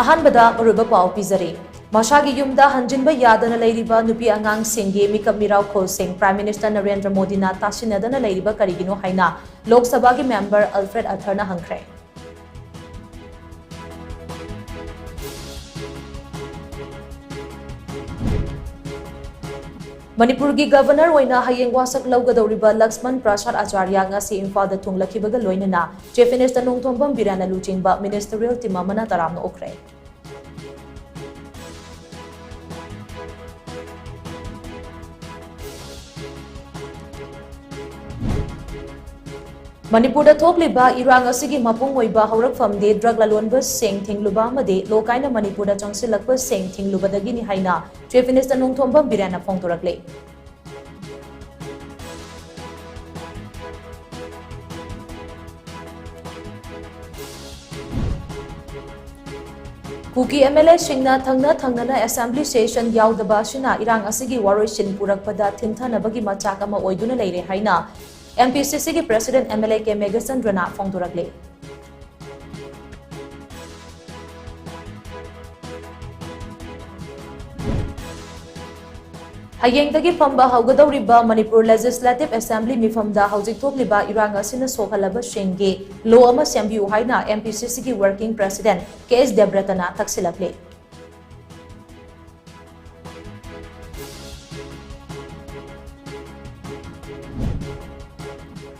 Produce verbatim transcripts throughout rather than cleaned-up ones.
ꯑꯍꯥꯟꯕꯗ ꯑꯔꯣꯏꯕ ꯄꯥꯎ ꯄꯤꯖꯔꯤ꯫ ꯃꯁꯥꯒꯤ ꯌꯨꯝꯗ ꯍꯟꯖꯤꯟꯕ ꯌꯥꯗꯅ ꯂꯩꯔꯤꯕ ꯅꯨꯄꯤ ꯑꯉꯥꯡꯁꯤꯡꯒꯤ ꯃꯤꯀꯞ ꯃꯤꯔꯥꯎꯈꯣꯜꯁꯤꯡ Prime Minister ꯅꯔꯦꯟꯗ꯭ꯔ ꯃꯣꯗꯤꯅ ꯇꯥꯁꯤꯟꯅꯗꯅ ꯂꯩꯔꯤꯕ ꯀꯔꯤꯒꯤꯅꯣ ꯍꯥꯏꯅ ꯂꯣꯛ ꯁꯚꯥꯒꯤ member Alfred Arthurꯅ ꯍꯪꯈ꯭ꯔꯦ꯫ ꯃꯅꯤꯄꯨꯔꯒꯤ Governor ꯑꯣꯏꯅ ꯍꯌꯦꯡ ꯋꯥꯁꯛ ꯂꯧꯒꯗꯧꯔꯤꯕ ꯂꯛꯁꯃꯟ ꯄ꯭ꯔꯁꯥꯗ ꯑꯆꯥꯔꯌ ꯉꯁꯤ ꯏꯝꯐꯥꯜꯗ ꯊꯨꯡꯂꯛꯈꯤꯕꯒ ꯂꯣꯏꯅꯅ Chief Minister ꯅꯣꯡꯊꯣꯝꯕꯝ ꯕꯤꯔꯦꯟꯅ ꯂꯨꯆꯤꯡꯕ Ministerial team ꯑꯃꯅ ꯇꯔꯥꯝꯅ ꯑꯣꯛꯈ꯭ꯔꯦ꯫ ꯃꯅꯤꯄꯨꯔꯗ ꯊꯣꯛꯂꯤꯕ ꯏꯔꯥꯡ ꯑꯁꯤꯒꯤ ꯃꯄꯨꯡ ꯑꯣꯏꯕ ꯍꯧꯔꯛꯐꯝꯗꯤ drug ꯂꯂꯣꯟꯕꯁꯤꯡ ꯊꯤꯡꯂꯨꯕ ꯑꯃꯗꯤ ꯂꯣꯀꯥꯏꯅ ꯃꯅꯤꯄꯨꯔꯗ ꯆꯪꯁꯤꯜꯂꯛꯄꯁꯤꯡ ꯊꯤꯡꯂꯨꯕꯗꯒꯤꯅꯤ ꯍꯥꯏꯅ Chief Minister ꯅꯣꯡꯊꯣꯝꯕꯝ ꯕꯤꯔꯦꯟꯅ ꯐꯣꯡꯗꯣꯔꯛꯂꯤ꯫ ꯀꯨꯀꯤ MLAꯁꯤꯡꯅ ꯊꯪꯅ ꯊꯪꯅꯅ Assembly session ꯌꯥꯎꯗꯕ ꯑꯁꯤꯅ ꯏꯔꯥꯡ ꯑꯁꯤꯒꯤ ꯋꯥꯔꯣꯏꯁꯤꯟ ꯄꯨꯔꯛꯄꯗ ꯊꯤꯟꯊꯅꯕꯒꯤ ꯃꯆꯥꯛ ꯑꯃ ꯑꯣꯏꯗꯨꯅ ꯂꯩꯔꯦ ꯍꯥꯏꯅ MPCCꯒꯤ President MLA ꯀꯦ ꯃꯦꯘꯆꯟꯗ꯭ꯔꯅ ꯐꯣꯡꯗꯣꯔꯛꯂꯤ꯫ ꯍꯌꯦꯡꯗꯒꯤ ꯐꯝꯕ ꯍꯧꯒꯗꯧꯔꯤꯕ ꯃꯅꯤꯄꯨꯔ Legislative Assembly ꯃꯤꯐꯝꯗ ꯍꯧꯖꯤꯛ ꯊꯣꯛꯂꯤꯕ ꯏꯔꯥꯡ ꯑꯁꯤꯅ ꯁꯣꯛꯍꯜꯂꯕꯁꯤꯡꯒꯤ law ꯑꯃ ꯁꯦꯝꯕꯤꯌꯨ ꯍꯥꯏꯅ MPCCꯒꯤ Working President ꯀꯦ ꯑꯦꯁ ꯗꯦꯕ꯭ꯔꯇꯅ ꯇꯛꯁꯤꯜꯂꯛꯂꯤ꯫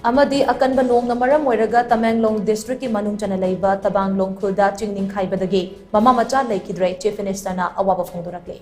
ꯑꯃꯗꯤ ꯑꯀꯟꯕ ꯅꯣꯡꯅ ꯃꯔꯝ ꯑꯣꯏꯔꯒ ꯇꯃꯦꯡꯂꯣꯡ districtꯀꯤ ꯃꯅꯨꯡ ꯆꯟꯅ ꯂꯩꯕ ꯇꯕꯥꯡꯂꯣꯡ ꯈꯨꯜꯗ ꯆꯤꯡ ꯅꯤꯡꯈꯥꯏꯕꯗꯒꯤ ꯃꯃꯥ ꯃꯆꯥ ꯂꯩꯈꯤꯗ꯭ꯔꯦ꯫ Chief Ministerꯅ ꯑꯋꯥꯕ ꯐꯣꯡꯗꯣꯔꯛꯂꯤ꯫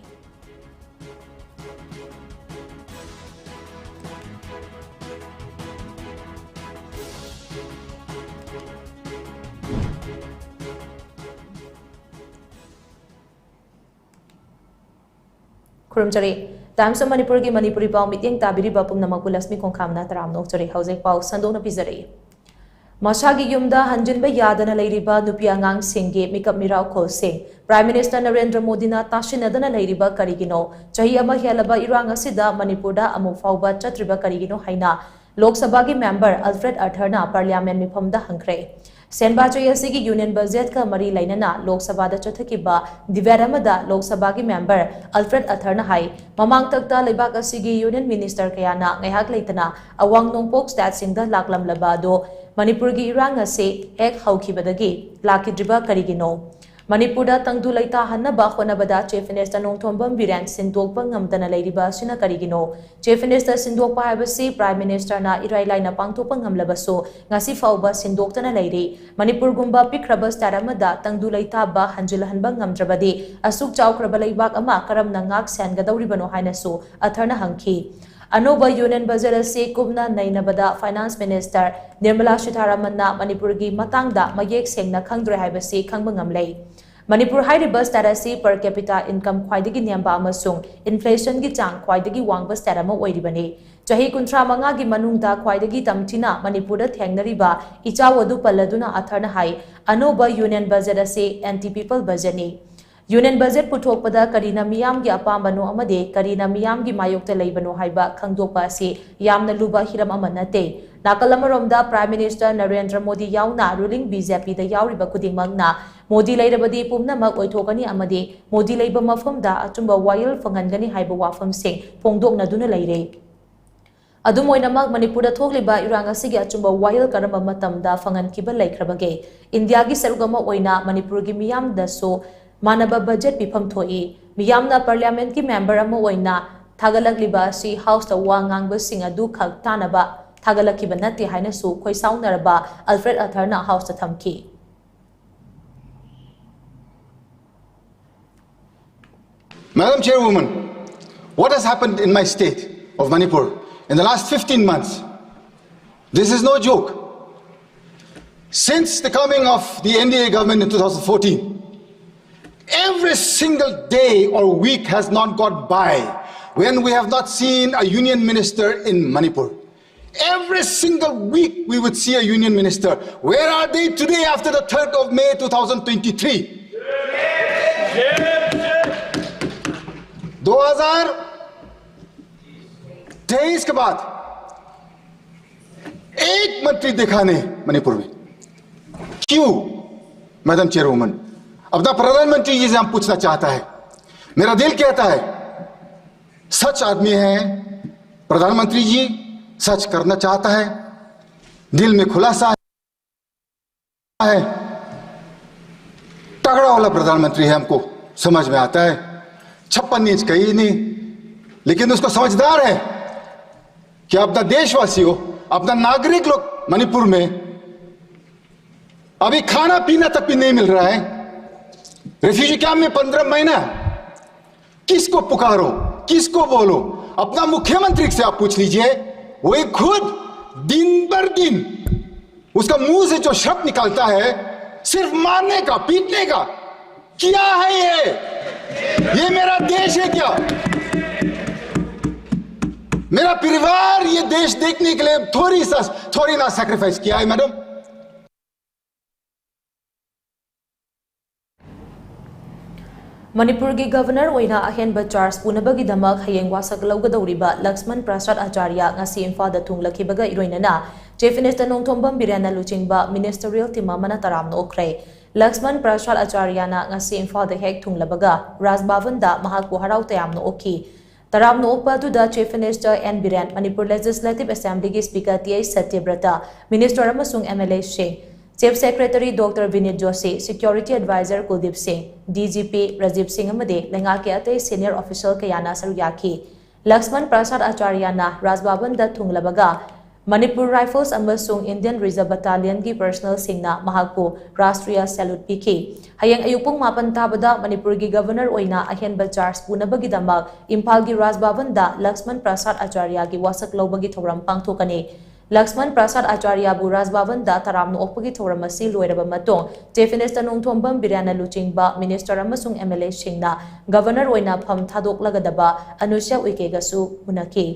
ꯈꯨꯔꯨꯝꯖꯔꯤ꯫ Times of Manipurꯒꯤ ꯃꯅꯤꯄꯨꯔꯤ ꯄꯥꯎ ꯃꯤꯠꯌꯦꯡ ꯇꯥꯕꯤꯔꯤꯕ ꯄꯨꯝꯅꯃꯛꯄꯨ ꯂꯛꯁꯃꯤ ꯈꯣꯡꯈꯥꯝꯅ ꯇꯔꯥꯝꯅ ꯑꯣꯛꯆꯔꯤ꯫ ꯍꯧꯖꯤꯛ ꯄꯥꯎ ꯁꯟꯗꯣꯛꯅ ꯄꯤꯖꯔꯛꯏ꯫ ꯃꯁꯥꯒꯤ ꯌꯨꯝꯗ ꯍꯟꯖꯤꯟꯕ ꯌꯥꯗꯅ ꯂꯩꯔꯤꯕ ꯅꯨꯄꯤ ꯑꯉꯥꯡꯁꯤꯡꯒꯤ ꯃꯤꯀꯞ ꯃꯤꯔꯥꯎꯈꯣꯜꯁꯤꯡ Prime Minister ꯅꯔꯦꯟꯗ꯭ꯔ ꯃꯣꯗꯤꯅ ꯇꯥꯁꯤꯟꯅꯗꯅ ꯂꯩꯔꯤꯕ ꯀꯔꯤꯒꯤꯅꯣ? ꯆꯍꯤ ꯑꯃ ꯍꯦꯜꯂꯕ ꯏꯔꯥꯡ ꯑꯁꯤꯗ ꯃꯅꯤꯄꯨꯔꯗ ꯑꯃꯨꯛ ꯐꯥꯎꯕ ꯆꯠꯇ꯭ꯔꯤꯕ ꯀꯔꯤꯒꯤꯅꯣ ꯍꯥꯏꯅ ꯂꯣꯛ ꯁꯚꯥꯒꯤ member Alfred Arthurꯅ Parliament ꯃꯤꯐꯝꯗ ꯍꯪꯈ꯭ꯔꯦ꯫ ꯁꯦꯟꯕꯥꯆꯣꯏ ꯑꯁꯤꯒꯤ ꯌꯨꯅꯤꯌꯟ ꯕꯖꯦꯠꯀ ꯃꯔꯤ ꯂꯩꯅꯅ ꯂꯣꯛ ꯁꯚꯥꯗ ꯆꯠꯊꯈꯤꯕ ꯗꯤꯕꯦꯠ ꯑꯃꯗ ꯂꯣꯛ ꯁꯚꯥꯒꯤ ꯃꯦꯝꯕꯔ ꯑꯜꯐ꯭ꯔꯦꯗ ꯑꯊꯔꯅ ꯍꯥꯏ, ꯃꯃꯥꯡꯊꯛꯇ ꯂꯩꯕꯥꯛ ꯑꯁꯤꯒꯤ ꯌꯨꯅꯤꯌꯟ ꯃꯤꯅꯤꯁꯇꯔ ꯀꯌꯥꯅ ꯉꯥꯏꯍꯥꯛ ꯂꯩꯇꯅ ꯑꯋꯥꯡ ꯅꯣꯡꯄꯣꯛ ꯁ꯭ꯇꯦꯠꯁꯤꯡꯗ ꯂꯥꯛꯂꯝꯂꯕ ꯑꯗꯣ ꯃꯅꯤꯄꯨꯔꯒꯤ ꯏꯔꯥꯡ ꯑꯁꯤ ꯍꯦꯛ ꯍꯧꯈꯤꯕꯗꯒꯤ ꯂꯥꯛꯈꯤꯗ꯭ꯔꯤꯕ ꯀꯔꯤꯒꯤꯅꯣ? ꯃꯅꯤꯄꯨꯔꯗ ꯇꯪꯗꯨ ꯂꯩꯇꯥꯍꯟꯅꯕ ꯍꯣꯠꯅꯕꯗ ꯆꯤꯐ ꯃꯤꯅꯤꯁꯇꯔ ꯅꯣꯡꯊꯣꯝꯕꯝ ꯕꯤꯔꯦꯟ ꯁꯤꯟꯗꯣꯛꯄ ꯉꯝꯗꯅ ꯂꯩꯔꯤꯕ ꯑꯁꯤꯅ ꯀꯔꯤꯒꯤꯅꯣ? ꯆꯤꯐ ꯃꯤꯅꯤꯁꯇꯔ ꯁꯤꯟꯗꯣꯛꯄ ꯍꯥꯏꯕꯁꯤ ꯄ꯭ꯔꯥꯏꯝ ꯃꯤꯅꯤꯁꯇꯔꯅ ꯏꯔꯥꯏ ꯂꯥꯏꯅ ꯄꯥꯡꯊꯣꯛꯄ ꯉꯝꯂꯕꯁꯨ, ꯉꯁꯤ ꯐꯥꯎꯕ ꯁꯤꯟꯗꯣꯛꯇꯅ ꯂꯩꯔꯤ꯫ ꯃꯅꯤꯄꯨꯔꯒꯨꯝꯕ ꯄꯤꯛꯈ꯭ꯔꯕ ꯁ꯭ꯇꯦꯠ ꯑꯃꯗ ꯇꯪꯗꯨ ꯂꯩꯇꯥꯕ ꯍꯟꯖꯤꯜꯍꯟꯕ ꯉꯝꯗ꯭ꯔꯕꯗꯤ, ꯑꯁꯨꯛ ꯆꯥꯎꯈ꯭ꯔꯕ ꯂꯩꯕꯥꯛ ꯑꯃ ꯀꯔꯝꯅ ꯉꯥꯛ ꯁꯦꯟꯒꯗꯧꯔꯤꯕꯅꯣ ꯍꯥꯏꯅꯁꯨ ꯑꯊꯔꯅ ꯍꯪꯈꯤ꯫ ꯑꯅꯧꯕ ꯌꯨꯅꯤꯌꯟ ꯕꯖꯦꯠ ꯑꯁꯤ ꯀꯨꯞꯅ ꯅꯩꯅꯕꯗ ꯐꯥꯏꯅꯥꯟꯁ ꯃꯤꯅꯤꯁꯇꯔ ꯅꯤꯔꯃꯂꯥ ꯁꯤꯊꯥꯔꯥꯃꯟꯅ ꯃꯅꯤꯄꯨꯔꯒꯤ ꯃꯇꯥꯡꯗ ꯃꯌꯦꯛ ꯁꯦꯡꯅ ꯈꯪꯗ꯭ꯔꯦ ꯍꯥꯏꯕꯁꯤ ꯈꯪꯕ ꯉꯝꯂꯦ꯫ ꯃꯅꯤꯄꯨꯔ ꯍꯥꯏꯔꯤꯕ ꯁ꯭ꯇꯦꯠ ꯑꯁꯤ per capita income ꯈ꯭ꯋꯥꯏꯗꯒꯤ ꯅꯦꯝꯕ ꯑꯃꯁꯨꯡ ꯏꯟꯐ꯭ꯂꯦꯁꯟꯒꯤ ꯆꯥꯡ ꯈ꯭ꯋꯥꯏꯗꯒꯤ ꯋꯥꯡꯕ ꯁ꯭ꯇꯦꯠ ꯑꯃ ꯑꯣꯏꯔꯤꯕꯅꯤ꯫ ꯆꯍꯤ ꯀꯨꯟꯊ꯭ꯔꯥ ꯃꯉꯥꯒꯤ ꯃꯅꯨꯡꯗ ꯈ꯭ꯋꯥꯏꯗꯒꯤ ꯇꯝꯊꯤꯅ ꯃꯅꯤꯄꯨꯔꯗ ꯊꯦꯡꯅꯔꯤꯕ ꯏꯆꯥꯎ ꯑꯗꯨ ꯄꯜꯂꯗꯨꯅ ꯑꯊꯔꯅ ꯍꯥꯏ, ꯑꯅꯧꯕ ꯌꯨꯅꯤꯌꯟ ꯕꯖꯦꯠ ꯑꯁꯤ anti people budget ꯅꯤ꯫ ꯌꯨꯅꯤꯌꯟ ꯕꯖꯦꯠ ꯄꯨꯊꯣꯛꯄꯗ ꯀꯔꯤꯅ ꯃꯤꯌꯥꯝꯒꯤ ꯑꯄꯥꯝꯕꯅꯣ ꯑꯃꯗꯤ ꯀꯔꯤꯅ ꯃꯤꯌꯥꯝꯒꯤ ꯃꯥꯌꯣꯛꯇ ꯂꯩꯕꯅꯣ ꯍꯥꯏꯕ ꯈꯪꯗꯣꯛꯄ ꯑꯁꯤ ꯌꯥꯝꯅ ꯂꯨꯕ ꯍꯤꯔꯝ ꯑꯃ ꯅꯠꯇꯦ꯫ ꯅꯥꯀꯜ ꯑꯃꯔꯣꯝꯗ ꯄ꯭ꯔꯥꯏꯝ ꯃꯤꯅꯤꯁꯇꯔ ꯅꯔꯦꯟꯗ꯭ꯔ ꯃꯣꯗꯤ ꯌꯥꯎꯅ ꯔꯨꯂꯤꯡ ꯕꯤ ꯖꯦ ꯄꯤꯗ ꯌꯥꯎꯔꯤꯕ ꯈꯨꯗꯤꯡꯃꯛꯅ ꯃꯣꯗꯤ ꯂꯩꯔꯕꯗꯤ ꯄꯨꯝꯅꯃꯛ ꯑꯣꯏꯊꯣꯛꯀꯅꯤ ꯑꯃꯗꯤ ꯃꯣꯗꯤ ꯂꯩꯕ ꯃꯐꯝꯗ ꯑꯆꯨꯝꯕ ꯋꯥꯌꯦꯜ ꯐꯪꯍꯟꯒꯅꯤ ꯍꯥꯏꯕ ꯋꯥꯐꯝꯁꯤꯡ ꯐꯣꯡꯗꯣꯛꯅꯗꯨꯅ ꯂꯩꯔꯦ꯫ ꯑꯗꯨꯝ ꯑꯣꯏꯅꯃꯛ, ꯃꯅꯤꯄꯨꯔꯗ ꯊꯣꯛꯂꯤꯕ ꯏꯔꯥꯡ ꯑꯁꯤꯒꯤ ꯑꯆꯨꯝꯕ ꯋꯥꯌꯦꯜ ꯀꯔꯝꯕ ꯃꯇꯝꯗ ꯐꯪꯍꯟꯈꯤꯕ ꯂꯩꯈ꯭ꯔꯕꯒꯦ? ꯏꯟꯗꯤꯌꯥꯒꯤ ꯁꯔꯨꯛ ꯑꯃ ꯑꯣꯏꯅ ꯃꯅꯤꯄꯨꯔꯒꯤ ꯃꯤꯌꯥꯝꯗꯁꯨ ꯃꯥꯟꯅꯕ ꯕꯖꯦꯠ ꯄꯤꯐꯝ ꯊꯣꯛꯏ꯫ ꯃꯤꯌꯥꯝꯅ ꯄꯥꯔꯂꯤꯌꯥꯃꯦꯟꯠꯀꯤ ꯃꯦꯝꯕꯔ ꯑꯃ ꯑꯣꯏꯅ ꯊꯥꯒꯠꯂꯛꯂꯤꯕ ꯑꯁꯤ ꯍꯥꯎꯁꯇ ꯋꯥ ꯉꯥꯡꯕꯁꯤꯡ ꯑꯗꯨ ꯈꯛ ꯇꯥꯅꯕ ꯊꯥꯒꯠꯂꯛꯈꯤꯕ ꯅꯠꯇꯦ ꯍꯥꯏꯅꯁꯨ ꯈꯣꯏꯁꯥꯎꯅꯔꯕ ꯑꯜꯐ꯭ꯔꯦꯗ ꯑꯊꯔꯅ ꯍꯥꯎꯁꯇ ꯊꯝꯈꯤ꯫ Madam Chairwoman, what has happened in my state of Manipur in the last fifteen months? This is no joke. Since the coming of the N D A government in two thousand fourteen, every single day or week has not gone by when we have not seen a union minister in Manipur. Every single week we would see a union minister. Where are they today after the third of May two thousand twenty-three? दो हज़ार तेईस के बाद एक मंत्री देखा नहीं मणिपुर में। क्यों, मैडम चेयरवुमन? अपना प्रधानमंत्री जी से हम पूछना चाहता है। मेरा दिल कहता है, सच आदमी है प्रधानमंत्री जी, सच करना चाहता है, दिल में खुलासा है, तगड़ा वाला प्रधानमंत्री है, हमको समझ में आता है। छप्पन इंच कहीं नहीं, लेकिन उसको समझदार है कि अपना देशवासी हो, अपना नागरिक लोग मणिपुर में अभी खाना पीना तक भी नहीं मिल रहा है। रेफ्यूजी कैंप में पंद्रह महीना, किसको पुकारो, किसको बोलो? अपना मुख्यमंत्री से आप पूछ लीजिए, वो खुद दिन भर दिन उसका मुंह से जो शब्द निकलता है, सिर्फ मारने का, पीटने का। क्या है ये? ये मेरा देश है क्या? मेरा परिवार ये देश देखने के लिए थोड़ी सा, थोड़ी ना सैक्रिफाइस किया है, मैडम? ꯃꯅꯤꯄꯨꯔꯒꯤ ꯒꯚꯔꯅꯔ ꯑꯣꯏꯅ ꯑꯍꯦꯟꯕ ꯆꯥꯔꯖ ꯄꯨꯅꯕꯒꯤꯗꯃꯛ ꯍꯌꯦꯡ ꯋꯥꯁꯛ ꯂꯧꯒꯗꯧꯔꯤꯕ ꯂꯛꯁꯃꯟ ꯄ꯭ꯔꯁꯥꯗ ꯑꯆꯥꯔꯌ ꯉꯁꯤ ꯏꯝꯐꯥꯜꯗ ꯊꯨꯡꯂꯈꯤꯕꯒ ꯏꯔꯣꯏꯅꯅ ꯆꯤꯐ ꯃꯤꯅꯤꯁꯇꯔ ꯅꯣꯡꯊꯣꯝꯕꯝ ꯕꯤꯔꯦꯟꯅ ꯂꯨꯆꯤꯡꯕ ꯃꯤꯅꯤꯁꯇꯔꯤꯌꯦꯜ ꯇꯤꯝ ꯑꯃꯅ ꯇꯔꯥꯝꯅ ꯑꯣꯛꯈ꯭ꯔꯦ꯫ ꯂꯛꯁꯃꯟ ꯄ꯭ꯔꯁꯥꯗ ꯑꯆꯥꯔꯌꯅ ꯉꯁꯤ ꯏꯝꯐꯥꯜꯗ ꯍꯦꯛ ꯊꯨꯡꯂꯕꯒ ꯔꯥꯖ ꯚꯕꯟꯗ ꯃꯍꯥꯛꯄꯨ ꯍꯔꯥꯎ ꯇꯌꯥꯝꯅ ꯑꯣꯛꯈꯤ꯫ ꯇꯔꯥꯝꯅ ꯑꯣꯛꯄ ꯑꯗꯨꯗ chief minister N Biren, Manipur legislative ꯑꯦꯁꯦꯝꯕ꯭ꯂꯤꯒꯤ speaker T H Satyabrata, minister ꯑꯃꯁꯨꯡ ꯑꯦꯝ ꯑꯦꯜ ꯑꯦꯁꯤꯡ, chief secretary doctor Vineet Joshi, security adviser Kuldeep Singh, D G P Rajiv ꯁꯤꯡ ꯑꯃꯗꯤ ꯂꯩꯉꯥꯛꯀꯤ ꯑꯇꯩ ꯁꯤꯅꯤꯌꯔ ꯑꯣꯐꯤꯁꯤꯌꯦꯜ ꯀꯌꯥꯅ ꯁꯔꯨꯛ ꯌꯥꯈꯤ꯫ ꯂꯛꯁꯃꯟ ꯄ꯭ꯔꯁꯥꯗ ꯑꯆꯥꯔꯌꯅ ꯔꯥꯖ ꯚꯕꯟꯗ ꯊꯨꯡꯂꯕꯒ ꯃꯅꯤꯄꯨꯔ ꯔꯥꯏꯐꯜꯁ ꯑꯃꯁꯨꯡ ꯏꯟꯗꯤꯌꯟ ꯔꯤꯖꯔꯚ ꯕꯠꯇꯥꯂꯤꯌꯟꯒꯤ ꯄꯔꯁꯅꯦꯜꯁꯤꯡꯅ ꯃꯍꯥꯛꯄꯨ ꯔꯥꯁꯇ꯭ꯔꯤꯌ ꯁꯦꯂꯨꯠ ꯄꯤꯈꯤ꯫ ꯍꯌꯦꯡ ꯑꯌꯨꯛ ꯄꯨꯡ ꯃꯥꯄꯟ ꯇꯥꯕꯗ ꯃꯅꯤꯄꯨꯔꯒꯤ ꯒꯚꯔꯅꯔ ꯑꯣꯏꯅ ꯑꯍꯦꯟꯕ ꯆꯥꯔꯖ ꯄꯨꯅꯕꯒꯤꯗꯃꯛ ꯏꯝꯐꯥꯜꯒꯤ ꯔꯥꯖ ꯚꯕꯟꯗ ꯂꯛꯁꯃꯟ ꯄ꯭ꯔꯁꯥꯗ ꯑꯆꯥꯔꯌꯒꯤ ꯋꯥꯁꯛ ꯂꯧꯕꯒꯤ ꯊꯧꯔꯝ ꯄꯥꯡꯊꯣꯛꯀꯅꯤ꯫ ꯂꯛꯁꯃꯟ ꯄ꯭ꯔꯁꯥꯗ ꯑꯆꯥꯔꯌꯕꯨ ꯔꯥꯖ ꯚꯕꯟꯗ ꯇꯔꯥꯝꯅ ꯑꯣꯛꯄꯒꯤ ꯊꯧꯔꯝ ꯑꯁꯤ ꯂꯣꯏꯔꯕ ꯃꯇꯨꯡ, ꯆꯤꯐ ꯃꯤꯅꯤꯁꯇꯔ ꯅꯣꯡꯊꯣꯝꯕꯝ ꯕꯤꯔꯦꯟꯅ ꯂꯨꯆꯤꯡꯕ ꯃꯤꯅꯤꯁꯇꯔ ꯑꯃꯁꯨꯡ ꯑꯦꯝ ꯑꯦꯜ ꯑꯦꯁꯤꯡꯅ ꯒꯚꯔꯅꯔ ꯑꯣꯏꯅ ꯐꯝ ꯊꯥꯗꯣꯛꯂꯒꯗꯕ ꯑꯅꯨꯁ꯭ꯌ ꯎꯏꯀꯦꯒꯁꯨ ꯎꯅꯈꯤ꯫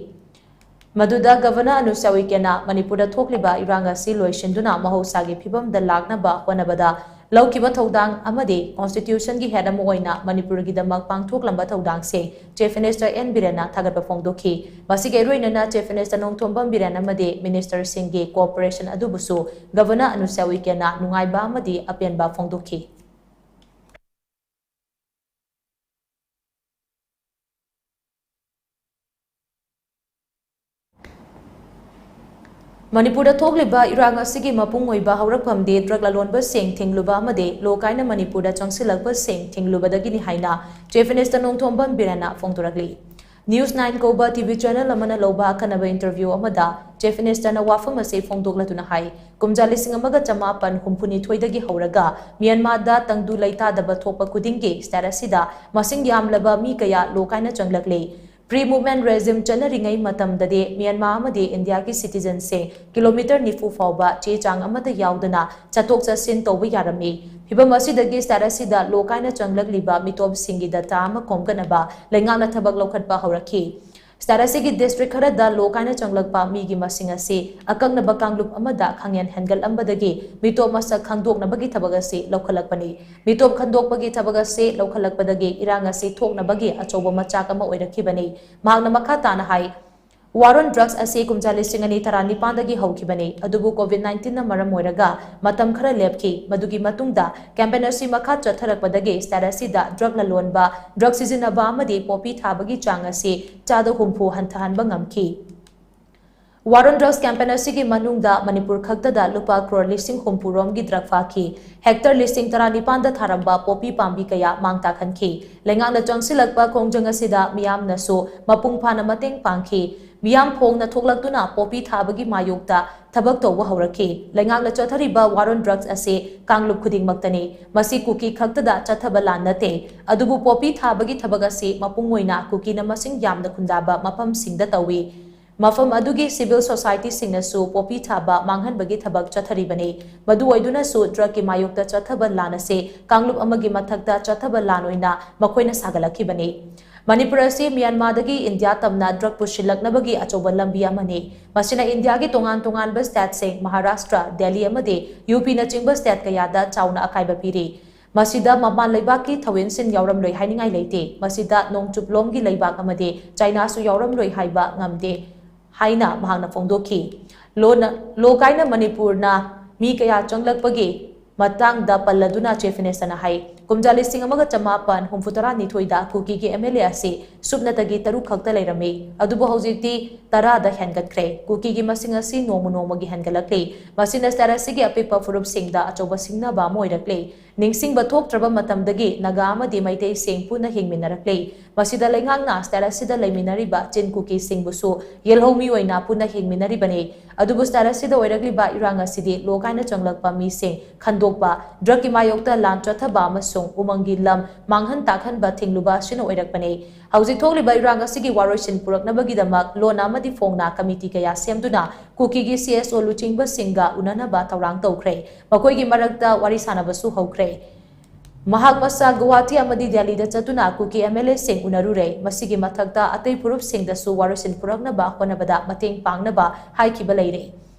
ꯃꯗꯨꯗ ꯒꯚꯔꯅꯔ ꯑꯅꯨꯁ꯭ꯌ ꯎꯏꯀꯦꯅ ꯃꯅꯤꯄꯨꯔꯗ ꯊꯣꯛꯂꯤꯕ ꯏꯔꯥꯡ ꯑꯁꯤ ꯂꯣꯏꯁꯤꯟꯗꯨꯅ ꯃꯍꯧꯁꯥꯒꯤ ꯐꯤꯕꯝꯗ ꯂꯥꯛꯅꯕ ꯍꯣꯠꯅꯕꯗ ꯂꯧꯈꯤꯕ ꯊꯧꯗꯥꯡ ꯑꯃꯗꯤ Constitution ꯒꯤ head ꯑꯃ ꯑꯣꯏꯅ ꯃꯅꯤꯄꯨꯔꯒꯤꯗꯃꯛ ꯄꯥꯡꯊꯣꯛꯂꯝꯕ ꯊꯧꯗꯥꯡꯁꯤꯡ Chief Minister N ꯕꯤꯔꯦꯟꯅ ꯊꯥꯒꯠꯄ ꯐꯣꯡꯗꯣꯛꯈꯤ꯫ ꯃꯁꯤꯒꯤ ꯏꯔꯣꯏꯅꯅ Chief Minister ꯅꯣꯡꯊꯣꯝꯕꯝ ꯕꯤꯔꯦꯟ ꯑꯃꯗꯤ Minister ꯁꯤꯡꯒꯤ cooperation ꯑꯗꯨꯕꯨꯁꯨ Governor ꯑꯅꯨꯁ꯭ꯌꯥ ꯎꯏꯀꯦꯟꯅ ꯅꯨꯡꯉꯥꯏꯕ ꯑꯃꯗꯤ ꯑꯄꯦꯟꯕ ꯐꯣꯡꯗꯣꯛꯈꯤ꯫ ꯃꯅꯤꯄꯨꯔꯗ ꯊꯣꯛꯂꯤꯕ ꯏꯔꯥꯡ ꯑꯁꯤꯒꯤ ꯃꯄꯨꯡ ꯑꯣꯏꯕ ꯍꯧꯔꯛꯐꯝꯗꯤ drug ꯂꯂꯣꯟꯕꯁꯤꯡ ꯊꯤꯡꯂꯨꯕ ꯑꯃꯗꯤ ꯂꯣ ꯀꯥꯏꯅ ꯃꯅꯤꯄꯨꯔꯗ ꯆꯪꯁꯤꯜꯂꯛꯄꯁꯤꯡ ꯊꯤꯡꯂꯨꯕꯗꯒꯤꯅꯤ ꯍꯥꯏꯅ Chief Minister Nongthombam ꯕꯤꯔꯦꯟꯅ ꯐꯣꯡꯗꯣꯔꯛꯂꯤ꯫ News nine ꯀꯧꯕ T V channel ꯑꯃꯅ ꯂꯧꯕ ꯑꯈꯟꯅꯕ interview ꯑꯃꯗ Chief Minister ꯅ ꯋꯥꯐꯝ ꯑꯁꯤ ꯐꯣꯡꯗꯣꯛꯂꯗꯨꯅ ꯍꯥꯏ, ꯀꯨꯝꯖꯥ ꯂꯤꯁꯤꯡ ꯑꯃꯒ ꯆꯃꯥꯄꯟ ꯍꯨꯝꯐꯨꯅꯤꯊꯣꯏꯗꯒꯤ ꯍꯧꯔꯒ ꯃ꯭ꯌꯥꯟꯃꯥꯔꯗ ꯇꯪꯗꯨ ꯂꯩꯇꯥꯗꯕ ꯊꯣꯛꯄ ꯈꯨꯗꯤꯡꯒꯤ state ꯑꯁꯤꯗ ꯃꯁꯤꯡ ꯌꯥꯝꯂꯕ ꯃꯤ ꯀꯌꯥ ꯂꯣ ꯀꯥꯏꯅ ꯆꯪꯂꯛꯂꯤ꯫ Free movement regime ꯆꯠꯅꯔꯤꯉꯩ ꯃꯇꯝꯗꯗꯤ ꯃ꯭ꯌꯥꯟꯃꯥꯔ ꯑꯃꯗꯤ ꯏꯟꯗꯤꯌꯥꯒꯤ citizen ꯁꯤꯡ kilometre ꯅꯤꯐꯨ ꯐꯥꯎꯕ ꯆꯦ ꯆꯥꯡ ꯑꯃꯠꯇ ꯌꯥꯎꯗꯅ ꯆꯠꯊꯣꯛ ꯆꯠꯁꯤꯟ ꯇꯧꯕ ꯌꯥꯔꯝꯃꯤ꯫ ꯐꯤꯚꯝ ꯑꯁꯤꯗꯒꯤ state ꯑꯁꯤꯗ ꯂꯣ ꯀꯥꯏꯅ ꯆꯪꯂꯛꯂꯤꯕ ꯃꯤꯇꯣꯞꯁꯤꯡꯒꯤ data ꯑꯃ ꯈꯣꯝꯒꯠꯅꯕ ꯂꯩꯉꯥꯛꯅ ꯊꯕꯛ ꯂꯧꯈꯠꯄ ꯍꯧꯔꯛꯈꯤ꯫ State ꯑꯁꯤꯒꯤ district ꯈꯔꯗ ꯂꯣ ꯀꯥꯏꯅ ꯆꯪꯂꯛꯄ ꯃꯤꯒꯤ ꯃꯁꯤꯡ ꯑꯁꯤ ꯑꯀꯛꯅꯕ ꯀꯥꯡꯂꯨꯞ ꯑꯃꯗ ꯈꯪꯍꯦꯟ ꯍꯦꯟꯒꯠꯂꯝꯕꯗꯒꯤ ꯃꯤꯇꯣꯞ ꯃꯁꯛ ꯈꯪꯗꯣꯛꯅꯕꯒꯤ ꯊꯕꯛ ꯑꯁꯤ ꯂꯧꯈꯠꯂꯛꯄꯅꯤ꯫ ꯃꯤꯇꯣꯞ ꯈꯟꯗꯣꯛꯄꯒꯤ ꯊꯕꯛ ꯑꯁꯤ ꯂꯧꯈꯠꯂꯛꯄꯗꯒꯤ ꯏꯔꯥꯡ ꯑꯁꯤ ꯊꯣꯛꯅꯕꯒꯤ ꯑꯆꯧꯕ ꯃꯆꯥꯛ ꯑꯃ ꯑꯣꯏꯔꯛꯈꯤꯕꯅꯤ꯫ ꯃꯍꯥꯛꯅ ꯃꯈꯥ ꯇꯥꯅ ꯍꯥꯏ, War on Drugs ꯑꯁꯤ ꯀꯨꯝꯖꯥ ꯂꯤꯁꯤꯡ ꯑꯅꯤ ꯇꯔꯥꯅꯤꯄꯥꯟꯗꯒꯤ ꯍꯧꯈꯤꯕꯅꯤ, ꯑꯗꯨꯕꯨ COVID nineteen ꯅ ꯃꯔꯝ ꯑꯣꯏꯔꯒ ꯃꯇꯝ ꯈꯔ ꯂꯦꯞꯈꯤ꯫ ꯃꯗꯨꯒꯤ ꯃꯇꯨꯡꯗ campaign ꯑꯁꯤ ꯃꯈꯥ ꯆꯠꯊꯔꯛꯄꯗꯒꯤ state ꯑꯁꯤꯗ drug ꯂꯂꯣꯟꯕ, drug ꯁꯤꯖꯤꯟꯅꯕ ꯑꯃꯗꯤ poppy ꯊꯥꯕꯒꯤ ꯆꯥꯡ ꯑꯁꯤ ꯆꯥꯗ ꯍꯨꯝꯐꯨ ꯍꯟꯊꯍꯟꯕ ꯉꯝꯈꯤ꯫ War on Drugs campaign ꯑꯁꯤꯒꯤ ꯃꯅꯨꯡꯗ ꯃꯅꯤꯄꯨꯔ ꯈꯛꯇꯗ ꯂꯨꯄꯥ ꯀ꯭ꯔꯣꯔ ꯂꯤꯁꯤꯡ ꯍꯨꯝꯐꯨ ꯔꯣꯝꯒꯤ drug ꯐꯥꯈꯤ꯫ Hectare ꯂꯤꯁꯤꯡ ꯇꯔꯥꯅꯤꯄꯥꯟꯗ ꯊꯥꯔꯝꯕ poppy ꯄꯥꯝꯕꯤ ꯀꯌꯥ ꯃꯥꯡ ꯇꯥꯛꯍꯟꯈꯤ꯫ ꯂꯩꯉꯥꯛꯅ ꯆꯪꯁꯤꯜꯂꯛꯄ ꯈꯣꯡꯖꯪ ꯑꯁꯤꯗ ꯃꯤꯌꯥꯝꯅꯁꯨ ꯃꯄꯨꯡ ꯐꯥꯅ ꯃꯇꯦꯡ ꯄꯥꯡꯈꯤ꯫ ꯃꯤꯌꯥꯝ ꯐꯣꯡꯅ ꯊꯣꯛꯂꯛꯇꯨꯅ poppy ꯊꯥꯕꯒꯤ ꯃꯥꯌꯣꯛꯇ ꯊꯕꯛ ꯇꯧꯕ ꯍꯧꯔꯛꯈꯤ꯫ ꯂꯩꯉꯥꯛꯅ ꯆꯠꯊꯔꯤꯕ War on Drugs ꯑꯁꯤ ꯀꯥꯡꯂꯨꯞ ꯈꯨꯗꯤꯡꯃꯛꯇꯅꯤ꯫ ꯃꯁꯤ ꯀꯨꯀꯤ ꯈꯛꯇꯗ ꯆꯠꯊꯕ ꯂꯥꯟ ꯅꯠꯇꯦ꯫ ꯑꯗꯨꯕꯨ poppy ꯊꯥꯕꯒꯤ ꯊꯕꯛ ꯑꯁꯤ ꯃꯄꯨꯡ ꯑꯣꯏꯅ ꯀꯨꯀꯤꯅ ꯃꯁꯤꯡ ꯌꯥꯝꯅ ꯈꯨꯟꯗꯥꯕ ꯃꯐꯝꯁꯤꯡꯗ ꯇꯧꯏ꯫ ꯃꯐꯝ ꯑꯗꯨꯒꯤ civil society ꯁꯤꯡꯅꯁꯨ poppy ꯊꯥꯕ ꯃꯥꯡꯍꯟꯕꯒꯤ ꯊꯕꯛ ꯆꯠꯊꯔꯤꯕꯅꯤ꯫ ꯃꯗꯨ ꯑꯣꯏꯗꯨꯅꯁꯨ drug ꯀꯤ ꯃꯥꯌꯣꯛꯇ ꯆꯠꯊꯕ ꯂꯥꯟ ꯑꯁꯤ ꯀꯥꯡꯂꯨꯞ ꯑꯃꯒꯤ ꯃꯊꯛꯇ ꯆꯠꯊꯕ ꯂꯥꯟ ꯑꯣꯏꯅ ꯃꯈꯣꯏꯅ ꯁꯥꯒꯠꯂꯛꯈꯤꯕꯅꯤ꯫ ꯃꯅꯤꯄꯨꯔ ꯑꯁꯤ ꯃ꯭ꯌꯥꯟꯃꯥꯔꯗꯒꯤ ꯏꯟꯗꯤꯌꯥ ꯇꯝꯅ ꯗ꯭ꯔꯒ ꯄꯨꯁꯤꯜꯂꯛꯅꯕꯒꯤ ꯑꯆꯧꯕ ꯂꯝꯕꯤ ꯑꯃꯅꯤ꯫ ꯃꯁꯤꯅ ꯏꯟꯗꯤꯌꯥꯒꯤ ꯇꯣꯉꯥꯟ ꯇꯣꯉꯥꯟꯕ ꯁ꯭ꯇꯦꯠꯁꯤꯡ, ꯃꯍꯥꯔꯥꯁꯇ꯭ꯔ, ꯗꯦꯜꯂꯤ ꯑꯃꯗꯤ ꯌꯨ ꯄꯤꯅꯆꯤꯡꯕ ꯁ꯭ꯇꯦꯠ ꯀꯌꯥꯗ ꯆꯥꯎꯅ ꯑꯀꯥꯏꯕ ꯄꯤꯔꯤ꯫ ꯃꯁꯤꯗ ꯃꯄꯥꯟ ꯂꯩꯕꯥꯛꯀꯤ ꯊꯧꯋꯤꯟꯁꯤꯟ ꯌꯥꯎꯔꯝꯂꯣꯏ ꯍꯥꯏꯅꯤꯡꯉꯥꯏ ꯂꯩꯇꯦ꯫ ꯃꯁꯤꯗ ꯅꯣꯡꯆꯨꯞꯂꯣꯝꯒꯤ ꯂꯩꯕꯥꯛ ꯑꯃꯗꯤ ꯆꯥꯏꯅꯥꯁꯨ ꯌꯥꯎꯔꯝꯂꯣꯏ ꯍꯥꯏꯕ ꯉꯝꯗꯦ ꯍꯥꯏꯅ ꯃꯍꯥꯛꯅ ꯐꯣꯡꯗꯣꯛꯈꯤ꯫ ꯂꯣꯅ-, ꯂꯣ ꯀꯥꯏꯅ ꯃꯅꯤꯄꯨꯔꯅ ꯃꯤ ꯀꯌꯥ ꯆꯪꯂꯛꯄꯒꯤ ꯃꯇꯥꯡꯗ ꯄꯜꯂꯗꯨꯅ ꯆꯤꯐ ꯃꯤꯅꯤꯁꯇꯔꯅ ꯍꯥꯏ, ꯀꯨꯝꯖꯥ ꯂꯤꯁꯤꯡ ꯑꯃꯒ ꯆꯃꯥꯄꯟ ꯍꯨꯝꯐꯨꯇꯔꯥꯅꯤꯊꯣꯏꯗ ꯀꯨꯀꯤꯒꯤ ꯑꯦꯝ ꯑꯦꯜ ꯑꯦ ꯑꯁꯤ ꯁꯨꯞꯅꯇꯒꯤ ꯇꯔꯨꯛ ꯈꯛꯇ ꯂꯩꯔꯝꯃꯤ, ꯑꯗꯨꯕꯨ ꯍꯧꯖꯤꯛꯇꯤ ꯇꯔꯥꯗ ꯍꯦꯟꯒꯠꯈ꯭ꯔꯦ꯫ ꯀꯨꯀꯤꯒꯤ ꯃꯁꯤꯡ ꯑꯁꯤ ꯅꯣꯡꯃ ꯅꯣꯡꯃꯒꯤ ꯍꯦꯟꯒꯠꯂꯛꯂꯤ꯫ ꯃꯁꯤꯅ ꯁ꯭ꯇꯦꯠ ꯑꯁꯤꯒꯤ ꯑꯄꯤꯛꯄ ꯐꯨꯔꯨꯞꯁꯤꯡꯗ ꯑꯆꯧꯕ ꯁꯤꯡꯅꯕ ꯑꯃ ꯑꯣꯏꯔꯛꯂꯤ꯫ ꯅꯤꯡꯁꯤꯡꯕ ꯊꯣꯛꯇ꯭ꯔꯕ ꯃꯇꯝꯗꯒꯤ ꯅꯥꯒꯥ ꯑꯃꯗꯤ ꯃꯩꯇꯩꯁꯤꯡ ꯄꯨꯟꯅ ꯍꯤꯡꯃꯤꯟꯅꯔꯛꯂꯤ꯫ ꯃꯁꯤꯗ ꯂꯩꯉꯥꯛꯅ ꯁ꯭ꯇꯦꯠ ꯑꯁꯤꯗ ꯂꯩꯃꯤꯟꯅꯔꯤꯕ ꯆꯤꯟ ꯀꯨꯀꯤꯁꯤꯡꯕꯨꯁꯨ ꯌꯦꯜꯍꯧꯃꯤ ꯑꯣꯏꯅ ꯄꯨꯟꯅ ꯍꯤꯡꯃꯤꯟꯅꯔꯤꯕꯅꯤ꯫ ꯑꯗꯨꯕꯨ ꯁ꯭ꯇꯦꯠ ꯑꯁꯤꯗ ꯑꯣꯏꯔꯛꯂꯤꯕ ꯏꯔꯥꯡ ꯑꯁꯤꯗꯤ ꯂꯣ ꯀꯥꯏꯅ ꯆꯪꯂꯛꯄ ꯃꯤꯁꯤꯡ ꯈꯟꯗꯣꯛꯄ, ꯗ꯭ꯔꯒꯀꯤ ꯃꯥꯌꯣꯛꯇ ꯂꯥꯟ ꯆꯠꯊꯕ ꯑꯃꯁꯨꯡ ꯎꯃꯪꯒꯤ ꯂꯝ ꯃꯥꯡꯍꯟ ꯇꯥꯛꯍꯟꯕ ꯊꯤꯡꯂꯨꯕ ꯑꯁꯤꯅ ꯑꯣꯏꯔꯛꯄꯅꯤ꯫ ꯍꯧꯖꯤꯛ ꯊꯣꯛꯂꯤꯕ ꯏꯔꯥꯡ ꯑꯁꯤꯒꯤ ꯋꯥꯔꯣꯏꯁꯤꯟ ꯄꯨꯔꯛꯅꯕꯒꯤꯗꯃꯛ ꯂꯣꯟꯅ ꯑꯃꯗꯤ ꯐꯣꯡꯅ ꯀꯃꯤꯇꯤ ꯀꯌꯥ ꯁꯦꯝꯗꯨꯅ ꯀꯨꯀꯤꯒꯤ ꯁꯤ ꯑꯦꯁ ꯑꯣ ꯂꯨꯆꯤꯡꯕꯁꯤꯡꯒ ꯎꯅꯅꯕ ꯊꯧꯔꯥꯡ ꯇꯧꯈ꯭ꯔꯦ꯫ ꯃꯈꯣꯏꯒꯤ ꯃꯔꯛꯇ ꯋꯥꯔꯤ ꯁꯥꯟꯅꯕꯁꯨ ꯍꯧꯈ꯭ꯔꯦ꯫ ꯃꯍꯥꯛ ꯃꯁꯥ ꯒꯨꯋꯥꯍꯥꯇꯤ ꯑꯃꯗꯤ ꯗꯦꯜꯂꯤꯗ ꯆꯠꯇꯨꯅ ꯀꯨꯀꯤ ꯑꯦꯝ ꯑꯦꯜ ꯑꯦꯁꯤꯡ ꯎꯅꯔꯨꯔꯦ꯫ ꯃꯁꯤꯒꯤ ꯃꯊꯛꯇ ꯑꯇꯩ ꯐꯨꯔꯨꯞꯁꯤꯡꯗꯁꯨ ꯋꯥꯔꯣꯏꯁꯤꯟ ꯄꯨꯔꯛꯅꯕ ꯍꯣꯠꯅꯕꯗ ꯃꯇꯦꯡ ꯄꯥꯡꯅꯕ ꯍꯥꯏꯈꯤꯕ ꯂꯩꯔꯦ꯫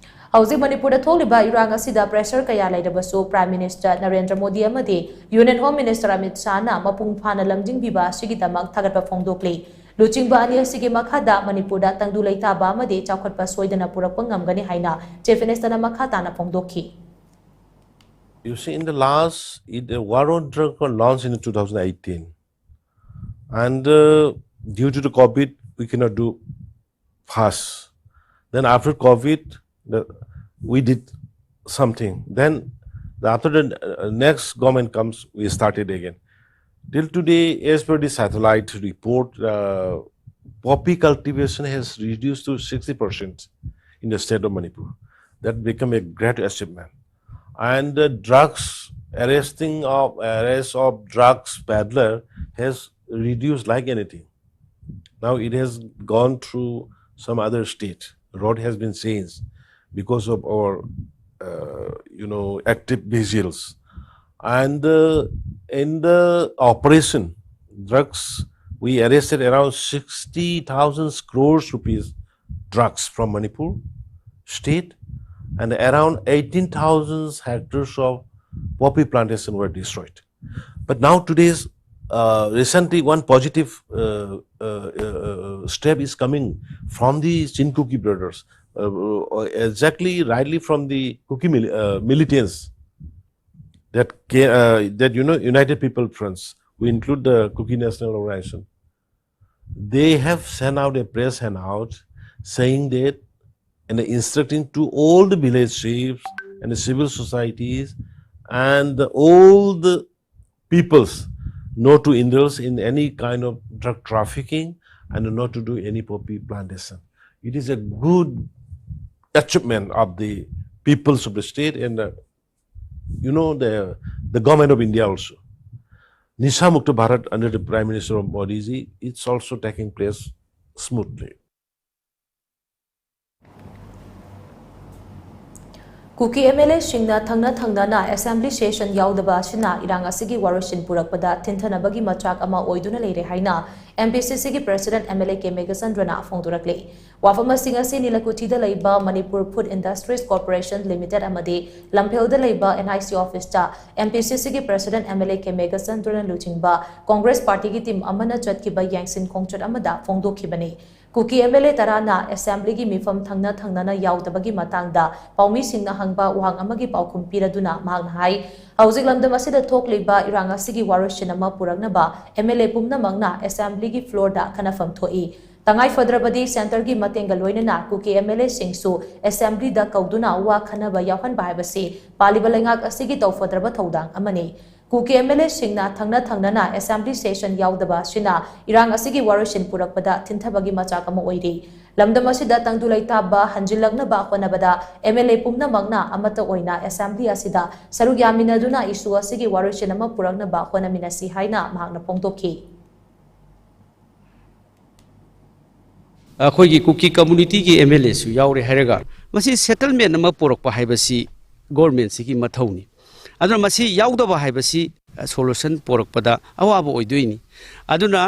ꯍꯧꯖꯤꯛ ꯃꯅꯤꯄꯨꯔꯗ ꯊꯣꯛꯂꯤꯕ ꯏꯔꯥꯡ ꯑꯁꯤꯗ ꯄ꯭ꯔꯦꯁꯔ ꯀꯌꯥ ꯂꯩꯔꯕꯁꯨ ꯄ꯭ꯔꯥꯏꯝ ꯃꯤꯅꯤꯁꯇꯔ ꯅꯔꯦꯟꯗ꯭ꯔ ꯃꯣꯗꯤ ꯑꯃꯗꯤ ꯌꯨꯅꯤꯌꯟ ꯍꯣꯝ ꯃꯤꯅꯤꯁꯇꯔ ꯑꯃꯤꯠ ꯁꯥꯍꯅ ꯃꯄꯨꯡ ꯐꯥꯅ ꯂꯝꯖꯤꯡꯕꯤꯕ ꯑꯁꯤꯒꯤꯗꯃꯛ ꯊꯥꯒꯠꯄ ꯐꯣꯡꯗꯣꯛꯂꯤ꯫ ꯂꯨꯆꯤꯡꯕ ꯑꯅꯤ ꯑꯁꯤꯒꯤ ꯃꯈꯥꯗ ꯃꯅꯤꯄꯨꯔꯗ ꯇꯪꯗꯨ ꯂꯩꯇꯥꯕ ꯑꯃꯗꯤ ꯆꯥꯎꯈꯠꯄ ꯁꯣꯏꯗꯅ ꯄꯨꯔꯛꯄ ꯉꯝꯒꯅꯤ ꯍꯥꯏꯅ ꯆꯤꯐ ꯃꯤꯅꯤꯁꯇꯔꯅ ꯃꯈꯥ ꯇꯥꯅ ꯐꯣꯡꯗꯣꯛꯈꯤ꯫ You see, in the last, it, the war on drugs was launched in two thousand eighteen. And uh, due to the COVID, we cannot do fast. Then after COVID, the, we did something. Then the, after the uh, next government comes, we started again. Till today, as per the satellite report, uh, poppy cultivation has reduced to sixty percent in the state of Manipur. That become a great achievement. And the drugs, arresting of, arrest of drugs peddler has reduced like anything. Now it has gone through some other state. Road has been changed because of our, uh, you know, active vigils. And uh, in the operation, drugs We arrested around sixty thousand crores rupees drugs from Manipur state, and around eighteen thousand hectares of poppy plantation were destroyed. But now today's, uh, recently one positive, uh, uh, uh, uh, step is coming from the Chin Kuki brothers, uh, uh, exactly rightly from the Kuki mili-, uh, militants that ca-, uh, that, you know, United People Fronts, we include the Kuki National Organization. They have sent out a press handout saying that, and instructing to all the village chiefs and the civil societies and the, all the peoples not to indulge in any kind of drug trafficking and not to do any poppy plantation. It is a good achievement of the peoples of the state and, uh, you know, the, the government of India also. Nisha Mukta Bharat under the Prime Minister of Modi ji, it's also taking place smoothly. Kuki M L ꯑꯦꯁꯤꯡꯅ ꯊꯪꯅ ꯊꯪꯅꯅ assembly session ꯌꯥꯎꯗꯕ ꯑꯁꯤꯅ ꯏꯔꯥꯡ ꯑꯁꯤꯒꯤ ꯋꯥꯔꯣꯏꯁꯤꯟ ꯄꯨꯔꯛꯄꯗ ꯊꯤꯟꯊꯅꯕꯒꯤ ꯃꯆꯥꯛ ꯑꯃ ꯑꯣꯏꯗꯨꯅ ꯂꯩꯔꯦ ꯍꯥꯏꯅ ꯑꯦꯝ ꯄꯤ ꯁꯤ ꯁꯤꯒꯤ president M L A K ꯃꯦꯘꯆꯟꯗ꯭ꯔꯅ ꯐꯣꯡꯗꯣꯔꯛꯂꯤ꯫ ꯋꯥꯐꯝ ꯑꯁꯤꯡ ꯑꯁꯤ ꯅꯤꯂꯀꯨꯊꯤꯗ ꯂꯩꯕ Manipur food industries corporation limited ꯑꯃꯗꯤ ꯂꯝꯐꯦꯜꯗ ꯂꯩꯕ ꯑꯦꯟ ꯑꯥꯏ ꯁꯤ ꯑꯣꯐꯤꯁꯇ ꯑꯦꯝ ꯄꯤ ꯁꯤ ꯁꯤꯒꯤ president M L A K ꯃꯦꯘꯆꯟꯗ꯭ꯔꯅ ꯂꯨꯆꯤꯡꯕ ꯀꯣꯡꯒ꯭ꯔꯦꯁ ꯄꯥꯔꯇꯤꯒꯤ ꯇꯤꯝ ꯑꯃꯅ ꯆꯠꯈꯤꯕ ꯌꯦꯡꯁꯤꯟ ꯈꯣꯡꯆꯠ ꯑꯃꯗ ꯐꯣꯡꯗꯣꯛꯈꯤꯕꯅꯤ꯫ ꯀꯨꯀꯤ ꯑꯦꯝ ꯑꯦꯜ ꯑꯦ ꯇꯔꯥꯅ ꯑꯦꯁꯦꯝꯕ꯭ꯂꯤꯒꯤ ꯃꯤꯐꯝ ꯊꯪꯅ ꯊꯪꯅꯅ ꯌꯥꯎꯗꯕꯒꯤ ꯃꯇꯥꯡꯗ ꯄꯥꯎꯃꯤꯁꯤꯡꯅ ꯍꯪꯕ ꯋꯥꯍꯪ ꯑꯃꯒꯤ ꯄꯥꯎꯈꯨꯝ ꯄꯤꯔꯗꯨꯅ ꯃꯍꯥꯛꯅ ꯍꯥꯏ, ꯍꯧꯖꯤꯛ ꯂꯝꯗꯝ ꯑꯁꯤꯗ ꯊꯣꯛꯂꯤꯕ ꯏꯔꯥꯡ ꯑꯁꯤꯒꯤ ꯋꯥꯔꯣꯏꯁꯤꯟ ꯑꯃ ꯄꯨꯔꯛꯅꯕ ꯑꯦꯝ ꯑꯦꯜ ꯑꯦ ꯄꯨꯝꯅꯃꯛꯅ ꯑꯦꯁꯦꯝꯕ꯭ꯂꯤꯒꯤ ꯐ꯭ꯂꯣꯔꯗ ꯈꯟꯅꯐꯝ ꯊꯣꯛꯏ꯫ ꯇꯉꯥꯏ ꯐꯗ꯭ꯔꯕꯗꯤ ꯁꯦꯟꯇꯔꯒꯤ ꯃꯇꯦꯡꯒ ꯂꯣꯏꯅꯅ ꯀꯨꯀꯤ ꯑꯦꯝ ꯑꯦꯜ ꯑꯦꯁꯤꯡꯁꯨ ꯑꯦꯁꯦꯝꯕ꯭ꯂꯤꯗ ꯀꯧꯗꯨꯅ ꯋꯥ ꯈꯟꯅꯕ ꯌꯥꯎꯍꯟꯕ ꯍꯥꯏꯕꯁꯤ ꯄꯥꯜꯂꯤꯕ ꯂꯩꯉꯥꯛ ꯑꯁꯤꯒꯤ ꯇꯧꯐꯗ꯭ꯔꯕ ꯊꯧꯗꯥꯡ ꯑꯃꯅꯤ꯫ ꯀꯨꯀꯤ ꯑꯦꯝ ꯑꯦꯜ ꯑꯦꯁꯤꯡꯅ ꯊꯪꯅ ꯊꯪꯅꯅ ꯑꯦꯁꯦꯝꯕ꯭ꯂꯤ ꯁꯦꯁꯟ ꯌꯥꯎꯗꯕ ꯑꯁꯤꯅ ꯏꯔꯥꯡ ꯑꯁꯤꯒꯤ ꯋꯥꯔꯣꯏꯁꯤꯟ ꯄꯨꯔꯛꯄꯗ ꯊꯤꯟꯊꯕꯒꯤ ꯃꯆꯥꯛ ꯑꯃ ꯑꯣꯏꯔꯤ꯫ ꯂꯝꯗꯝ ꯑꯁꯤꯗ ꯇꯪꯗꯨ ꯂꯩꯇꯥꯕ ꯍꯟꯖꯤꯜꯂꯛꯅꯕ ꯍꯣꯠꯅꯕꯗ ꯑꯦꯝ ꯑꯦꯜ ꯑꯦ ꯄꯨꯝꯅꯃꯛꯅ ꯑꯃꯠꯇ ꯑꯣꯏꯅ ꯑꯦꯁꯦꯝꯕ꯭ꯂꯤ ꯑꯁꯤꯗ ꯁꯔꯨꯛ ꯌꯥꯃꯤꯟꯅꯗꯨꯅ ꯏꯁꯨ ꯑꯁꯤꯒꯤ ꯋꯥꯔꯣꯏꯁꯤꯟ ꯑꯃ ꯄꯨꯔꯛꯅꯕ ꯍꯣꯠꯅꯃꯤꯟꯅꯁꯤ ꯍꯥꯏꯅ ꯃꯍꯥꯛꯅ ꯐꯣꯡꯗꯣꯛꯈꯤ꯫ ꯑꯩꯈꯣꯏꯒꯤ ꯀꯨꯀꯤ ꯀꯝꯃꯨꯅꯤꯇꯤꯒꯤ ꯑꯦꯝ ꯑꯦꯜ ꯑꯦꯁꯨ ꯌꯥꯎꯔꯦ ꯍꯥꯏꯔꯒ ꯃꯁꯤ ꯁꯦꯇꯜꯃꯦꯟ ꯑꯃ ꯄꯨꯔꯛꯄ ꯍꯥꯏꯕꯁꯤ ꯒꯣꯔꯃꯦꯟꯁꯤꯒꯤ ꯃꯊꯧꯅꯤ꯫ ꯑꯗꯨꯅ ꯃꯁꯤ ꯌꯥꯎꯗꯕ ꯍꯥꯏꯕꯁꯤ ꯁꯣꯂꯨꯁꯟ ꯄꯨꯔꯛꯄꯗ ꯑꯋꯥꯕ ꯑꯣꯏꯗꯣꯏꯅꯤ꯫ ꯑꯗꯨꯅ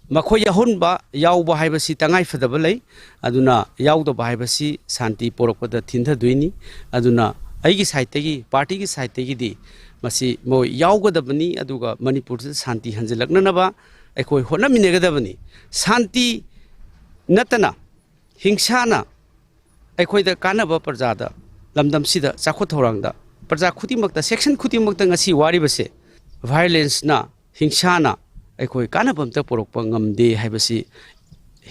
ꯃꯈꯣꯏ ꯌꯥꯎꯍꯟꯕ, ꯌꯥꯎꯕ ꯍꯥꯏꯕꯁꯤ ꯇꯉꯥꯏ ꯐꯗꯕ ꯂꯩ꯫ ꯑꯗꯨꯅ ꯌꯥꯎꯗꯕ ꯍꯥꯏꯕꯁꯤ ꯁꯥꯟꯇꯤ ꯄꯣꯔꯛꯄꯗ ꯊꯤꯟꯊꯗꯣꯏꯅꯤ꯫ ꯑꯗꯨꯅ ꯑꯩꯒꯤ ꯁꯥꯏꯠꯇꯒꯤ, ꯄꯥꯔꯇꯤꯒꯤ ꯁꯥꯏꯠꯇꯒꯤꯗꯤ ꯃꯁꯤ ꯃꯣꯏ ꯌꯥꯎꯒꯗꯕꯅꯤ꯫ ꯑꯗꯨꯒ ꯃꯅꯤꯄꯨꯔꯁꯤꯗ ꯁꯥꯟꯇꯤ ꯍꯟꯖꯤꯜꯂꯛꯅꯅꯕ ꯑꯩꯈꯣꯏ ꯍꯣꯠꯅꯃꯤꯟꯅꯒꯗꯕꯅꯤ꯫ ꯁꯥꯟꯇꯤ ꯅꯠꯇꯅ ꯍꯤꯡꯁꯥꯅ ꯑꯩꯈꯣꯏꯗ ꯀꯥꯟꯅꯕ, ꯄ꯭ꯔꯖꯥꯗ, ꯂꯝꯗꯝꯁꯤꯗ ꯆꯥꯎꯈꯠ ꯊꯧꯔꯥꯡꯗ, ꯄ꯭ꯔꯖꯥ ꯈꯨꯗꯤꯡꯃꯛꯇ, ꯁꯦꯛꯁꯟ ꯈꯨꯗꯤꯡꯃꯛꯇ ꯉꯁꯤ ꯋꯥꯔꯤꯕꯁꯦ ꯚꯥꯏꯑꯣꯂꯦꯟꯁꯅ, ꯍꯤꯡꯁꯥꯅ ꯑꯩꯈꯣꯏ ꯀꯥꯟꯅꯕ ꯑꯝꯇ ꯄꯨꯔꯛꯄ ꯉꯝꯗꯦ ꯍꯥꯏꯕꯁꯤ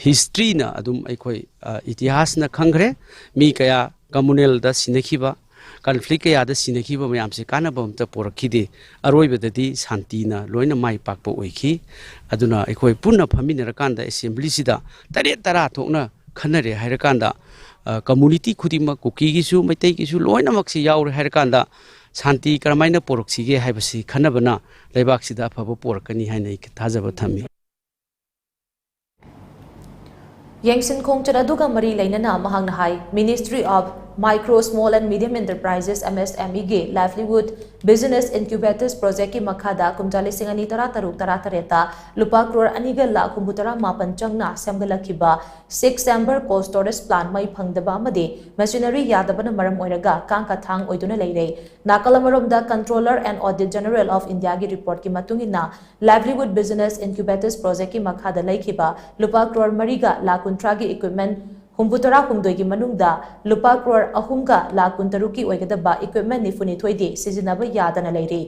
ꯍꯤꯁꯇ꯭ꯔꯤꯅ ꯑꯗꯨꯝ ꯑꯩꯈꯣꯏ, ꯑ, ꯏꯇꯤꯍꯥꯁꯅ ꯈꯪꯈ꯭ꯔꯦ꯫ ꯃꯤ ꯀꯌꯥ ꯀꯝꯃꯨꯅꯦꯜꯗ ꯁꯤꯅꯈꯤꯕ, ꯀꯟꯐ꯭ꯂꯤꯛ ꯀꯌꯥꯗ ꯁꯤꯅꯈꯤꯕ ꯃꯌꯥꯝꯁꯦ ꯀꯥꯟꯅꯕ ꯑꯝꯇ ꯄꯨꯔꯛꯈꯤꯗꯦ꯫ ꯑꯔꯣꯏꯕꯗꯗꯤ ꯁꯥꯟꯇꯤꯅ ꯂꯣꯏꯅ ꯃꯥꯏ ꯄꯥꯛꯄ ꯑꯣꯏꯈꯤ꯫ ꯑꯗꯨꯅ ꯑꯩꯈꯣꯏ ꯄꯨꯟꯅ ꯐꯝꯃꯤꯟꯅꯔꯀꯥꯟꯗ ꯑꯦꯁꯦꯝꯕ꯭ꯂꯤꯁꯤꯗ ꯇꯔꯦꯠ ꯇꯔꯥ ꯊꯣꯛꯅ ꯈꯟꯅꯔꯦ ꯍꯥꯏꯔꯀꯥꯟꯗ, ꯑ, ꯀꯝꯃꯨꯅꯤꯇꯤ ꯈꯨꯗꯤꯡꯃꯛ, ꯀꯨꯀꯤꯒꯤꯁꯨ, ꯃꯩꯇꯩꯒꯤꯁꯨ, ꯂꯣꯏꯅꯃꯛꯁꯤ ꯌꯥꯎꯔꯦ ꯍꯥꯏꯔꯀꯥꯟꯗ ꯁꯥꯟꯇꯤ ꯀꯔꯝꯍꯥꯏꯅ ꯄꯨꯔꯛꯁꯤꯒꯦ ꯍꯥꯏꯕꯁꯤ ꯈꯟꯅꯕꯅ ꯂꯩꯕꯥꯛꯁꯤꯗ ꯑꯐꯕ ꯄꯨꯔꯛꯀꯅꯤ ꯍꯥꯏꯅ ꯑꯩ ꯊꯥꯖꯕ ꯊꯝꯃꯤ꯫ ꯌꯦꯡꯁꯤꯟ ꯈꯣꯡꯆꯠ ꯑꯗꯨꯒ ꯃꯔꯤ ꯂꯩꯅꯅ ꯃꯍꯥꯛꯅ ꯍꯥꯏ, Ministry of Micro, Small and Medium Enterprises, M S M E ꯒꯤ Livelihood Business Incubators Project ꯀꯤ ꯃꯈꯥꯗ ꯀꯨꯝꯖꯥ ꯂꯤꯁꯤꯡ ꯑꯅꯤ ꯇꯔꯥ ꯇꯔꯨꯛ ꯇꯔꯥ ꯇꯔꯦꯠꯇ ꯂꯨꯄꯥ ꯀ꯭ꯔꯣꯔ ꯑꯅꯤꯒ ꯂꯥꯈ ꯍꯨꯝꯐꯨ ꯇꯔꯥ ꯃꯥꯄꯟ ꯆꯪꯅ ꯁꯦꯝꯒꯠꯂꯛꯈꯤꯕ six chamber cold storage plant ꯃꯩ ꯐꯪꯗꯕ ꯑꯃꯗꯤ machinery ꯌꯥꯗꯕꯅ ꯃꯔꯝ ꯑꯣꯏꯔꯒ ꯀꯥꯡ ꯀꯊꯥꯡ ꯑꯣꯏꯗꯨꯅ ꯂꯩꯔꯦ꯫ ꯅꯥꯀꯜ ꯑꯃꯔꯣꯝꯗ Controller and Auditor General of India ꯒꯤ report ꯀꯤ ꯃꯇꯨꯡ ꯏꯟꯅ, Livelihood Business Incubators Project ꯀꯤ ꯃꯈꯥꯗ ꯂꯩꯈꯤꯕ ꯂꯨꯄꯥ ꯀ꯭ꯔꯣꯔ ꯃꯔꯤꯒ ꯂꯥꯈ ꯀꯨꯟꯊ꯭ꯔꯥꯒꯤ equipment ꯍꯨꯝꯐꯨ ꯇꯔꯥ ꯍꯨꯝꯗꯣꯏꯒꯤ ꯃꯅꯨꯡꯗ ꯂꯨꯄꯥ ꯀ꯭ꯔꯣꯔ ꯑꯍꯨꯝꯒ ꯂꯥꯈ ꯀꯨꯟꯇꯔꯨꯛꯀꯤ ꯑꯣꯏꯒꯗꯕ equipment ꯅꯤꯐꯨ ꯅꯤꯊꯣꯏꯗꯤ ꯁꯤꯖꯤꯟꯅꯕ ꯌꯥꯗꯅ ꯂꯩꯔꯤ꯫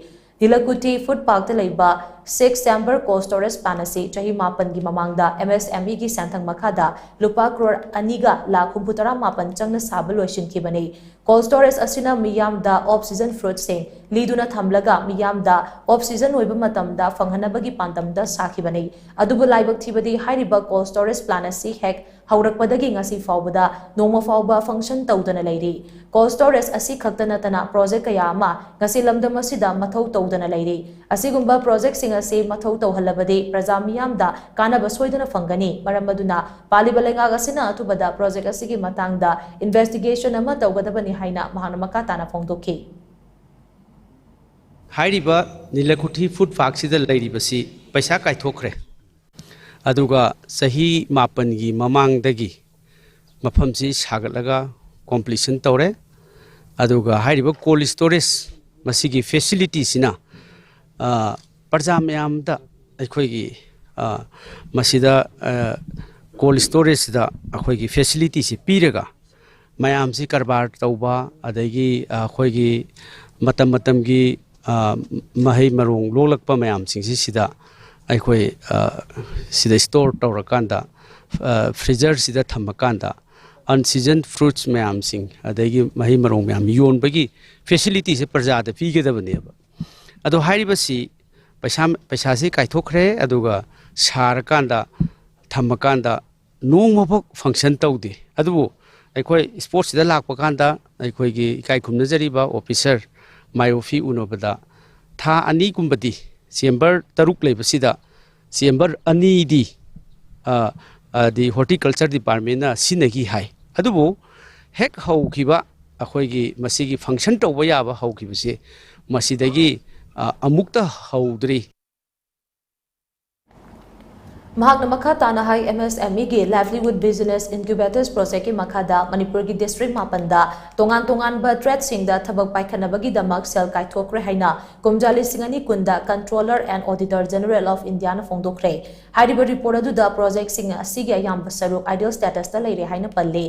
ꯅꯤꯂꯀꯨꯊꯤ Food Park ꯇ ꯂꯩꯕ six chamber cold storage plant ꯑꯁꯤ ꯆꯍꯤ ꯃꯥꯄꯟꯒꯤ ꯃꯃꯥꯡꯗ M S M E ꯒꯤ ꯁꯦꯟꯊꯪ ꯃꯈꯥꯗ ꯂꯨꯄꯥ ꯀ꯭ꯔꯣꯔ ꯑꯅꯤꯒ ꯂꯥꯈ ꯍꯨꯝꯐꯨ ꯇꯔꯥ ꯃꯥꯄꯟ ꯆꯪꯅ ꯁꯥꯕ ꯂꯣꯏꯁꯤꯟꯈꯤꯕꯅꯤ꯫ Cold storage ꯑꯁꯤꯅ ꯃꯤꯌꯥꯝꯗ off season fruit ꯁꯤꯡ ꯂꯤꯗꯨꯅ ꯊꯝꯂꯒ ꯃꯤꯌꯥꯝꯗ off season ꯑꯣꯏꯕ ꯃꯇꯝꯗ ꯐꯪꯍꯟꯅꯕꯒꯤ ꯄꯥꯟꯗꯝꯗ ꯁꯥꯈꯤꯕꯅꯤ꯫ ꯑꯗꯨꯕꯨ ꯂꯥꯏꯕꯛ ꯊꯤꯕꯗꯤ ꯍꯥꯏꯔꯤꯕ cold storage plant ꯑꯁꯤ ꯍꯦꯛ ꯍꯧꯔꯛꯄꯗꯒꯤ ꯉꯁꯤ ꯐꯥꯎꯕꯗ ꯅꯣꯡꯃ ꯐꯥꯎꯕ function ꯇꯧꯗꯅ ꯂꯩꯔꯤ꯫ Cold storage ꯑꯁꯤ ꯈꯛꯇ ꯅꯠꯇꯅ project ꯀꯌꯥ ꯑꯃ ꯉꯁꯤ ꯂꯝꯗꯝ ꯑꯁꯤꯗ ꯃꯊꯧ ꯇꯧꯗꯅ ꯂꯩꯔꯤ꯫ ꯑꯁꯤꯒꯨꯝꯕ project ꯁꯤꯡ ꯑꯁꯤ ꯃꯊꯧ ꯇꯧꯍꯜꯂꯕꯗꯤ ꯄ꯭ꯔꯖꯥ ꯃꯤꯌꯥꯝꯗ ꯀꯥꯟꯅꯕ ꯁꯣꯏꯗꯅ ꯐꯪꯒꯅꯤ꯫ ꯃꯔꯝ ꯑꯗꯨꯅ ꯄꯥꯜꯂꯤꯕ ꯂꯩꯉꯥꯛ ꯑꯁꯤꯅ ꯑꯊꯨꯕꯗ project ꯑꯁꯤꯒꯤ ꯃꯇꯥꯡꯗ investigation ꯑꯃ ꯇꯧꯒꯗꯕꯅꯤ ꯍꯥꯏꯅ ꯃꯍꯥꯛꯅ ꯃꯈꯥ ꯇꯥꯅ ꯐꯣꯡꯗꯣꯛꯈꯤ꯫ ꯍꯥꯏꯔꯤꯕ ꯅꯤꯂꯀꯨꯊꯤ Food Park ꯁꯤꯗ ꯂꯩꯔꯤꯕꯁꯤ ꯄꯩꯁꯥ ꯀꯥꯏꯊꯣꯛꯈ꯭ꯔꯦ꯫ ꯑꯗꯨꯒ ꯆꯍꯤ ꯃꯥꯄꯟꯒꯤ ꯃꯃꯥꯡꯗꯒꯤ ꯃꯐꯝꯁꯤ ꯁꯥꯒꯠꯂꯒ ꯀꯣꯝꯄ꯭ꯂꯤꯁꯟ ꯇꯧꯔꯦ꯫ ꯑꯗꯨꯒ ꯍꯥꯏꯔꯤꯕ ꯀꯣꯜ ꯁ꯭ꯇꯣꯔꯦꯖ ꯃꯁꯤꯒꯤ ꯐꯦꯁꯤꯂꯤꯇꯤꯁꯤꯅ, ꯑ, ꯄ꯭ꯔꯖꯥ ꯃꯌꯥꯝꯗ ꯑꯩꯈꯣꯏꯒꯤ, ꯑ, ꯃꯁꯤꯗ, ꯑ, ꯀꯣꯜ ꯁ꯭ꯇꯣꯔꯦꯖꯁꯤꯗ ꯑꯩꯈꯣꯏꯒꯤ ꯐꯦꯁꯤꯂꯤꯇꯤꯁꯤ ꯄꯤꯔꯒ ꯃꯌꯥꯝꯁꯤ ꯀꯔꯕꯥꯔ ꯇꯧꯕ, ꯑꯗꯒꯤ, ꯑ, ꯑꯩꯈꯣꯏꯒꯤ ꯃꯇꯝ ꯃꯇꯝꯒꯤ, ꯑ, ꯃꯍꯩ ꯃꯔꯣꯡ ꯂꯣꯛꯂꯛꯄ ꯃꯌꯥꯝꯁꯤꯡꯁꯤ ꯁꯤꯗ ꯑꯩꯈꯣꯏ, ꯑ, ꯁꯤꯗ ꯁ꯭ꯇꯣꯔ ꯇꯧꯔꯀꯥꯟꯗ, ꯑ, ꯐ꯭ꯔꯤꯖꯔꯁꯤꯗ ꯊꯝꯃꯀꯥꯟꯗ ꯑꯟꯁꯤꯖꯟ ꯐ꯭ꯔꯨꯠꯁ ꯃꯌꯥꯝꯁꯤꯡ, ꯑꯗꯒꯤ ꯃꯍꯩ ꯃꯔꯣꯡ ꯃꯌꯥꯝ ꯌꯣꯟꯕꯒꯤ ꯐꯦꯁꯤꯂꯤꯇꯤꯁꯦ ꯄ꯭ꯔꯖꯥꯗ ꯄꯤꯒꯗꯕꯅꯦꯕ꯫ ꯑꯗꯣ ꯍꯥꯏꯔꯤꯕꯁꯤ ꯄꯩꯁꯥ, ꯄꯩꯁꯥꯁꯤ ꯀꯥꯏꯊꯣꯛꯈ꯭ꯔꯦ, ꯑꯗꯨꯒ ꯁꯥꯔꯀꯥꯟꯗ, ꯊꯝꯃꯀꯥꯟꯗ ꯅꯣꯡꯃꯐꯥꯎ ꯐꯪꯁꯟ ꯇꯧꯗꯦ꯫ ꯑꯗꯨꯕꯨ ꯑꯩꯈꯣꯏ ꯁ꯭ꯄꯣꯔꯠꯁꯤꯗ ꯂꯥꯛꯄ ꯀꯥꯟꯗ ꯑꯩꯈꯣꯏꯒꯤ ꯏꯀꯥꯏ ꯈꯨꯝꯅꯖꯔꯤꯕ ꯑꯣꯐꯤꯁꯔ ꯃꯥꯏꯑꯣꯐꯤ ꯎꯅꯕꯗ ꯊꯥ ꯑꯅꯤꯒꯨꯝꯕꯗꯤ ꯆꯦꯝꯕꯔ ꯇꯔꯨꯛ ꯂꯩꯕꯁꯤꯗ ꯆꯦꯝꯕꯔ ꯑꯅꯤꯗꯤ, ꯑ, ꯑꯗꯤ ꯍꯣꯔꯇꯤꯀꯜꯆꯔ ꯗꯤꯄꯥꯔꯠꯃꯦꯟꯅ ꯁꯤꯖꯤꯟꯅꯈꯤ ꯍꯥꯏ꯫ ꯑꯗꯨꯕꯨ ꯍꯦꯛ ꯍꯧꯈꯤꯕ ꯑꯩꯈꯣꯏꯒꯤ ꯃꯁꯤꯒꯤ ꯐꯪꯁꯟ ꯇꯧꯕ ꯌꯥꯕ ꯍꯧꯈꯤꯕꯁꯦ ꯃꯁꯤꯗꯒꯤ, ꯑ, ꯑꯃꯨꯛꯇ ꯍꯧꯗ꯭ꯔꯤ꯫ ꯃꯍꯥꯛꯅ ꯃꯈꯥ ꯇꯥꯅ ꯍꯥꯏ, ꯑꯦꯝ ꯑꯦꯁ ꯑꯦꯝ ꯏꯒꯤ Livelihood Business Incubators Projectꯀꯤ ꯃꯈꯥꯗ ꯃꯅꯤꯄꯨꯔꯒꯤ ꯗꯤꯁꯇ꯭ꯔꯤꯛ ꯃꯥꯄꯟꯗ ꯇꯣꯉꯥꯟ ꯇꯣꯉꯥꯟꯕ ꯇ꯭ꯔꯦꯗꯁꯤꯡꯗ ꯊꯕꯛ ꯄꯥꯏꯈꯠꯅꯕꯒꯤꯗꯃꯛ ꯁꯦꯜ ꯀꯥꯏꯊꯣꯛꯈ꯭ꯔꯦ ꯍꯥꯏꯅ ꯀꯨꯝꯖꯥ ꯂꯤꯁꯤꯡ ꯑꯅꯤ ꯀꯨꯟꯗ Controller and Auditor General of Indiaꯅ ꯐꯣꯡꯗꯣꯛꯈ꯭ꯔꯦ꯫ ꯍꯥꯏꯔꯤꯕ ꯔꯤꯄꯣꯔꯠ ꯑꯗꯨꯗ ꯄ꯭ꯔꯣꯖꯦꯛꯁꯤꯡ ꯑꯁꯤꯒꯤ ꯑꯌꯥꯝꯕ ꯁꯔꯨꯛ ꯑꯥꯏꯗꯜ ꯁ꯭ꯇꯦꯇꯁꯇ ꯂꯩꯔꯦ ꯍꯥꯏꯅ ꯄꯜꯂꯤ꯫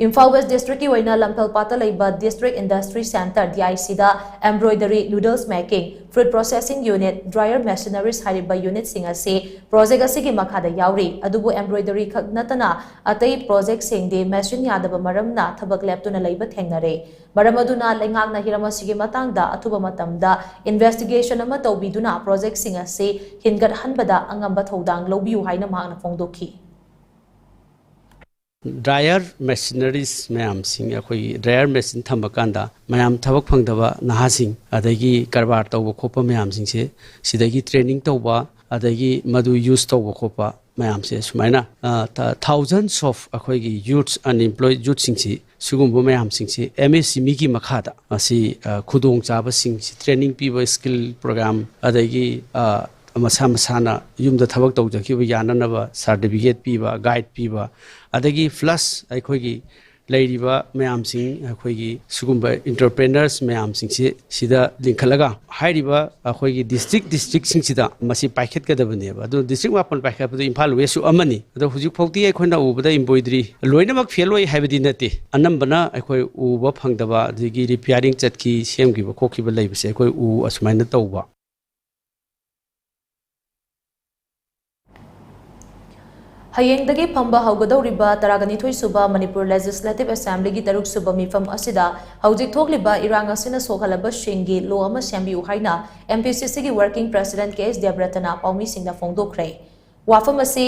ꯏꯝꯐꯥꯜ ꯋꯦꯁ ꯗꯤꯁꯇ꯭ꯔꯤꯛꯀꯤ ꯑꯣꯏꯅ ꯂꯝꯐꯦꯜꯄꯥꯠꯇ ꯂꯩꯕ District Industry Centre, D I Cꯗ embroidery, noodles making, fruit processing unit, dryer machineries ꯍꯥꯏꯔꯤꯕ ꯌꯨꯅꯤꯠꯁꯤꯡ ꯑꯁꯤ ꯄ꯭ꯔꯣꯖꯦꯛ ꯑꯁꯤꯒꯤ ꯃꯈꯥꯗ ꯌꯥꯎꯔꯤ꯫ ꯑꯗꯨꯕꯨ embroidery ꯈꯛ ꯅꯠꯇꯅ ꯑꯇꯩ ꯄ꯭ꯔꯣꯖꯦꯛꯁꯤꯡꯗꯤ ꯃꯦꯆꯤꯟ ꯌꯥꯗꯕ ꯃꯔꯝꯅ ꯊꯕꯛ ꯂꯦꯞꯇꯨꯅ ꯂꯩꯕ ꯊꯦꯡꯅꯔꯦ꯫ ꯃꯔꯝ ꯑꯗꯨꯅ ꯂꯩꯉꯥꯛꯅ ꯍꯤꯔꯝ ꯑꯁꯤꯒꯤ ꯃꯇꯥꯡꯗ ꯑꯊꯨꯕ ꯃꯇꯝꯗ investigation ꯑꯃ ꯇꯧꯕꯤꯗꯨꯅ ꯄ꯭ꯔꯣꯖꯦꯛꯁꯤꯡ ꯑꯁꯤ ꯍꯤꯡꯒꯠꯍꯟꯕꯗ ꯑꯉꯝꯕ ꯊꯧꯗꯥꯡ ꯂꯧꯕꯤꯌꯨ ꯍꯥꯏꯅ ꯃꯍꯥꯛꯅ ꯐꯣꯡꯗꯣꯛꯈꯤ꯫ ꯗ꯭ꯔꯥꯏꯌꯔ ꯃꯦꯆꯤꯅꯔꯤꯁ ꯃꯌꯥꯝꯁꯤꯡ, ꯑꯩꯈꯣꯏꯒꯤ ꯗ꯭ꯔꯥꯏꯌꯔ ꯃꯦꯆꯤꯟ ꯊꯝꯕ ꯀꯥꯟꯗ ꯃꯌꯥꯝ ꯊꯕꯛ ꯐꯪꯗꯕ ꯅꯍꯥꯁꯤꯡ, ꯑꯗꯒꯤ ꯀꯔꯕꯥꯔ ꯇꯧꯕ ꯈꯣꯠꯄ ꯃꯌꯥꯝꯁꯤꯡꯁꯦ ꯁꯤꯗꯒꯤ ꯇ꯭ꯔꯦꯅꯤꯡ ꯇꯧꯕ, ꯑꯗꯒꯤ ꯃꯗꯨ ꯌꯨꯁ ꯇꯧꯕ ꯈꯣꯠꯄ ꯃꯌꯥꯝꯁꯦ ꯁꯨꯃꯥꯏꯅ, ꯑ, ꯊ-, thousands of ꯑꯩꯈꯣꯏꯒꯤ youths, unemployed youthꯁꯤꯡꯁꯤ ꯁꯤꯒꯨꯝꯕ ꯃꯌꯥꯝꯁꯤꯡꯁꯤ ꯑꯦꯝ ꯑꯦꯁ ꯑꯦꯝ ꯏꯒꯤ ꯃꯈꯥꯗ ꯃꯁꯤ, ꯑ, ꯈꯨꯗꯣꯡꯆꯥꯕꯁꯤꯡꯁꯤ, ꯇ꯭ꯔꯦꯅꯤꯡ ꯄꯤꯕ, ꯁ꯭ꯀꯤꯜ ꯄ꯭ꯔꯣꯒ꯭ꯔꯥꯝ, ꯑꯗꯒꯤ, ꯑ, ꯃꯁꯥ ꯃꯁꯥꯅ ꯌꯨꯝꯗ ꯊꯕꯛ ꯇꯧꯖꯈꯤꯕ ꯌꯥꯅꯅꯕ ꯁꯥꯔꯇꯤꯐꯤꯀꯦꯠ ꯄꯤꯕ, ꯒꯥꯏꯗ ꯄꯤꯕ, ꯑꯗꯒꯤ ꯄ꯭ꯂꯁ ꯑꯩꯈꯣꯏꯒꯤ ꯂꯩꯔꯤꯕ ꯃꯌꯥꯝꯁꯤꯡ, ꯑꯩꯈꯣꯏꯒꯤ ꯁꯤꯒꯨꯝꯕ ꯏꯟꯇꯔꯄ꯭ꯔꯦꯅꯔꯁ ꯃꯌꯥꯝꯁꯤꯡꯁꯤ ꯁꯤꯗ ꯂꯤꯡꯈꯠꯂꯒ ꯍꯥꯏꯔꯤꯕ ꯑꯩꯈꯣꯏꯒꯤ ꯗꯤꯁꯇ꯭ꯔꯤꯛ ꯗꯤꯁꯇ꯭ꯔꯤꯛꯁꯤꯡꯁꯤꯗ ꯃꯁꯤ ꯄꯥꯏꯈꯠꯀꯗꯕꯅꯦꯕ꯫ ꯑꯗꯨ ꯗꯤꯁꯇ꯭ꯔꯤꯛ ꯃꯥꯄꯟ ꯄꯥꯏꯈꯠꯄꯗ ꯏꯝꯐꯥꯜ ꯋꯦꯁꯁꯨ ꯑꯃꯅꯤ꯫ ꯑꯗꯣ ꯍꯧꯖꯤꯛ ꯐꯥꯎꯗꯤ ꯑꯩꯈꯣꯏꯅ ꯎꯕꯗ ꯏꯝꯕꯣꯏꯗ꯭ꯔꯤ ꯂꯣꯏꯅꯃꯛ ꯐꯦꯜ ꯑꯣꯏ ꯍꯥꯏꯕꯗꯤ ꯅꯠꯇꯦ, ꯑꯅꯝꯕꯅ ꯑꯩꯈꯣꯏ ꯎꯕ ꯐꯪꯗꯕ, ꯑꯗꯒꯤ ꯔꯤꯄꯤꯌꯥꯔꯤꯡ ꯆꯠꯈꯤ, ꯁꯦꯝꯈꯤꯕ ꯈꯣꯠꯈꯤꯕ ꯂꯩꯕꯁꯦ ꯑꯩꯈꯣꯏ ꯎ ꯑꯁꯨꯃꯥꯏꯅ ꯇꯧꯕ꯫ ꯍꯌꯦꯡꯗꯒꯤ ꯐꯝꯕ ꯍꯧꯒꯗꯧꯔꯤꯕ ꯇꯔꯥꯒꯅꯤꯊꯣꯏ ꯁꯨꯕ ꯃꯅꯤꯄꯨꯔ ꯂꯦꯖꯤꯁꯂꯦꯇꯤꯚ ꯑꯦꯁꯦꯝꯕ꯭ꯂꯤꯒꯤ ꯇꯔꯨꯛ ꯁꯨꯕ ꯃꯤꯐꯝ ꯑꯁꯤꯗ ꯍꯧꯖꯤꯛ ꯊꯣꯛꯂꯤꯕ ꯏꯔꯥꯡ ꯑꯁꯤꯅ ꯁꯣꯛꯍꯜꯂꯕꯁꯤꯡꯒꯤ ꯂꯣ ꯑꯃ ꯁꯦꯝꯕꯤꯌꯨ ꯍꯥꯏꯅ ꯑꯦꯝ ꯄꯤ ꯁꯤ ꯁꯤꯒꯤ ꯋꯥꯔꯀꯤꯡ ꯄ꯭ꯔꯦꯁꯤꯗꯦꯟꯠ ꯀꯦ ꯑꯦꯁ ꯗꯦꯕ꯭ꯔꯇꯅ ꯄꯥꯎꯃꯤꯁꯤꯡꯗ ꯐꯣꯡꯗꯣꯛꯈ꯭ꯔꯦ꯫ ꯋꯥꯐꯝ ꯑꯁꯤ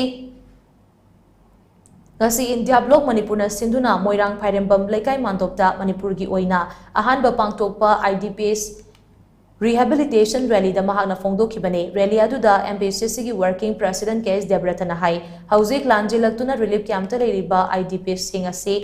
ꯉꯁꯤ ꯏꯟꯗꯤꯌꯥ ꯕ꯭ꯂꯣꯛ ꯃꯅꯤꯄꯨꯔꯅ ꯁꯤꯟꯗꯨꯅ ꯃꯣꯏꯔꯥꯡ ꯐꯥꯏꯔꯦꯝꯕꯝ ꯂꯩꯀꯥꯏ ꯃꯥꯟꯗꯣꯞꯇ ꯃꯅꯤꯄꯨꯔꯒꯤ ꯑꯣꯏꯅ ꯑꯍꯥꯟꯕ ꯄꯥꯡꯊꯣꯛꯄ I D P S rehabilitation ꯔꯦꯂꯤꯗ ꯃꯍꯥꯛꯅ ꯐꯣꯡꯗꯣꯛꯈꯤꯕꯅꯤ꯫ ꯔꯦꯂꯤ ꯑꯗꯨꯗ ꯑꯦꯝ ꯄꯤ ꯁꯤ ꯁꯤꯒꯤ ꯋꯥꯔꯀꯤꯡ ꯄ꯭ꯔꯦꯁꯤꯗꯦꯟꯠ ꯀꯦ ꯑꯦꯁ ꯗꯦꯕ꯭ꯔꯇꯅ ꯍꯥꯏ, ꯍꯧꯖꯤꯛ ꯂꯥꯟꯖꯦꯜꯂꯛꯇꯨꯅ ꯔꯤꯂꯤꯐ ꯀꯦꯝꯞꯇ ꯂꯩꯔꯤꯕ ꯑꯥꯏ ꯗꯤ ꯄꯤ ꯑꯦꯁꯁꯤꯡ ꯑꯁꯤ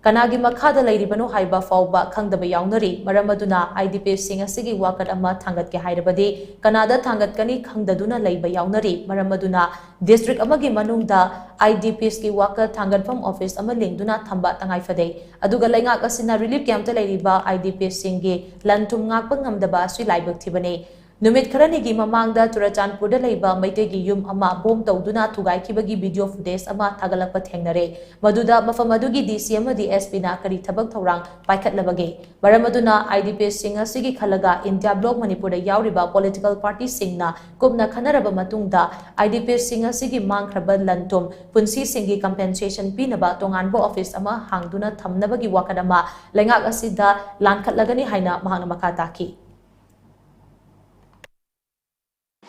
ꯀꯅꯥꯒꯤ ꯃꯈꯥꯗ ꯂꯩꯔꯤꯕꯅꯣ ꯍꯥꯏꯕ ꯐꯥꯎꯕ ꯈꯪꯗꯕ ꯌꯥꯎꯅꯔꯤ꯫ ꯃꯔꯝ ꯑꯗꯨꯅ ꯑꯥꯏ ꯗꯤ ꯄꯤ ꯑꯦꯁꯁꯤꯡ ꯑꯁꯤꯒꯤ ꯋꯥꯀꯠ ꯑꯃ ꯊꯥꯡꯒꯠꯀꯦ ꯍꯥꯏꯔꯕꯗꯤ ꯀꯅꯥꯗ ꯊꯥꯡꯒꯠꯀꯅꯤ ꯈꯪꯗꯗꯨꯅ ꯂꯩꯕ ꯌꯥꯎꯅꯔꯤ꯫ ꯃꯔꯝ ꯑꯗꯨꯅ ꯗꯤꯁꯇ꯭ꯔꯤꯛ ꯑꯃꯒꯤ ꯃꯅꯨꯡꯗ ꯑꯥꯏ ꯗꯤ ꯄꯤ ꯑꯦꯁꯀꯤ ꯋꯥꯀꯠ ꯊꯥꯡꯒꯠꯐꯝ ꯑꯣꯐꯤꯁ ꯑꯃ ꯂꯤꯡꯗꯨꯅ ꯊꯝꯕ ꯇꯉꯥꯏ ꯐꯗꯦ꯫ ꯑꯗꯨꯒ ꯂꯩꯉꯥꯛ ꯑꯁꯤꯅ ꯔꯤꯂꯤꯐ ꯀꯦꯝꯞꯇ ꯂꯩꯔꯤꯕ ꯑꯥꯏ ꯗꯤ ꯄꯤ ꯑꯦꯁꯁꯤꯡꯒꯤ ꯂꯟ ꯊꯨꯝ ꯉꯥꯛꯄ ꯉꯝꯗꯕ ꯑꯁꯤ ꯂꯥꯏꯕꯛ ꯊꯤꯕꯅꯤ꯫ ꯅꯨꯃꯤꯠ ꯈꯔꯅꯤꯒꯤ ꯃꯃꯥꯡꯗ ꯆꯨꯔꯆꯥꯟꯄꯨꯔꯗ ꯂꯩꯕ ꯃꯩꯇꯩꯒꯤ ꯌꯨꯝ ꯑꯃ ꯕꯣꯝ ꯇꯧꯗꯨꯅ ꯊꯨꯒꯥꯏꯈꯤꯕꯒꯤ ꯚꯤꯗꯤꯑꯣ ꯐꯨꯇꯦꯖ ꯑꯃ ꯊꯥꯒꯠꯂꯛꯄ ꯊꯦꯡꯅꯔꯦ꯫ ꯃꯗꯨꯗ ꯃꯐꯝ ꯑꯗꯨꯒꯤ ꯗꯤ ꯁꯤ ꯑꯃꯗꯤ ꯑꯦꯁ ꯄꯤꯅ ꯀꯔꯤ ꯊꯕꯛ ꯊꯧꯔꯥꯡ ꯄꯥꯏꯈꯠꯂꯕꯒꯦ? ꯃꯔꯝ ꯑꯗꯨꯅ ꯑꯥꯏ ꯗꯤ ꯄꯤ ꯑꯦꯁꯁꯤꯡ ꯑꯁꯤꯒꯤ ꯈꯜꯂꯒ ꯏꯟꯗꯤꯌꯥ ꯕ꯭ꯂꯣꯛ ꯃꯅꯤꯄꯨꯔꯗ ꯌꯥꯎꯔꯤꯕ ꯄꯣꯂꯤꯇꯤꯀꯦꯜ ꯄꯥꯔꯇꯤꯁꯤꯡꯅ ꯀꯨꯞꯅ ꯈꯟꯅꯔꯕ ꯃꯇꯨꯡꯗ ꯑꯥꯏ ꯗꯤ ꯄꯤ ꯑꯦꯁꯁꯤꯡ ꯑꯁꯤꯒꯤ ꯃꯥꯡꯈ꯭ꯔꯕ ꯂꯟ ꯊꯨꯝ, ꯄꯨꯟꯁꯤꯁꯤꯡꯒꯤ ꯀꯝꯄꯦꯟꯁꯦꯁꯟ ꯄꯤꯅꯕ ꯇꯣꯉꯥꯟꯕ ꯑꯣꯐꯤꯁ ꯑꯃ ꯍꯥꯡꯗꯨꯅ ꯊꯝꯅꯕꯒꯤ ꯋꯥꯀꯠ ꯑꯃ ꯂꯩꯉꯥꯛ ꯑꯁꯤꯗ ꯂꯥꯟꯈꯠꯂꯒꯅꯤ ꯍꯥꯏꯅ ꯃꯍꯥꯛꯅ ꯃꯈꯥ ꯇꯥꯈꯤ꯫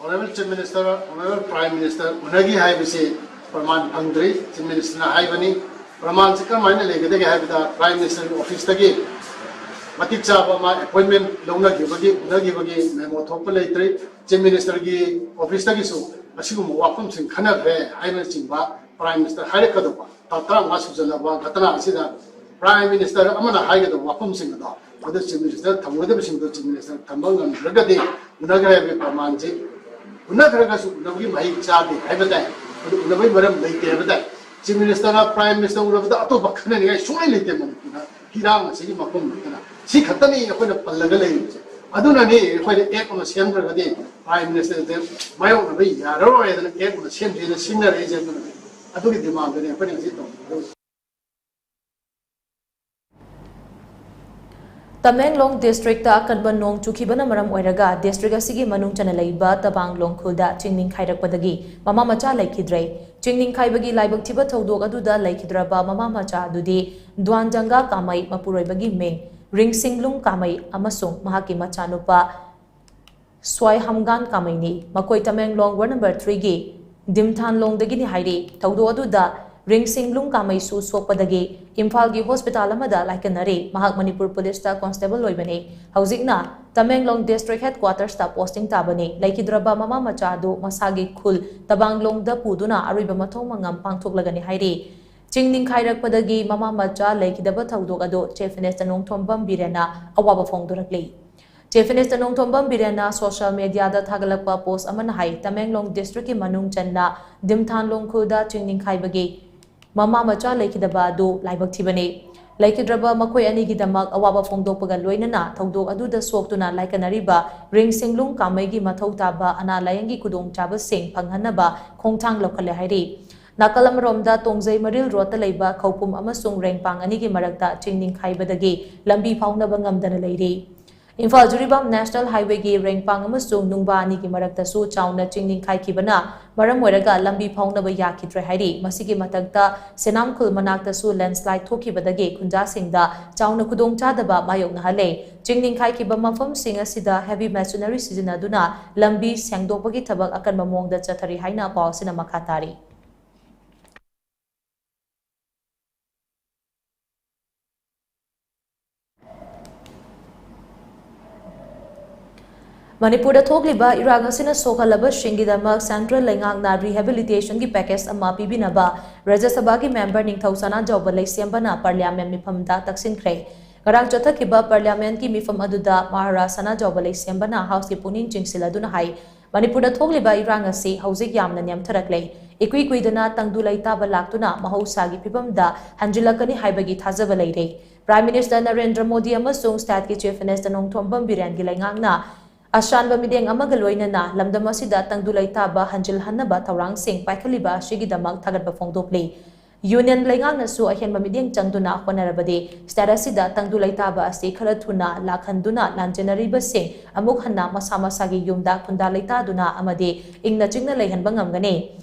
Honourable Chief Minister, Honourable Prime Minister ꯎꯅꯈꯤ ꯍꯥꯏꯕꯁꯤ ꯄ꯭ꯔꯃꯥꯟ ꯐꯪꯗ꯭ꯔꯤ꯫ Chief Ministerꯅ ꯍꯥꯏꯕꯅꯤ꯫ ꯄ꯭ꯔꯃꯥꯟꯁꯤ ꯀꯔꯝꯍꯥꯏꯅ ꯂꯩꯒꯗꯒꯦ ꯍꯥꯏꯕꯗ, Prime Ministerꯒꯤ ꯑꯣꯐꯤꯁꯇꯒꯤ ꯃꯇꯤꯛ ꯆꯥꯕ ꯑꯃ ꯑꯦꯄꯣꯏꯟꯃꯦꯟ ꯂꯧꯅꯈꯤꯕꯒꯤ, ꯎꯅꯈꯤꯕꯒꯤ ꯃꯦꯃꯣ ꯊꯣꯛꯄ ꯂꯩꯇ꯭ꯔꯤ꯫ Chief Ministerꯒꯤ ꯑꯣꯐꯤꯁꯇꯒꯤꯁꯨ ꯑꯁꯤꯒꯨꯝꯕ ꯋꯥꯐꯝꯁꯤꯡ ꯈꯟꯅꯈ꯭ꯔꯦ ꯍꯥꯏꯕꯅꯆꯤꯡꯕ Prime Minister ꯍꯥꯏꯔꯛꯀꯗꯧꯕ ꯇꯥꯡ ꯇꯔꯥꯃꯉꯥ ꯁꯨꯖꯜꯂꯕ ꯘꯇꯅꯥ ꯑꯁꯤꯗ Prime Minister ꯑꯃꯅ ꯍꯥꯏꯒꯗꯕ ꯋꯥꯐꯝꯁꯤꯡ ꯑꯗꯣ ꯃꯗꯨ Chief Minister ꯊꯝꯒꯗꯕꯁꯤꯡꯗꯣ Chief Minister ꯊꯝꯕ ꯉꯝꯗ꯭ꯔꯒꯗꯤ ꯎꯅꯈ꯭ꯔꯦ ꯍꯥꯏꯕꯒꯤ ꯄ꯭ꯔꯃꯥꯟꯁꯤ ꯎꯅꯈ꯭ꯔꯒꯁꯨ ꯎꯅꯕꯒꯤ ꯃꯍꯩ ꯆꯥꯗꯦ ꯍꯥꯏꯕ ꯇꯥꯏ꯫ ꯑꯗꯨ ꯎꯅꯕꯒꯤ ꯃꯔꯝ ꯂꯩꯇꯦ ꯍꯥꯏꯕ ꯇꯥꯏ꯫ ꯆꯤꯐ ꯃꯤꯅꯤꯁꯇꯔꯒ ꯄ꯭ꯔꯥꯏꯝ ꯃꯤꯅꯤꯁꯇꯔ ꯎꯅꯕꯗ ꯑꯇꯣꯞꯄ ꯈꯟꯅꯅꯤꯡꯉꯥꯏ ꯁꯨꯡꯂꯩ ꯂꯩꯇꯦ ꯃꯅꯤꯄꯨꯔꯗ꯫ ꯏꯔꯥꯡ ꯑꯁꯤꯒꯤ ꯃꯐꯝ ꯅꯠꯇꯅ ꯁꯤ ꯈꯛꯇꯅꯤ ꯑꯩꯈꯣꯏꯅ ꯄꯜꯂꯒ ꯂꯩꯔꯤꯕꯁꯦ꯫ ꯑꯗꯨꯅꯅꯤ ꯑꯩꯈꯣꯏꯅ ꯑꯦꯛ ꯑꯃ ꯁꯦꯝꯗ꯭ꯔꯒꯗꯤ ꯄ꯭ꯔꯥꯏꯝ ꯃꯤꯅꯤꯁꯇꯔꯁꯦ ꯃꯥꯌꯣꯛꯅꯕ ꯌꯥꯔꯔꯣꯏ ꯍꯥꯏꯗꯅ ꯑꯦꯛ ꯑꯃ ꯁꯦꯝꯁꯦꯅ ꯁꯤꯡꯅꯔꯛꯏꯁꯦ꯫ ꯑꯗꯨꯅꯅꯤ, ꯑꯗꯨꯒꯤ ꯗꯤꯃꯥꯟꯗꯨꯅꯤ ꯑꯩꯈꯣꯏꯅ ꯉꯁꯤ ꯇꯧꯔꯤꯕ꯫ ꯇꯃꯦꯡꯂꯣꯡ ꯗꯤꯁꯇ꯭ꯔꯤꯛꯇ ꯑꯀꯟꯕ ꯅꯣꯡ ꯆꯨꯈꯤꯕꯅ ꯃꯔꯝ ꯑꯣꯏꯔꯒ ꯗꯤꯁꯇ꯭ꯔꯤꯛ ꯑꯁꯤꯒꯤ ꯃꯅꯨꯡ ꯆꯟꯅ ꯂꯩꯕ ꯇꯕꯥꯡꯂꯣꯡ ꯈꯨꯜꯗ ꯆꯤꯡ ꯅꯤꯡꯈꯥꯏꯔꯛꯄꯗꯒꯤ ꯃꯃꯥ ꯃꯆꯥ ꯂꯩꯈꯤꯗ꯭ꯔꯦ꯫ ꯆꯤꯡ ꯅꯤꯡꯈꯥꯏꯕꯒꯤ ꯂꯥꯏꯕꯛ ꯊꯤꯕ ꯊꯧꯗꯣꯛ ꯑꯗꯨꯗ ꯂꯩꯈꯤꯗ꯭ꯔꯕ ꯃꯃꯥ ꯃꯆꯥ ꯑꯗꯨꯗꯤ ꯗꯨꯋꯥꯟꯖꯪꯒꯥ ꯀꯥꯃꯩ, ꯃꯄꯨꯔꯣꯏꯕꯒꯤ ꯃꯤꯡ ꯔꯤꯡꯁꯤꯡꯂꯨꯡ ꯀꯥꯃꯩ ꯑꯃꯁꯨꯡ ꯃꯍꯥꯛꯀꯤ ꯃꯆꯥꯅꯨꯄꯥ ꯁ꯭ꯋꯥꯏ ꯍꯝꯒꯥꯟ ꯀꯥꯃꯩꯅꯤ꯫ ꯃꯈꯣꯏ ꯇꯃꯦꯡꯂꯣꯡ ꯋꯥꯔꯗ ꯅꯝꯕꯔ ꯊ꯭ꯔꯤꯒꯤ ꯗꯤꯝꯊꯥꯟꯂꯣꯡꯗꯒꯤꯅꯤ ꯍꯥꯏꯔꯤ꯫ ꯊꯧꯗꯣꯛ ꯑꯗꯨꯗ ꯔꯤꯡꯁꯤꯡꯂꯨꯡ ꯀꯥꯃꯩꯁꯨ ꯁꯣꯛꯄꯗꯒꯤ ꯏꯝꯐꯥꯜꯒꯤ ꯍꯣꯁꯄꯤꯇꯥꯜ ꯑꯃꯗ ꯂꯥꯏꯀꯠꯅꯔꯤ꯫ ꯃꯍꯥꯛ ꯃꯅꯤꯄꯨꯔ ꯄꯨꯂꯤꯁꯇ ꯀꯣꯟꯁꯇꯦꯕꯜ ꯑꯣꯏꯕꯅꯤ꯫ ꯍꯧꯖꯤꯛꯅ ꯇꯃꯦꯡꯂꯣꯡ ꯗꯤꯁꯇ꯭ꯔꯤꯛ ꯍꯦꯗꯀ꯭ꯋꯥꯇꯔꯁꯇ ꯄꯣꯁꯇꯤꯡ ꯇꯥꯕꯅꯤ꯫ ꯂꯩꯈꯤꯗ꯭ꯔꯕ ꯃꯃꯥ ꯃꯆꯥ ꯑꯗꯨ ꯃꯁꯥꯒꯤ ꯈꯨꯜ ꯇꯕꯥꯡꯂꯣꯡꯗ ꯄꯨꯗꯨꯅ ꯑꯔꯣꯏꯕ ꯃꯊꯧ ꯃꯉꯝ ꯄꯥꯡꯊꯣꯛꯂꯒꯅꯤ ꯍꯥꯏꯔꯤ꯫ ꯆꯤꯡ ꯅꯤꯡꯈꯥꯏꯔꯛꯄꯗꯒꯤ ꯃꯃꯥ ꯃꯆꯥ ꯂꯩꯈꯤꯗꯕ ꯊꯧꯗꯣꯛ ꯑꯗꯨ ꯆꯤꯐ ꯃꯤꯅꯤꯁꯇꯔ ꯅꯣꯡꯊꯣꯝꯕꯝ ꯕꯤꯔꯦꯟꯅ ꯑꯋꯥꯕ ꯐꯣꯡꯗꯣꯔꯛꯂꯤ꯫ ꯆꯤꯐ ꯃꯤꯅꯤꯁꯇꯔ ꯅꯣꯡꯊꯣꯝꯕꯝ ꯕꯤꯔꯦꯟꯅ ꯁꯣꯁꯤꯌꯦꯜ ꯃꯤꯗꯤꯌꯥꯗ ꯊꯥꯒꯠꯂꯛꯄ ꯄꯣꯁ ꯑꯃꯅ ꯍꯥꯏ, ꯇꯃꯦꯡꯂꯣꯡ ꯗꯤꯁꯇ꯭ꯔꯤꯛꯀꯤ ꯃꯅꯨꯡ ꯆꯟꯅ ꯗꯤꯝꯊꯥꯟꯂꯣꯡ ꯈꯨꯜꯗ ꯆꯤꯡ ꯅꯤꯡꯈꯥꯏꯕꯒꯤ ꯃꯃꯥ ꯃꯆꯥ ꯂꯩꯈꯤꯗꯕ ꯑꯗꯨ ꯂꯥꯏꯕꯛ ꯊꯤꯕꯅꯤ꯫ ꯂꯩꯈꯤꯗ꯭ꯔꯕ ꯃꯈꯣꯏ ꯑꯅꯤꯒꯤꯗꯃꯛ ꯑꯋꯥꯕ ꯐꯣꯡꯗꯣꯛꯄꯒ ꯂꯣꯏꯅꯅ ꯊꯧꯗꯣꯛ ꯑꯗꯨꯗ ꯁꯣꯛꯇꯨꯅ ꯂꯥꯏꯀꯠꯅꯔꯤꯕ ꯔꯤꯡꯁꯤꯡꯂꯨꯡ ꯀꯥꯃꯩꯒꯤ ꯃꯊꯧ ꯇꯥꯕ ꯑꯅꯥ ꯂꯥꯌꯦꯡꯒꯤ ꯈꯨꯗꯣꯡꯆꯥꯕꯁꯤꯡ ꯐꯪꯍꯟꯅꯕ ꯈꯣꯡꯊꯥꯡ ꯂꯧꯈꯠꯂꯦ ꯍꯥꯏꯔꯤ꯫ ꯅꯥꯀꯜ ꯑꯃꯔꯣꯝꯗ ꯇꯣꯡꯖꯩ ꯃꯔꯤꯜ ꯔꯣꯗꯇ ꯂꯩꯕ ꯈꯧꯄꯨꯝ ꯑꯃꯁꯨꯡ ꯔꯦꯡꯄꯥꯡ ꯑꯅꯤꯒꯤ ꯃꯔꯛꯇ ꯆꯤꯡ ꯅꯤꯡꯈꯥꯏꯕꯗꯒꯤ ꯂꯝꯕꯤ ꯐꯥꯎꯅꯕ ꯉꯝꯗꯅ ꯂꯩꯔꯤ꯫ ꯏꯝꯐꯥꯜ ꯖꯤꯔꯤꯕꯥꯝ ꯅꯦꯁꯅꯦꯜ ꯍꯥꯏꯋꯦꯒꯤ ꯔꯦꯡꯄꯥꯡ ꯑꯃꯁꯨꯡ ꯅꯨꯡꯕꯥ ꯑꯅꯤꯒꯤ ꯃꯔꯛꯇꯁꯨ ꯆꯥꯎꯅ ꯆꯤꯡ ꯅꯤꯡꯈꯥꯏꯈꯤꯕꯅ ꯃꯔꯝ ꯑꯣꯏꯔꯒ ꯂꯝꯕꯤ ꯐꯥꯎꯅꯕ ꯌꯥꯈꯤꯗ꯭ꯔꯦ ꯍꯥꯏꯔꯤ꯫ ꯃꯁꯤꯒꯤ ꯃꯊꯛꯇ ꯁꯦꯅꯥꯝꯈꯨꯜ ꯃꯅꯥꯛꯇꯁꯨ ꯂꯦꯟꯁꯂꯥꯏꯗ ꯊꯣꯛꯈꯤꯕꯗꯒꯤ ꯈꯨꯟꯖꯥꯁꯤꯡꯗ ꯆꯥꯎꯅ ꯈꯨꯗꯣꯡꯆꯥꯗꯕ ꯃꯥꯌꯣꯛꯅꯍꯜꯂꯦ꯫ ꯆꯤꯡ ꯅꯤꯡꯈꯥꯏꯈꯤꯕ ꯃꯐꯝꯁꯤꯡ ꯑꯁꯤꯗ ꯍꯦꯚꯤ ꯃꯦꯁꯤꯅꯔꯤ ꯁꯤꯖꯤꯟꯅꯗꯨꯅ ꯂꯝꯕꯤ ꯁꯦꯡꯗꯣꯛꯄꯒꯤ ꯊꯕꯛ ꯑꯀꯟꯕ ꯃꯑꯣꯡꯗ ꯆꯠꯊꯔꯤ ꯍꯥꯏꯅ ꯄꯥꯎ ꯑꯁꯤꯅ ꯃꯈꯥ ꯇꯥꯔꯤ꯫ ꯃꯅꯤꯄꯨꯔꯗ ꯊꯣꯛꯂꯤꯕ ꯏꯔꯥꯡ ꯑꯁꯤꯅ ꯁꯣꯛꯍꯜꯂꯕꯁꯤꯡꯒꯤꯗꯃꯛ ꯁꯦꯟꯇ꯭ꯔꯦꯜ ꯂꯩꯉꯥꯛꯅ ꯔꯤꯍꯦꯕꯤꯂꯤꯇꯦꯁꯟꯒꯤ ꯄꯦꯀꯦꯖ ꯑꯃ ꯄꯤꯕꯤꯅꯕ ꯔꯥꯖ꯭ꯌ ꯁꯚꯥꯒꯤ ꯃꯦꯝꯕꯔ ꯅꯤꯡꯊꯧ ꯁꯅꯥꯖꯥꯎꯕ ꯂꯩꯁꯦꯝꯕꯅ ꯄꯥꯔꯂꯤꯌꯥꯃꯦꯟ ꯃꯤꯐꯝꯗ ꯇꯛꯁꯤꯟꯈ꯭ꯔꯦ꯫ ꯉꯔꯥꯡ ꯆꯠꯊꯈꯤꯕ ꯄꯥꯔꯂꯤꯌꯥꯃꯦꯟꯒꯤ ꯃꯤꯐꯝ ꯑꯗꯨꯗ ꯃꯍꯥꯔꯥꯖ ꯁꯅꯥꯖꯥꯎꯕ ꯂꯩꯁꯦꯝꯕꯅ ꯍꯥꯎꯁꯀꯤ ꯄꯨꯛꯅꯤꯡ ꯆꯤꯡꯁꯤꯜꯂꯗꯨꯅ ꯍꯥꯏ, ꯃꯅꯤꯄꯨꯔꯗ ꯊꯣꯛꯂꯤꯕ ꯏꯔꯥꯡ ꯑꯁꯤ ꯍꯧꯖꯤꯛ ꯌꯥꯝꯅ ꯅꯦꯝꯊꯔꯛꯂꯦ꯫ ꯏꯀꯨꯏ ꯀꯨꯏꯗꯅ ꯇꯪꯗꯨ ꯂꯩꯇꯥꯕ ꯂꯥꯛꯇꯨꯅ ꯃꯍꯧꯁꯥꯒꯤ ꯐꯤꯕꯝꯗ ꯍꯟꯖꯤꯜꯂꯛꯀꯅꯤ ꯍꯥꯏꯕꯒꯤ ꯊꯥꯖꯕ ꯂꯩꯔꯦ꯫ Prime Minister ꯅꯔꯦꯟꯗ꯭ꯔ ꯃꯣꯗꯤ ꯑꯃꯁꯨꯡ STATꯀꯤ Chief Minister ꯅꯣꯡꯊꯣꯝꯕꯝ ꯕꯤꯔꯦꯟꯒꯤ ꯂꯩꯉꯥꯛꯅ ꯑꯁꯥꯟꯕ ꯃꯤꯠꯌꯦꯡ ꯑꯃꯒ ꯂꯣꯏꯅꯅ ꯂꯝꯗꯝ ꯑꯁꯤꯗ ꯇꯪꯗꯨ ꯂꯩꯇꯥꯕ ꯍꯟꯖꯤꯜꯍꯟꯅꯕ ꯊꯧꯔꯥꯡꯁꯤꯡ ꯄꯥꯏꯈꯠꯂꯤꯕ ꯑꯁꯤꯒꯤꯗꯃꯛ ꯊꯥꯒꯠꯄ ꯐꯣꯡꯗꯣꯛꯂꯤ꯫ Union ꯂꯩꯉꯥꯛꯅꯁꯨ ꯑꯍꯦꯟꯕ ꯃꯤꯠꯌꯦꯡ ꯆꯪꯗꯨꯅ ꯍꯣꯠꯅꯔꯕꯗꯤ STAT ꯑꯁꯤꯗ ꯇꯪꯗꯨ ꯂꯩꯇꯥꯕ ꯑꯁꯤ ꯈꯔ ꯊꯨꯅ ꯂꯥꯛꯍꯟꯗꯨꯅ ꯂꯥꯟꯖꯦꯟꯅꯔꯤꯕꯁꯤꯡ ꯑꯃꯨꯛ ꯍꯟꯅ ꯃꯁꯥ ꯃꯁꯥꯒꯤ ꯌꯨꯝꯗ ꯈꯨꯟꯗꯥ ꯂꯩꯇꯥꯗꯨꯅ ꯑꯃꯗꯤ ꯏꯪꯅ ꯆꯤꯛꯅ ꯂꯩꯍꯟꯕ ꯉꯝꯒꯅꯤ꯫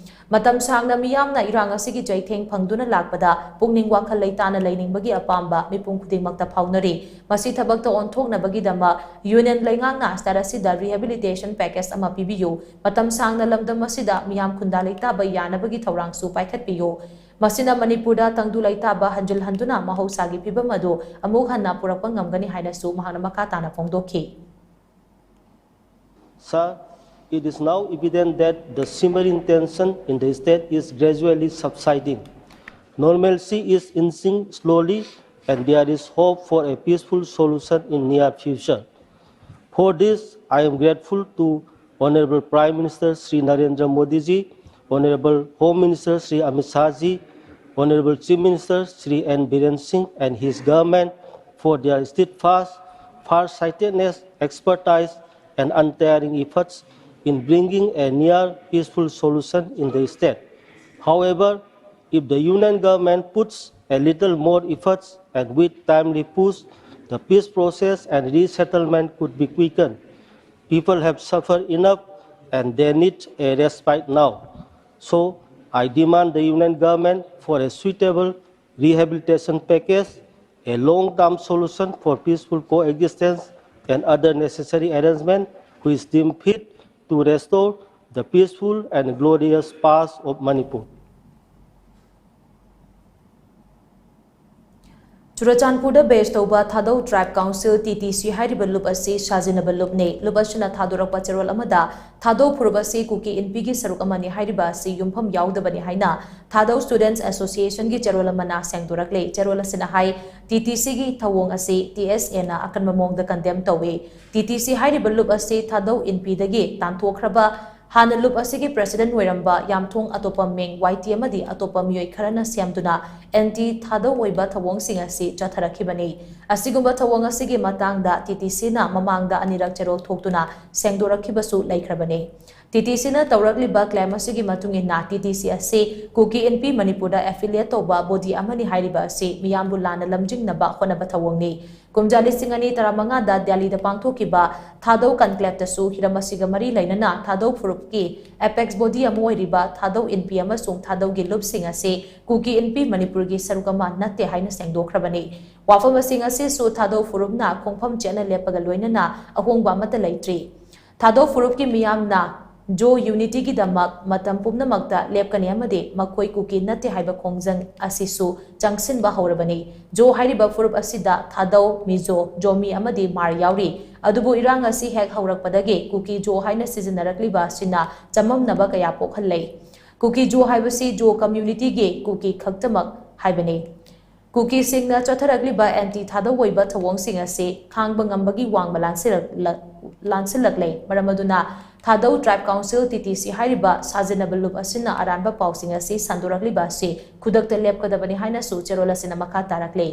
ꯃꯇꯝ ꯁꯥꯡꯅ ꯃꯤꯌꯥꯝꯅ ꯏꯔꯥꯡ ꯑꯁꯤꯒꯤ ꯆꯩꯊꯦꯡ ꯐꯪꯗꯨꯅ ꯂꯥꯛꯄꯗ ꯄꯨꯛꯅꯤꯡ ꯋꯥꯈꯜ ꯂꯩꯇꯥꯅ ꯂꯩꯅꯤꯡꯕꯒꯤ ꯑꯄꯥꯝꯕ ꯃꯤꯄꯨꯝ ꯈꯨꯗꯤꯡꯃꯛꯇ ꯐꯥꯎꯅꯔꯤ꯫ ꯃꯁꯤ ꯊꯕꯛꯇ ꯑꯣꯟꯊꯣꯛꯅꯕꯒꯤꯗꯃꯛ Union ꯂꯩꯉꯥꯛꯅ STAT ꯑꯁꯤꯗ rehabilitation package ꯑꯃ ꯄꯤꯕꯤꯌꯨ꯫ ꯃꯇꯝ ꯁꯥꯡꯅ ꯂꯝꯗꯝ ꯑꯁꯤꯗ ꯃꯤꯌꯥꯝ ꯈꯨꯟꯗꯥ ꯂꯩꯇꯥꯕ ꯌꯥꯅꯕꯒꯤ ꯊꯧꯔꯥꯡꯁꯨ ꯄꯥꯏꯈꯠꯄꯤꯌꯨ꯫ ꯃꯁꯤꯅ ꯃꯅꯤꯄꯨꯔꯗ ꯇꯪꯗꯨ ꯂꯩꯇꯥꯕ ꯍꯟꯖꯤꯜꯍꯟꯗꯨꯅ ꯃꯍꯧꯁꯥꯒꯤ ꯐꯤꯕꯝ ꯑꯗꯨ ꯑꯃꯨꯛ ꯍꯟꯅ ꯄꯨꯔꯛꯄ ꯉꯝꯒꯅꯤ ꯍꯥꯏꯅꯁꯨ ꯃꯍꯥꯛꯅ ꯃꯈꯥ ꯇꯥꯅ ꯐꯣꯡꯗꯣꯛꯈꯤ꯫ Sir, it is now evident that the simmering tension in the state is gradually subsiding. Normalcy is inching slowly, and there is hope for a peaceful solution in near future. For this, I am grateful to Honorable Prime Minister Shri Narendra Modi ji, Honorable Home Minister Shri Amit Shah ji, Honorable Chief Minister Shri N Biren Singh and his government for their steadfast, far-sightedness, expertise, and untiring efforts in bringing a near peaceful solution in the state. However, if the Union government puts a little more efforts and with timely push, the peace process and resettlement could be quickened. People have suffered enough and they need a respite now. So, I demand the Union government for a suitable rehabilitation package, a long-term solution for peaceful coexistence, and other necessary arrangement which deem fit to restore the peaceful and glorious past of Manipur. ꯆꯨꯔꯆꯥꯟꯄꯨꯔꯗ ꯕꯦꯁ ꯇꯧꯕ ꯊꯥꯗꯧ ꯇ꯭ꯔꯥꯏꯕ council, T T C, ꯍꯥꯏꯔꯤꯕ ꯂꯨꯞ ꯑꯁꯤ ꯁꯥꯖꯤꯟꯅꯕ ꯂꯨꯞꯅꯤ꯫ ꯂꯨꯞ ꯑꯁꯤꯅ ꯊꯥꯗꯣꯔꯛꯄ ꯆꯦꯔꯣꯜ ꯑꯃꯗ ꯊꯥꯗꯧ ꯐꯨꯔꯨꯞ ꯑꯁꯤ ꯀꯨꯀꯤ ꯏꯟꯄꯤꯒꯤ ꯁꯔꯨꯛ ꯑꯃꯅꯤ ꯍꯥꯏꯔꯤꯕ ꯑꯁꯤ ꯌꯨꯝꯐꯝ ꯌꯥꯎꯗꯕꯅꯤ ꯍꯥꯏꯅ ꯊꯥꯗꯧ ꯁ꯭ꯇꯨꯗꯦꯟꯠꯁ ꯑꯦꯁꯣꯁꯤꯌꯦꯁꯟꯒꯤ ꯆꯦꯔꯣꯜ ꯑꯃꯅ ꯁꯦꯡꯗꯣꯔꯛꯂꯤ꯫ ꯆꯦꯔꯣꯜ ꯑꯁꯤꯅ ꯍꯥꯏ, ꯇꯤ ꯇꯤ ꯁꯤꯒꯤ ꯊꯧꯑꯣꯡ ꯑꯁꯤ ꯇꯤ ꯑꯦꯁ ꯑꯦꯅ ꯑꯀꯟꯕ ꯃꯑꯣꯡꯗ ꯀꯟꯗꯦꯝ ꯇꯧꯏ꯫ ꯇꯤ ꯇꯤ ꯁꯤ ꯍꯥꯏꯔꯤꯕ ꯂꯨꯞ ꯑꯁꯤ ꯊꯥꯗꯧ ꯏꯟꯄꯤꯗꯒꯤ ꯇꯥꯟꯊꯣꯛꯈ꯭ꯔꯕ, ꯍꯥꯟꯅ ꯂꯨꯞ ꯑꯁꯤꯒꯤ ꯄ꯭ꯔꯦꯁꯤꯗꯦꯟꯠ ꯑꯣꯏꯔꯝꯕ ꯌꯥꯝꯊꯣꯡ ꯑꯇꯣꯞꯄ ꯃꯤꯡ, ꯋꯥꯏ ꯇꯤ ꯑꯃꯗꯤ ꯑꯇꯣꯞꯄ ꯃꯤꯑꯣꯏ ꯈꯔꯅ ꯁꯦꯝꯗꯨꯅ ꯑꯦꯟꯇꯤ ꯊꯥꯗꯧ ꯑꯣꯏꯕ ꯊꯧꯑꯣꯡꯁꯤꯡ ꯑꯁꯤ ꯆꯠꯊꯔꯛꯈꯤꯕꯅꯤ꯫ ꯑꯁꯤꯒꯨꯝꯕ ꯊꯧꯑꯣꯡ ꯑꯁꯤꯒꯤ ꯃꯇꯥꯡꯗ ꯇꯤ ꯇꯤ ꯁꯤꯅ ꯃꯃꯥꯡꯗ ꯑꯅꯤꯔꯛ ꯆꯦꯔꯣꯜ ꯊꯣꯛꯇꯨꯅ ꯁꯦꯡꯗꯣꯔꯛꯈꯤꯕꯁꯨ ꯂꯩꯈ꯭ꯔꯕꯅꯤ꯫ ꯇꯤ ꯇꯤ ꯁꯤꯅ ꯇꯧꯔꯛꯂꯤꯕ ꯀ꯭ꯂꯦꯝ ꯑꯁꯤꯒꯤ ꯃꯇꯨꯡ ꯏꯟꯅ, ꯇꯤ ꯇꯤ ꯁꯤ ꯑꯁꯤ ꯀꯨꯀꯤ ꯏꯟꯄꯤ ꯃꯅꯤꯄꯨꯔꯗ ꯑꯦꯐꯤꯂꯤꯌꯦꯠ ꯇꯧꯕ ꯕꯣꯗꯤ ꯑꯃꯅꯤ ꯍꯥꯏꯔꯤꯕ ꯑꯁꯤ ꯃꯤꯌꯥꯝꯕꯨ ꯂꯥꯟꯅ ꯂꯝꯖꯤꯡꯅꯕ ꯍꯣꯠꯅꯕ ꯊꯧꯑꯣꯡꯅꯤ꯫ ꯀꯨꯝꯖꯥ ꯂꯤꯁꯤꯡ ꯑꯅꯤ ꯇꯔꯥꯃꯉꯥꯗ ꯗꯦꯜꯂꯤꯗ ꯄꯥꯡꯊꯣꯛꯈꯤꯕ ꯊꯥꯗꯧ ꯀꯟꯀ꯭ꯂꯦꯞꯇꯁꯨ ꯍꯤꯔꯝ ꯑꯁꯤꯒ ꯃꯔꯤ ꯂꯩꯅꯅ ꯊꯥꯗꯧ ꯐꯨꯔꯨꯞꯀꯤ ꯑꯦꯄꯦꯛꯁ ꯕꯣꯗꯤ ꯑꯃ ꯑꯣꯏꯔꯤꯕ ꯊꯥꯗꯧ ꯏꯟꯄꯤ ꯑꯃꯁꯨꯡ ꯊꯥꯗꯧꯒꯤ ꯂꯨꯞꯁꯤꯡ ꯑꯁꯤ ꯀꯨꯀꯤ ꯏꯟꯄꯤ ꯃꯅꯤꯄꯨꯔꯒꯤ ꯁꯔꯨꯛ ꯑꯃ ꯅꯠꯇꯦ ꯍꯥꯏꯅ ꯁꯦꯡꯗꯣꯛꯈ꯭ꯔꯕꯅꯤ꯫ ꯋꯥꯐꯝꯁꯤꯡ ꯑꯁꯤꯁꯨ ꯊꯥꯗꯧ ꯐꯨꯔꯨꯞꯅ ꯈꯣꯡꯐꯝ ꯆꯦꯠꯅ ꯂꯦꯞꯄꯒ ꯂꯣꯏꯅꯅ ꯑꯍꯣꯡꯕ ꯑꯃꯠꯇ ꯂꯩꯇ꯭ꯔꯤ꯫ ꯊꯥꯗꯧ ꯐꯨꯔꯨꯞꯀꯤ ꯃꯤꯌꯥꯝꯅ ꯖꯣ ꯌꯨꯅꯤꯇꯤꯒꯤꯗꯃꯛ ꯃꯇꯝ ꯄꯨꯝꯅꯃꯛꯇ ꯂꯦꯞꯀꯅꯤ ꯑꯃꯗꯤ ꯃꯈꯣꯏ ꯀꯨꯀꯤ ꯅꯠꯇꯦ ꯍꯥꯏꯕ ꯈꯣꯡꯖꯪ ꯑꯁꯤꯁꯨ ꯆꯪꯁꯤꯟꯕ ꯍꯧꯔꯕꯅꯤ꯫ ꯖꯣ ꯍꯥꯏꯔꯤꯕ ꯐꯨꯔꯨꯞ ꯑꯁꯤꯗ ꯊꯥꯗꯧ, ꯃꯤꯖꯣ, ꯖꯣꯃꯤ ꯑꯃꯗꯤ ꯃꯥꯔ ꯌꯥꯎꯔꯤ꯫ ꯑꯗꯨꯕꯨ ꯏꯔꯥꯡ ꯑꯁꯤ ꯍꯦꯛ ꯍꯧꯔꯛꯄꯗꯒꯤ ꯀꯨꯀꯤ ꯖꯣ ꯍꯥꯏꯅ ꯁꯤꯖꯤꯟꯅꯔꯛꯂꯤꯕ ꯑꯁꯤꯅ ꯆꯃꯝꯅꯕ ꯀꯌꯥ ꯄꯣꯛꯍꯜꯂꯦ꯫ ꯀꯨꯀꯤ ꯖꯣ ꯍꯥꯏꯕꯁꯤ ꯖꯣ ꯀꯝꯌꯨꯅꯤꯇꯤꯒꯤ ꯀꯨꯀꯤ ꯈꯛꯇꯃꯛ ꯍꯥꯏꯕꯅꯤ꯫ ꯀꯨꯀꯤꯁꯤꯡꯅ ꯆꯠꯊꯔꯛꯂꯤꯕ ꯑꯦꯟꯇꯤ ꯊꯥꯗꯧ ꯑꯣꯏꯕ ꯊꯧꯑꯣꯡꯁꯤꯡ ꯑꯁꯤ ꯈꯥꯡꯕ ꯉꯝꯕꯒꯤ ꯋꯥꯡꯃ ꯂꯥꯟꯁꯤꯜꯂꯛ-, ꯂꯥꯟꯁꯤꯜꯂꯛꯂꯦ꯫ ꯃꯔꯝ ꯑꯗꯨꯅ ꯊꯥꯗꯧ ꯇ꯭ꯔꯥꯏꯕ ꯀꯥꯎꯟꯁꯤꯜ, ꯇꯤ ꯇꯤ ꯁꯤ, ꯍꯥꯏꯔꯤꯕ ꯁꯥꯖꯤꯟꯅꯕ ꯂꯨꯞ ꯑꯁꯤꯅ ꯑꯔꯥꯟꯕ ꯄꯥꯎꯁꯤꯡ ꯑꯁꯤ ꯁꯟꯗꯣꯔꯛꯂꯤꯕ ꯑꯁꯤ ꯈꯨꯗꯛꯇ ꯂꯦꯞꯀꯗꯕꯅꯤ ꯍꯥꯏꯅꯁꯨ ꯆꯦꯔꯣꯜ ꯑꯁꯤꯅ ꯃꯈꯥ ꯇꯥꯔꯛꯂꯤ꯫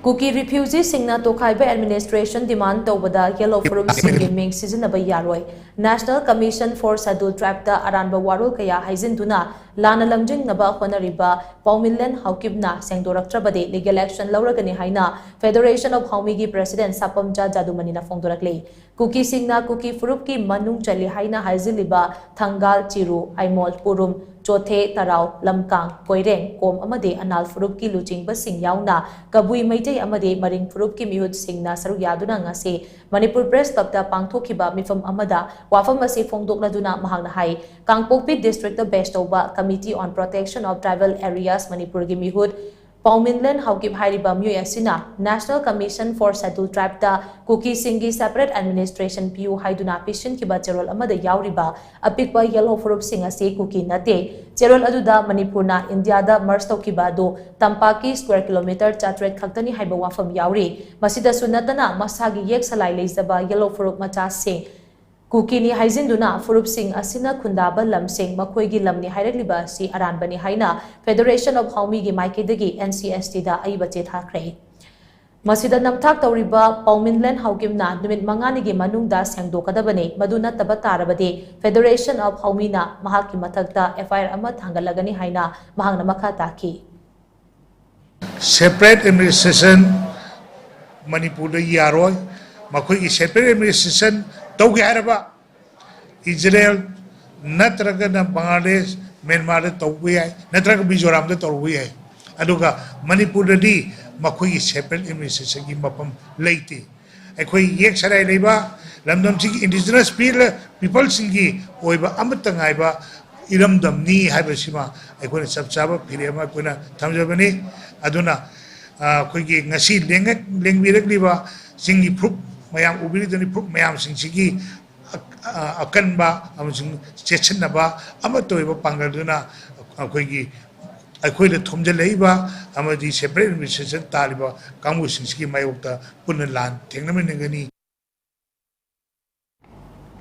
ꯀꯨꯀꯤ ꯔꯤꯐ꯭ꯌꯨꯖꯤꯁꯤꯡꯅ ꯇꯣꯈꯥꯏꯕ ꯑꯦꯗꯃꯤꯅꯤꯁꯇ꯭ꯔꯦꯁꯟ ꯗꯤꯃꯥꯟ ꯇꯧꯕꯗ ꯌꯦꯜꯂꯣ ꯐꯨꯔꯨꯞꯁꯤꯡꯒꯤ ꯃꯤꯡ ꯁꯤꯖꯤꯟꯅꯕ ꯌꯥꯔꯣꯏ꯫ National Commission for Scheduled Tribeꯇ ꯑꯔꯥꯟꯕ ꯋꯥꯔꯣꯜ ꯀꯌꯥ ꯍꯥꯏꯖꯤꯟꯗꯨꯅ ꯂꯥꯟꯅ ꯂꯝꯖꯤꯡꯅꯕ ꯍꯣꯠꯅꯔꯤꯕ ꯄꯥꯎꯃꯤꯂꯦꯟ ꯍꯥꯎꯀꯤꯞꯅ ꯁꯦꯡꯗꯣꯔꯛꯇ꯭ꯔꯕꯗꯤ ꯂꯤꯒꯦꯜ ꯑꯦꯛꯁꯟ ꯂꯧꯔꯒꯅꯤ ꯍꯥꯏꯅ Federation of ꯍꯥꯎꯃꯤꯒꯤ ꯄ꯭ꯔꯦꯁꯤꯗꯦꯟꯠ ꯁꯥꯄꯝꯆꯥ ꯖꯥꯗꯨꯃꯅꯤꯅ ꯐꯣꯡꯗꯣꯔꯛꯂꯤ꯫ ꯀꯨꯀꯤꯁꯤꯡꯅ ꯀꯨꯀꯤ ꯐꯨꯔꯨꯞꯀꯤ ꯃꯅꯨꯡ ꯆꯜꯂꯤ ꯍꯥꯏꯅ ꯍꯥꯏꯖꯤꯜꯂꯤꯕ ꯊꯪꯒꯥꯜ, ꯆꯤꯔꯨ, ꯑꯥꯏꯃꯣꯜ, ꯄꯨꯔꯨꯝ, ꯆꯣꯊꯦ, ꯇꯔꯥꯎ, ꯂꯝꯀꯥꯡ, ꯀꯣꯏꯔꯦꯡ, ꯀꯣꯝ ꯑꯃꯗꯤ ꯑꯅꯥꯜ ꯐꯨꯔꯨꯞꯀꯤ ꯂꯨꯆꯤꯡꯕꯁꯤꯡ ꯌꯥꯎꯅ ꯀꯕꯨꯏ ꯃꯩꯇꯩ ꯑꯃꯗꯤ ꯃꯔꯤꯡ ꯐꯨꯔꯨꯞꯀꯤ ꯃꯤꯍꯨꯠꯁꯤꯡꯅ ꯁꯔꯨꯛ ꯌꯥꯗꯨꯅ ꯉꯁꯤ ꯃꯅꯤꯄꯨꯔ ꯄ꯭ꯔꯦꯁ ꯀ꯭ꯂꯕꯇ ꯄꯥꯡꯊꯣꯛꯈꯤꯕ ꯃꯤꯐꯝ ꯑꯃꯗ ꯋꯥꯐꯝ ꯑꯁꯤ ꯐꯣꯡꯗꯣꯛꯂꯗꯨꯅ ꯃꯍꯥꯛꯅ ꯍꯥꯏ, ꯀꯥꯡꯄꯣꯛꯄꯤ ꯗꯤꯁꯇ꯭ꯔꯤꯛꯇ ꯕꯦꯁ ꯇꯧꯕ Committee on Protection of Tribal Areas ꯃꯅꯤꯄꯨꯔꯒꯤ ꯃꯤꯍꯨꯠ ꯄꯥꯎꯃꯤꯟꯂꯦꯟ ꯍꯥꯎꯀꯤꯞ ꯍꯥꯏꯔꯤꯕ ꯃꯤꯑꯣꯏ ꯑꯁꯤꯅ National Commission for Scheduled Tribeꯇ ꯀꯨꯀꯤꯁꯤꯡꯒꯤ separate administration ꯄꯤꯌꯨ ꯍꯥꯏꯗꯨꯅ ꯄꯤꯁꯤꯟꯈꯤꯕ ꯆꯦꯔꯣꯜ ꯑꯃꯗ ꯌꯥꯎꯔꯤꯕ ꯑꯄꯤꯛꯄ ꯌꯦꯜꯍꯧ ꯐꯨꯔꯨꯞꯁꯤꯡ ꯑꯁꯤ ꯀꯨꯀꯤ ꯅꯠꯇꯦ꯫ ꯆꯦꯔꯣꯜ ꯑꯗꯨꯗ ꯃꯅꯤꯄꯨꯔꯅ ꯏꯟꯗꯤꯌꯥꯗ merge ꯇꯧꯈꯤꯕ ꯑꯗꯨ ꯇꯝꯄꯥꯛꯀꯤ square kilometre ꯆꯥꯇ꯭ꯔꯦꯠ ꯈꯛꯇꯅꯤ ꯍꯥꯏꯕ ꯋꯥꯐꯝ ꯌꯥꯎꯔꯤ꯫ ꯃꯁꯤꯗꯁꯨ ꯅꯠꯇꯅ ꯃꯁꯥꯒꯤ ꯌꯦꯛ ꯁꯂꯥꯏ ꯂꯩꯖꯕ ꯌꯦꯜꯍꯧ ꯐꯨꯔꯨꯞ ꯃꯆꯥꯁꯤꯡ ꯀꯨꯀꯤꯅꯤ ꯍꯥꯏꯖꯤꯟꯗꯨꯅ ꯐꯨꯔꯨꯞꯁꯤꯡ ꯑꯁꯤꯅ ꯈꯨꯟꯗꯥꯕ ꯂꯝꯁꯤꯡ ꯃꯈꯣꯏꯒꯤ ꯂꯝꯅꯤ ꯍꯥꯏꯔꯛꯂꯤꯕ ꯑꯁꯤ ꯑꯔꯥꯟꯕꯅꯤ ꯍꯥꯏꯅ Federation of ꯍꯥꯎꯃꯤꯒꯤ ꯃꯥꯏꯀꯩꯗꯒꯤ NCSTꯗ ꯑꯏꯕ ꯆꯦ ꯊꯥꯈ꯭ꯔꯦ꯫ ꯃꯁꯤꯗ ꯅꯝꯊꯥꯛ ꯇꯧꯔꯤꯕ ꯄꯥꯎꯃꯤꯟꯂꯦꯟ ꯍꯥꯎꯀꯤꯞꯅ ꯅꯨꯃꯤꯠ ꯃꯉꯥꯅꯤꯒꯤ ꯃꯅꯨꯡꯗ ꯁꯦꯡꯗꯣꯛꯀꯗꯕꯅꯤ꯫ ꯃꯗꯨ ꯅꯠꯇꯕ ꯇꯥꯔꯕꯗꯤ Federation of ꯍꯥꯎꯃꯤꯅ ꯃꯍꯥꯛꯀꯤ ꯃꯊꯛꯇ FIR ꯑꯃ ꯊꯥꯡꯒꯠꯂꯒꯅꯤ ꯍꯥꯏꯅ ꯃꯍꯥꯛꯅ ꯃꯈꯥ ꯇꯥꯈꯤ꯫ Separate administration ꯃꯅꯤꯄꯨꯔꯗ ꯌꯥꯔꯣꯏ꯫ ꯃꯈꯣꯏꯒꯤ separate administration ꯇꯧꯒꯦ ꯍꯥꯏꯔꯕ ꯏꯖꯔꯦꯜ ꯅꯠꯇ꯭ꯔꯒꯅ ꯕꯪꯒ꯭ꯂꯥꯗꯦꯁ, ꯃ꯭ꯌꯥꯟꯃꯥꯔꯗ ꯇꯧꯕ ꯌꯥꯏ, ꯅꯠꯇ꯭ꯔꯒ ꯃꯤꯖꯣꯔꯥꯝꯗ ꯇꯧꯕ ꯌꯥꯏ꯫ ꯑꯗꯨꯒ ꯃꯅꯤꯄꯨꯔꯗꯗꯤ ꯃꯈꯣꯏꯒꯤ separate administrationꯒꯤ ꯃꯐꯝ ꯂꯩꯇꯦ꯫ ꯑꯩꯈꯣꯏ ꯌꯦꯛ ꯁꯂꯥꯏ ꯂꯩꯕ ꯂꯝꯗꯝꯁꯤꯒꯤ indigenous peopleꯁꯤꯡꯒꯤ ꯑꯣꯏꯕ ꯑꯃꯠꯇ ꯉꯥꯏꯕ ꯏꯔꯝꯗꯝꯅꯤ ꯍꯥꯏꯕꯁꯤꯃ ꯑꯩꯈꯣꯏꯅ ꯆꯞ ꯆꯥꯕ ꯐꯤꯔꯦꯞ ꯑꯃ ꯑꯩꯈꯣꯏꯅ ꯊꯝꯖꯕꯅꯤ꯫ ꯑꯗꯨꯅ ꯑꯩꯈꯣꯏꯒꯤ ꯉꯁꯤ ꯂꯦꯡꯕꯤꯔꯛꯂꯤꯕ ꯆꯤꯡꯒꯤ ꯐꯨꯔꯨꯞ ꯃꯌꯥꯝ ꯎꯕꯤꯔꯤꯗꯨꯅꯤ, ꯐꯨꯔꯨꯞ ꯃꯌꯥꯝꯁꯤꯡꯁꯤꯒꯤ ꯑꯀꯟꯕ ꯑꯃꯁꯨꯡ ꯆꯦꯠꯁꯤꯟꯅꯕ ꯑꯃꯠꯇ ꯑꯣꯏꯕ ꯄꯥꯡꯒꯜꯗꯨꯅ ꯑꯩꯈꯣꯏꯒꯤ ꯑꯩꯈꯣꯏꯗ ꯊꯣꯝꯖꯤꯜꯂꯛꯏꯕ ꯑꯃꯗꯤ separate administration ꯇꯥꯔꯤꯕ ꯀꯥꯡꯕꯨꯁꯤꯡꯁꯤꯒꯤ ꯃꯥꯌꯣꯛꯇ ꯄꯨꯟꯅ ꯂꯥꯟ ꯊꯦꯡꯅꯃꯤꯟꯅꯒꯅꯤ꯫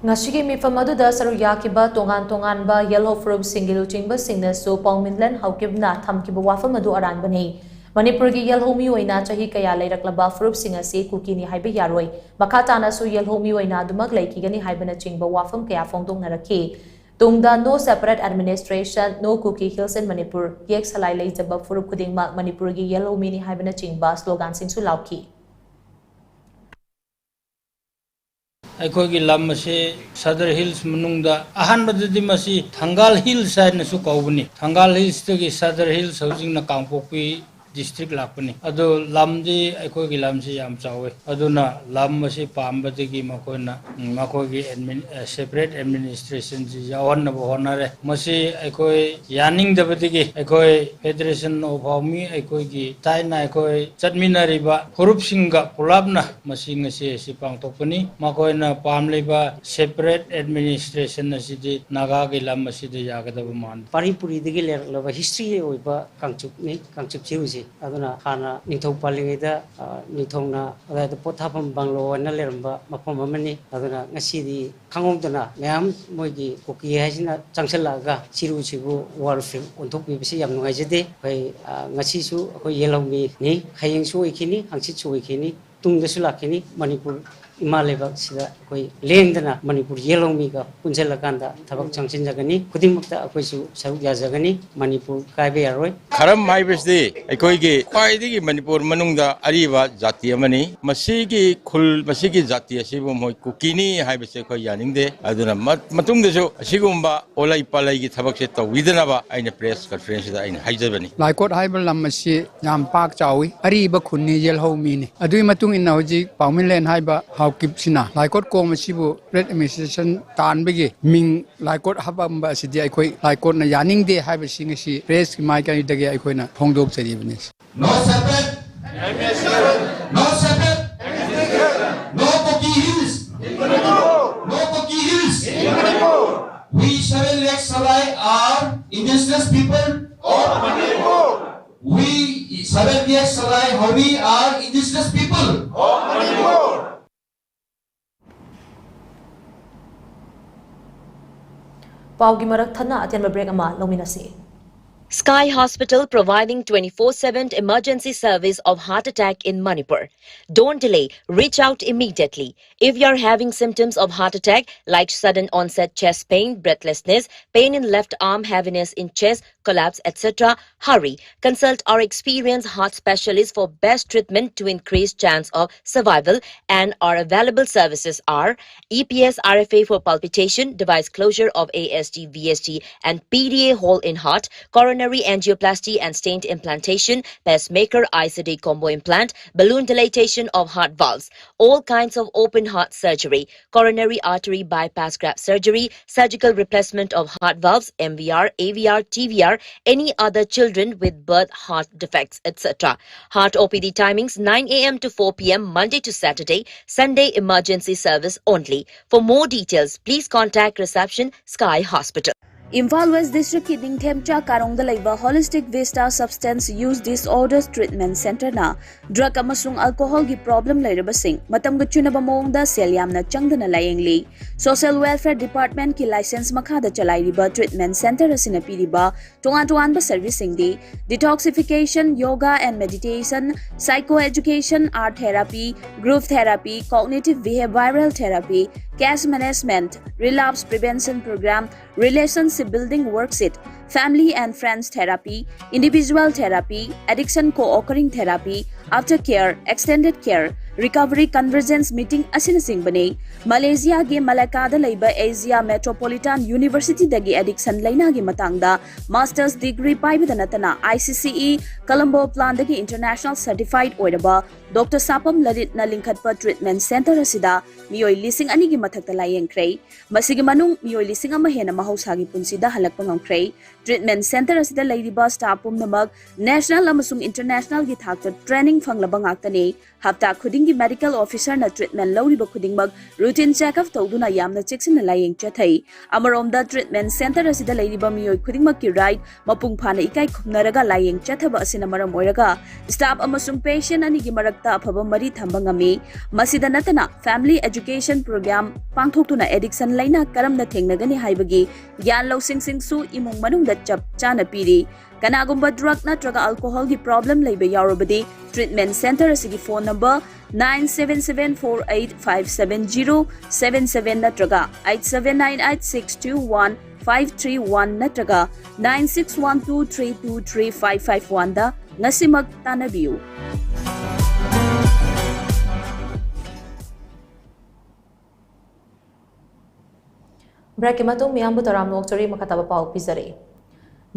ꯉꯁꯤꯒꯤ ꯃꯤꯐꯝ ꯑꯗꯨꯗ ꯁꯔꯨꯛ ꯌꯥꯈꯤꯕ ꯇꯣꯉꯥꯟ ꯇꯣꯉꯥꯟꯕ ꯌꯦꯜꯍꯧ ꯐꯨꯔꯨꯞꯁꯤꯡꯒꯤ ꯂꯨꯆꯤꯡꯕꯁꯤꯡꯅꯁꯨ ꯄꯥꯎꯃꯤꯟꯂꯦꯟ ꯍꯥꯎꯀꯤꯞꯅ ꯊꯝꯈꯤꯕ ꯋꯥꯐꯝ ꯑꯗꯨ ꯑꯔꯥꯟꯕꯅꯤ꯫ ꯃꯅꯤꯄꯨꯔꯒꯤ ꯌꯦꯜꯍꯧ ꯃꯤꯑꯣꯏꯅ ꯆꯍꯤ ꯀꯌꯥ ꯂꯩꯔꯛꯂꯕ ꯐꯨꯔꯨꯞꯁꯤꯡ ꯑꯁꯤ ꯀꯨꯀꯤꯅꯤ ꯍꯥꯏꯕ ꯌꯥꯔꯣꯏ꯫ ꯃꯈꯥ ꯇꯥꯅꯁꯨ ꯌꯦꯜꯍꯧ ꯃꯤꯑꯣꯏꯅ ꯑꯗꯨꯃꯛ ꯂꯩꯈꯤꯒꯅꯤ ꯍꯥꯏꯕꯅꯆꯤꯡꯕ ꯋꯥꯐꯝ ꯀꯌꯥ ꯐꯣꯡꯗꯣꯛꯅꯔꯛꯈꯤ꯫ ꯇꯨꯡꯗ No Separate Administration, No Kuki Hills in Manipur, ꯌꯦꯛ ꯁꯂꯥꯏ ꯂꯩꯖꯕ ꯐꯨꯔꯨꯞ ꯈꯨꯗꯤꯡꯃꯛ ꯃꯅꯤꯄꯨꯔꯒꯤ ꯌꯦꯜꯍꯧ ꯃꯤꯅꯤ ꯍꯥꯏꯕꯅꯆꯤꯡꯕ ꯁ꯭ꯂꯣꯒꯥꯟꯁꯤꯡꯁꯨ ꯂꯥꯎꯈꯤ꯫ ꯑꯩꯈꯣꯏꯒꯤ ꯂꯝ ꯑꯁꯤ ꯁꯗꯔ ꯍꯤꯜꯁ ꯃꯅꯨꯡꯗ, ꯑꯍꯥꯟꯕꯗꯗꯤ ꯃꯁꯤ ꯊꯪꯒꯥꯜ ꯍꯤꯜꯁ ꯍꯥꯏꯅꯁꯨ ꯀꯧꯕꯅꯤ꯫ ꯊꯪꯒꯥꯜ ꯍꯤꯜꯁꯇꯒꯤ ꯁꯗꯔ ꯍꯤꯜꯁ, ꯍꯧꯖꯤꯛꯅ ꯀꯥꯡꯄꯣꯛꯄꯤ ꯗꯤꯁꯇ꯭ꯔꯤꯛ ꯂꯥꯛꯄꯅꯤ꯫ ꯑꯗꯨ ꯂꯝꯗꯤ, ꯑꯩꯈꯣꯏꯒꯤ ꯂꯝꯁꯤ ꯌꯥꯝ ꯆꯥꯎꯋꯤ꯫ ꯑꯗꯨꯅ ꯂꯝ ꯑꯁꯤ ꯄꯥꯝꯕꯗꯒꯤ ꯃꯈꯣꯏꯅ, ꯎꯝ, ꯃꯈꯣꯏꯒꯤ ꯑꯦꯗꯃꯤꯟ-, ꯑ, ꯁꯦꯄꯔꯦꯠ ꯑꯦꯗꯃꯤꯅꯤꯁꯇ꯭ꯔꯦꯁꯟꯁꯤ ꯌꯥꯎꯍꯟꯅꯕ ꯍꯣꯠꯅꯔꯦ꯫ ꯃꯁꯤ ꯑꯩꯈꯣꯏ ꯌꯥꯅꯤꯡꯗꯕꯗꯒꯤ ꯑꯩꯈꯣꯏ ꯐꯦꯗꯔꯦꯁꯟ ꯑꯣꯐ ꯍꯥꯎꯃꯤ, ꯑꯩꯈꯣꯏꯒꯤ ꯊꯥꯏꯅ ꯑꯩꯈꯣꯏ ꯆꯠꯃꯤꯟꯅꯔꯤꯕ ꯐꯨꯔꯨꯞꯁꯤꯡꯒ ꯄꯨꯂꯞꯅ ꯃꯁꯤ ꯉꯁꯤ ꯑꯁꯤ ꯄꯥꯡꯊꯣꯛꯄꯅꯤ꯫ ꯃꯈꯣꯏꯅ ꯄꯥꯝꯂꯤꯕ ꯁꯦꯄꯔꯦꯠ ꯑꯦꯗꯃꯤꯅꯤꯁꯇ꯭ꯔꯦꯁꯟ ꯑꯁꯤꯗꯤ ꯅꯥꯒꯥꯒꯤ ꯂꯝ ꯑꯁꯤꯗ ꯌꯥꯒꯗꯕ ꯃꯥꯟꯗꯦ꯫ ꯄꯥꯔꯤ ꯄꯨꯔꯤꯗꯒꯤ ꯂꯩꯔꯛꯂꯕ ꯍꯤꯁꯇ꯭ꯔꯤ ꯑꯣꯏꯕ ꯀꯥꯡꯆꯨꯞꯅꯤ, ꯀꯥꯡꯆꯨꯞ ꯆꯤꯔꯨꯁꯤ꯫ ꯑꯗꯨꯅ ꯍꯥꯟꯅ ꯅꯤꯡꯊꯧ ꯄꯥꯜꯂꯤꯉꯩꯗ, ꯑ, ꯅꯤꯡꯊꯧꯅ ꯑꯗꯥꯏꯗ ꯄꯣꯠ ꯊꯥꯐꯝ ꯕꯪꯂꯣ ꯍꯥꯏꯅ ꯂꯩꯔꯝꯕ ꯃꯐꯝ ꯑꯃꯅꯤ꯫ ꯑꯗꯨꯅ ꯉꯁꯤꯗꯤ ꯈꯪꯍꯧꯗꯅ ꯃꯌꯥꯝ ꯃꯣꯏꯒꯤ ꯀꯨꯀꯤ ꯍꯥꯏꯁꯤꯅ ꯆꯪꯁꯤꯜꯂꯛꯑꯒ ꯆꯤꯔꯨꯁꯤꯕꯨ ꯋꯥꯔꯜ ꯐꯦꯝ ꯑꯣꯟꯊꯣꯛꯄꯤꯕꯁꯤ ꯌꯥꯝ ꯅꯨꯡꯉꯥꯏꯖꯗꯦ꯫ ꯑꯩꯈꯣꯏ, ꯑ, ꯉꯁꯤꯁꯨ ꯑꯩꯈꯣꯏ ꯌꯦꯜꯍꯧꯃꯤꯅꯤ, ꯍꯌꯦꯡꯁꯨ ꯑꯣꯏꯈꯤꯅꯤ, ꯍꯪꯆꯤꯠꯁꯨ ꯑꯣꯏꯈꯤꯅꯤ, ꯇꯨꯡꯗꯁꯨ ꯂꯥꯛꯈꯤꯅꯤ꯫ ꯃꯅꯤꯄꯨꯔ ꯏꯃꯥ ꯂꯩꯕꯥꯛꯁꯤꯗ ꯑꯩꯈꯣꯏ ꯂꯦꯡꯗꯅ ꯃꯅꯤꯄꯨꯔ ꯌꯦꯜꯍꯧꯃꯤꯒ ꯄꯨꯟꯁꯤꯜꯂꯀꯥꯟꯗ ꯊꯕꯛ ꯆꯪꯁꯤꯟꯖꯒꯅꯤ꯫ ꯈꯨꯗꯤꯡꯃꯛꯇ ꯑꯩꯈꯣꯏꯁꯨ ꯁꯔꯨꯛ ꯌꯥꯖꯒꯅꯤ꯫ ꯃꯅꯤꯄꯨꯔ ꯀꯥꯏꯕ ꯌꯥꯔꯣꯏ꯫ ꯈꯔꯝ ꯍꯥꯏꯕꯁꯤꯗꯤ ꯑꯩꯈꯣꯏꯒꯤ ꯈ꯭ꯋꯥꯏꯗꯒꯤ ꯃꯅꯤꯄꯨꯔ ꯃꯅꯨꯡꯗ ꯑꯔꯤꯕ ꯖꯥꯇꯤ ꯑꯃꯅꯤ꯫ ꯃꯁꯤꯒꯤ ꯈꯨꯜ, ꯃꯁꯤꯒꯤ ꯖꯥꯇꯤ ꯑꯁꯤꯕꯨ ꯃꯣꯏ ꯀꯨꯀꯤꯅꯤ ꯍꯥꯏꯕꯁꯤ ꯑꯩꯈꯣꯏ ꯌꯥꯅꯤꯡꯗꯦ꯫ ꯑꯗꯨꯅ ꯃ-, ꯃꯇꯨꯡꯗꯁꯨ ꯑꯁꯤꯒꯨꯝꯕ ꯑꯣꯂꯩ ꯄꯥꯂꯩꯒꯤ ꯊꯕꯛꯁꯦ ꯇꯧꯕꯤꯗꯅꯕ ꯑꯩꯅ ꯄ꯭ꯔꯦꯁ ꯀꯟꯐꯔꯦꯟꯁꯁꯤꯗ ꯑꯩꯅ ꯍꯥꯏꯖꯕꯅꯤ꯫ ꯂꯥꯏꯀꯣꯠ ꯍꯥꯏꯕ ꯂꯝ ꯑꯁꯤ ꯌꯥꯝ ꯄꯥꯛ ꯆꯥꯎꯏ, ꯑꯔꯤꯕ ꯈꯨꯟꯅꯤ, ꯌꯦꯜꯍꯧꯃꯤꯅꯤ꯫ ꯑꯗꯨꯒꯤ ꯃꯇꯨꯡ ꯏꯟꯅ ꯍꯧꯖꯤꯛ ꯄꯥꯎꯃꯤꯂꯦꯟ ꯍꯥꯏꯕ ꯍꯥꯎꯀꯤꯞꯁꯤꯅ ꯂꯥꯏꯀꯣꯠ ꯀꯣꯝ ꯑꯁꯤꯕꯨ ꯄ꯭ꯔꯦꯁ ꯑꯦꯗꯃꯤꯅꯤꯁꯇ꯭ꯔꯦꯁꯟ ꯇꯥꯟꯕꯒꯤ ꯃꯤꯡ ꯂꯥꯏꯀꯣꯠ ꯍꯥꯞꯄꯝꯕ ꯑꯁꯤꯗꯤ ꯑꯩꯈꯣꯏ ꯂꯥꯏꯀꯣꯠꯅ ꯌꯥꯅꯤꯡꯗꯦ ꯍꯥꯏꯕꯁꯤ ꯉꯁꯤ ꯄ꯭ꯔꯦꯁꯀꯤ ꯃꯥꯏꯀꯩꯗꯒꯤ ꯑꯩꯈꯣꯏꯅ ꯐꯣꯡꯗꯣꯛꯆꯔꯤꯕꯅꯤ꯫ No separate. No separate. No Kuki Hills. No Kuki Hills. We seven lakh Salai are indigenous people. We seven lakh Salai Hawi are indigenous people. ꯄꯥꯎꯒꯤ ꯃꯔꯛ ꯊꯠꯅ ꯑꯇꯦꯟꯕ ꯕ꯭ꯔꯦꯛ ꯑꯃ ꯂꯧꯃꯤꯟꯅꯁꯤ꯫ Sky Hospital, providing twenty-four seven emergency service of heart attack in Manipur. Don't delay, reach out immediately. If you're having symptoms of heart attack like sudden onset chest pain, breathlessness, pain in left arm, heaviness in chest, collapse, et cetera, hurry. Consult our experienced heart specialist for best treatment to increase chance of survival, and our available services are E P S R F A for palpitation, device closure of A S D, V S D, and P D A hole in heart, coronary angioplasty and stent implantation, pacemaker, I C D combo implant, balloon dilatation of heart valves, all kinds of open heart surgery, coronary artery bypass graft surgery, surgical replacement of heart valves, M V R, A V R, T V R, any other children with birth heart defects, et cetera. Heart O P D timings nine a.m. to four p.m. Monday to Saturday, Sunday emergency service only. For more details, please contact reception, Sky Hospital. Imphal west ꯗꯤꯁꯇ꯭ꯔꯤꯛꯀꯤ ꯅꯤꯡꯊꯦꯝꯆꯥ ꯀꯥꯔꯣꯡꯗ ꯂꯩꯕ Holistic Vista Substance Use Disorders Treatment Centreꯅ drug ꯑꯃꯁꯨꯡ ꯑꯜꯀꯣꯍꯣꯜꯒꯤ problem ꯂꯩꯔꯕꯁꯤꯡ ꯃꯇꯝꯒ ꯆꯨꯅꯕ ꯃꯑꯣꯡꯗ ꯁꯦꯜ ꯌꯥꯝꯅ ꯆꯪꯗꯅ ꯂꯥꯌꯦꯡꯂꯤ꯫ ꯁꯣꯁꯤꯌꯦꯜ ꯋꯦꯜꯐꯤꯌꯔ ꯗꯤꯄꯥꯔꯠꯃꯦꯟꯠꯀꯤ ꯂꯥꯏꯁꯦꯟꯁ ꯃꯈꯥꯗ ꯆꯂꯥꯏꯔꯤꯕ ꯇ꯭ꯔꯤꯠꯃꯦꯟꯠ ꯁꯦꯟꯇꯔ ꯑꯁꯤꯅ ꯄꯤꯔꯤꯕ ꯇꯣꯉꯥꯟ ꯇꯣꯉꯥꯟꯕ ꯁꯔꯚꯤꯁꯁꯤꯡꯗꯤ detoxification, yoga and meditation, psycho education, art therapy, group therapy, cognitive behavioral therapy, case management, relapse prevention program, relationship building worksheet, family and friends therapy, individual therapy, addiction co-occurring therapy, after care, extended care, recovery convergence meeting ꯑꯁꯤꯅꯆꯤꯡꯕꯅꯤ꯫ ꯃꯂꯦꯁꯤꯌꯥꯒꯤ ꯃꯂꯥꯀꯥꯗ ꯂꯩꯕ Asia metropolitan ꯌꯨꯅꯤꯚꯔꯁꯤꯇꯤꯗꯒꯤ addiction ꯂꯩꯅꯥꯒꯤ ꯃꯇꯥꯡꯗ masters degree ꯄꯥꯏꯕꯗ ꯅꯠꯇꯅ I C C E Colombo Plan ꯗꯒꯤ international ꯁꯔꯇꯤꯐꯥꯏꯗ ꯑꯣꯏꯔꯕ doctor ꯁꯥꯄꯝ ꯂꯂꯤꯠꯅ ꯂꯤꯡꯈꯠꯄ treatment centre ꯑꯁꯤꯗ ꯃꯤꯑꯣꯏ ꯂꯤꯁꯤꯡ ꯑꯅꯤꯒꯤ ꯃꯊꯛꯇ ꯂꯥꯌꯦꯡꯈ꯭ꯔꯦ꯫ ꯃꯁꯤꯒꯤ ꯃꯅꯨꯡ ꯃꯤꯑꯣꯏ ꯂꯤꯁꯤꯡ ꯑꯃ ꯍꯦꯟꯅ ꯃꯍꯧꯁꯥꯒꯤ ꯄꯨꯟꯁꯤꯗ ꯍꯜꯂꯛꯄ ꯉꯝꯈ꯭ꯔꯦ꯫ ꯇ꯭ꯔꯤꯠꯃꯦꯟꯠ ꯁꯦꯟꯇꯔ ꯑꯁꯤꯗ ꯂꯩꯔꯤꯕ ꯁ꯭ꯇꯥꯐ ꯄꯨꯝꯅꯃꯛ ꯅꯦꯁꯅꯦꯜ ꯑꯃꯁꯨꯡ ꯏꯟꯇꯔꯅꯦꯁꯅꯦꯜꯒꯤ ꯊꯥꯛꯇ ꯇ꯭ꯔꯦꯅꯤꯡ ꯐꯪꯂꯕ ꯉꯥꯛꯇꯅꯤ꯫ ꯍꯞꯇꯥ ꯈꯨꯗꯤꯡꯒꯤ ꯃꯦꯗꯤꯀꯦꯜ ꯑꯣꯐꯤꯁꯔꯅ ꯇ꯭ꯔꯤꯠꯃꯦꯟꯠ ꯂꯧꯔꯤꯕ ꯈꯨꯗꯤꯡꯃꯛ ꯔꯨꯇꯤꯟ ꯆꯦꯛꯑꯞ ꯇꯧꯗꯨꯅ ꯌꯥꯝꯅ ꯆꯦꯛꯁꯤꯟꯅ ꯂꯥꯌꯦꯡ ꯆꯠꯊꯩ꯫ ꯑꯃꯔꯣꯝꯗ ꯇ꯭ꯔꯤꯠꯃꯦꯟꯠ ꯁꯦꯟꯇꯔ ꯑꯁꯤꯗ ꯂꯩꯔꯤꯕ ꯃꯤꯑꯣꯏ ꯈꯨꯗꯤꯡꯃꯛꯀꯤ ꯔꯥꯏꯠ ꯃꯄꯨꯡ ꯐꯥꯅ ꯏꯀꯥꯏ ꯈꯨꯝꯅꯔꯒ ꯂꯥꯌꯦꯡ ꯆꯠꯊꯕ ꯑꯁꯤꯅ ꯃꯔꯝ ꯑꯣꯏꯔꯒ ꯁ꯭ꯇꯥꯐ ꯑꯃꯁꯨꯡ ꯄꯦꯁꯦꯟꯠ ꯑꯅꯤꯒꯤ ꯃꯔꯛ ꯇ ꯑꯐꯕ ꯃꯔꯤ ꯊꯝꯕ ꯉꯝꯃꯤ꯫ ꯃꯁꯤꯗ ꯅꯠꯇꯅ family education program ꯄꯥꯡꯊꯣꯛꯇꯨꯅ addiction ꯂꯩꯅꯥ ꯀꯔꯝꯅ ꯊꯦꯡꯅꯒꯅꯤ ꯍꯥꯏꯕꯒꯤ ꯒ꯭ꯌꯥꯟ ꯂꯧꯁꯤꯡꯁꯤꯡꯁꯨ ꯏꯃꯨꯡ ꯃꯅꯨꯡꯗ ꯆꯞ ꯆꯥꯅ ꯄꯤꯔꯤ꯫ ꯀꯅꯥꯒꯨꯝꯕ drug ꯅꯠꯇ꯭ꯔꯒ alcohol ꯒꯤ problem ꯂꯩꯕ ꯌꯥꯎꯔꯕꯗꯤ treatment center ꯑꯁꯤꯒꯤ phone number nine seven seven four eight five seven zero seven seven ꯅꯠꯇ꯭ꯔꯒ eight seven nine eight six two one five three one ꯅꯠꯇ꯭ꯔꯒ nine six one two three two three five five one ꯗ ꯉꯁꯤꯃꯛ ꯇꯥꯟꯅꯕꯤꯌꯨ꯫ Break ꯀꯤ ꯃꯇꯨꯡ ꯃꯤꯌꯥꯝꯕꯨ ꯇꯔꯥꯝꯅ ꯑꯣꯛꯆꯔꯤ꯫ ꯃꯈꯥ ꯇꯥꯕ ꯄꯥꯎ ꯄꯤꯖꯔꯤ꯫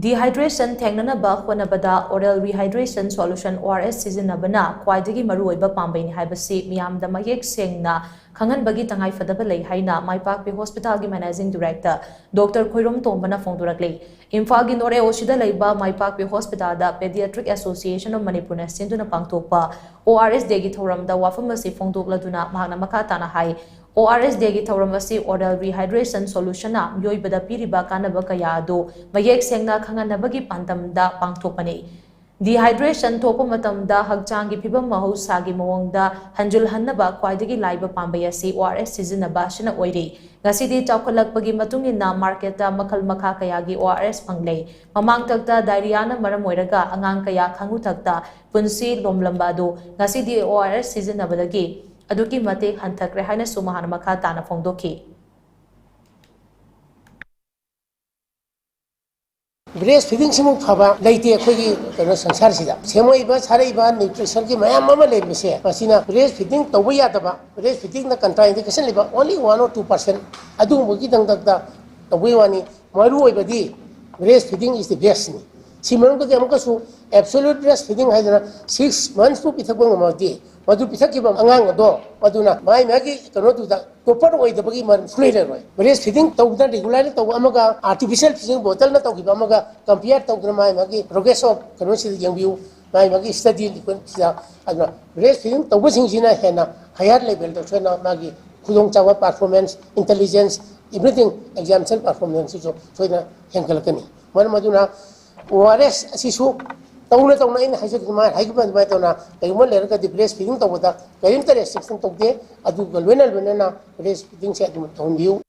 Dehydration ꯊꯦꯡꯅꯅꯕ ꯍꯣꯠꯅꯕꯗ oral rehydration solution, O R S, ꯁꯤꯖꯤꯟꯅꯕꯅ ꯈ꯭ꯋꯥꯏꯗꯒꯤ ꯃꯔꯨꯑꯣꯏꯕ ꯄꯥꯝꯕꯩꯅꯤ ꯍꯥꯏꯕꯁꯤ ꯃꯤꯌꯥꯝꯗ ꯃꯌꯦꯛ ꯁꯦꯡꯅ ꯈꯪꯍꯟꯕꯒꯤ ꯇꯉꯥꯏꯐꯗꯕ ꯂꯩ ꯍꯥꯏꯅ ꯃꯥꯏꯄꯥꯛꯄꯤ ꯍꯣꯁꯄꯤꯇꯥꯜꯒꯤ Managing Director Doctor ꯈꯣꯏꯔꯣꯝ ꯇꯣꯝꯕꯅ ꯐꯣꯡꯗꯣꯔꯛꯂꯤ꯫ ꯏꯝꯐꯥꯜꯒꯤ ꯅꯣꯔꯦ ꯑꯣꯁꯤꯗ ꯂꯩꯕ ꯃꯥꯏꯄꯥꯛꯄꯤ ꯍꯣꯁꯄꯤꯇꯥꯜꯗ Pediatric Association of ꯃꯅꯤꯄꯨꯔꯅ ꯁꯤꯟꯗꯨꯅ ꯄꯥꯡꯊꯣꯛꯄ O R S Day ꯒꯤ ꯊꯧꯔꯝꯗ ꯋꯥꯐꯝ ꯑꯁꯤ ꯐꯣꯡꯗꯣꯛꯂꯗꯨꯅ ꯃꯍꯥꯛꯅ ꯃꯈꯥ ꯇꯥꯅ ꯍꯥꯏ, O R S Day ꯒꯤ ꯊꯧꯔꯝ ꯑꯁꯤ oral rehydration solution ꯅ ꯃꯤꯑꯣꯏꯕꯗ ꯄꯤꯔꯤꯕ ꯀꯥꯟꯅꯕ ꯀꯌꯥ ꯑꯗꯨ ꯃꯌꯦꯛ ꯁꯦꯡꯅ ꯈꯪꯍꯟꯅꯕꯒꯤ ꯄꯥꯟꯗꯝꯗ ꯄꯥꯡꯊꯣꯛꯄꯅꯤ꯫ Dehydration ꯊꯣꯛꯄ ꯃꯇꯝꯗ ꯍꯛꯆꯥꯡꯒꯤ ꯐꯤꯕꯝ ꯃꯍꯧꯁꯥꯒꯤ ꯃꯑꯣꯡꯗ ꯍꯟꯖꯤꯜꯍꯟꯅꯕ ꯈ꯭ꯋꯥꯏꯗꯒꯤ ꯂꯥꯏꯕ ꯄꯥꯝꯕꯩ ꯑꯁꯤ O R S ꯁꯤꯖꯤꯟꯅꯕ ꯑꯁꯤꯅ ꯑꯣꯏꯔꯤ꯫ ꯉꯁꯤꯗꯤ ꯆꯥꯎꯈꯠꯂꯛꯄꯒꯤ ꯃꯇꯨꯡ ꯏꯟꯅ market ꯇ ꯃꯈꯜ ꯃꯈꯥ ꯀꯌꯥꯒꯤ O R S ꯐꯪꯂꯦ꯫ ꯃꯃꯥꯡꯊꯛꯇ diarrhea ꯅ ꯃꯔꯝ ꯑꯣꯏꯔꯒ ꯑꯉꯥꯡ ꯀꯌꯥ ꯈꯥꯡꯉꯨꯊꯛꯇ ꯄꯨꯟꯁꯤ ꯂꯣꯝꯂꯝꯕ ꯑꯗꯨ ꯉꯁꯤꯗꯤ O R S ꯁꯤꯖꯤꯟꯅꯕꯗꯒꯤ ꯑꯗꯨꯛꯀꯤ ꯃꯇꯤꯛ ꯍꯟꯊꯈ꯭ꯔꯦ ꯍꯥꯏꯅꯁꯨ ꯃꯍꯥꯛꯅ ꯃꯈꯥ ꯇꯥꯅ ꯐꯣꯡꯗꯣꯛꯈꯤ꯫ Breast feeding ꯁꯤꯃꯨꯛ ꯐꯕ ꯂꯩꯇꯦ ꯑꯩꯈꯣꯏꯒꯤ ꯀꯩꯅꯣ ꯁꯪꯁꯥꯔꯁꯤꯗ꯫ ꯁꯦꯝꯃꯛꯏꯕ ꯁꯥꯔꯛꯏꯕ nutrition ꯒꯤ ꯃꯌꯥꯝ ꯑꯃ ꯂꯩꯕꯁꯦ, ꯃꯁꯤꯅ breast feeding ꯇꯧꯕ ꯌꯥꯗꯕ, breast feeding ꯅ contraindication ꯂꯩꯕ only one or two percent ꯑꯗꯨꯒꯨꯝꯕꯒꯤ ꯗꯪꯗꯛꯇ ꯇꯧꯕꯒꯤ ꯋꯥꯅꯤ꯫ ꯃꯔꯨ ꯑꯣꯏꯕꯗꯤ breast feeding is the best ꯅꯤ꯫ ꯁꯤ ꯃꯅꯨꯡꯗꯒꯤ ꯑꯃꯨꯛꯀꯁꯨ absolute breast feeding ꯍꯥꯏꯗꯅ six months ꯐꯥꯎ ꯄꯤꯊꯛꯄ ꯉꯝꯃꯕꯗꯤ, ꯃꯗꯨ ꯄꯤꯊꯛꯈꯤꯕ ꯑꯉꯥꯡ ꯑꯗꯣ ꯃꯗꯨꯅ ꯃꯥꯏ ꯃꯥꯒꯤ ꯀꯩꯅꯣꯗꯨꯗ topper ꯑꯣꯏꯗꯕꯒꯤ ꯃꯔꯝ ꯁꯨꯡꯂꯩ ꯂꯩꯔꯣꯏ꯫ Breast feeding ꯇꯧꯕꯗ regular ꯇꯧꯕ ꯑꯃꯒ artificial feeding bottle ꯅ ꯇꯧꯈꯤꯕ ꯑꯃꯒ compare ꯇꯧꯗꯨꯅ ꯃꯥꯏ ꯃꯥꯒꯤ progress of ꯀꯩꯅꯣꯁꯤꯗ ꯌꯦꯡꯕꯤꯌꯨ꯫ ꯃꯥꯏ ꯃꯥꯒꯤ study report ꯁꯤꯗ꯫ ꯑꯗꯨꯅ breast feeding ꯇꯧꯕꯁꯤꯡꯁꯤꯅ ꯍꯦꯟꯅ higher level ꯗ ꯁꯣꯏꯅ ꯃꯥꯒꯤ ꯈꯨꯗꯣꯡꯆꯥꯕ, performance, intelligence, everything, examination performance ꯁꯤꯁꯨ ꯁꯣꯏꯗꯅ ꯍꯦꯟꯒꯠꯂꯛꯀꯅꯤ꯫ ꯃꯔꯝ ꯑꯗꯨꯅ O R S ꯑꯁꯤꯁꯨ ꯇꯧꯅ ꯇꯧꯅ ꯑꯩꯅ ꯍꯥꯏꯖꯈꯤꯕ, ꯃꯥꯅ ꯍꯥꯏꯈꯤꯕ ꯑꯗꯨꯃꯥꯏꯅ ꯇꯧꯅ ꯀꯔꯤꯒꯨꯝꯕ ꯂꯩꯔꯒꯗꯤ breast feeding ꯇꯧꯕꯗ ꯀꯔꯤꯝꯇ restriction ꯇꯧꯗꯦ꯫ ꯑꯗꯨꯒ ꯂꯣꯏꯅ ꯂꯣꯏꯅꯅ breast feedingꯁꯦ ꯑꯗꯨꯝ ꯇꯧꯍꯟꯕꯤꯌꯨ꯫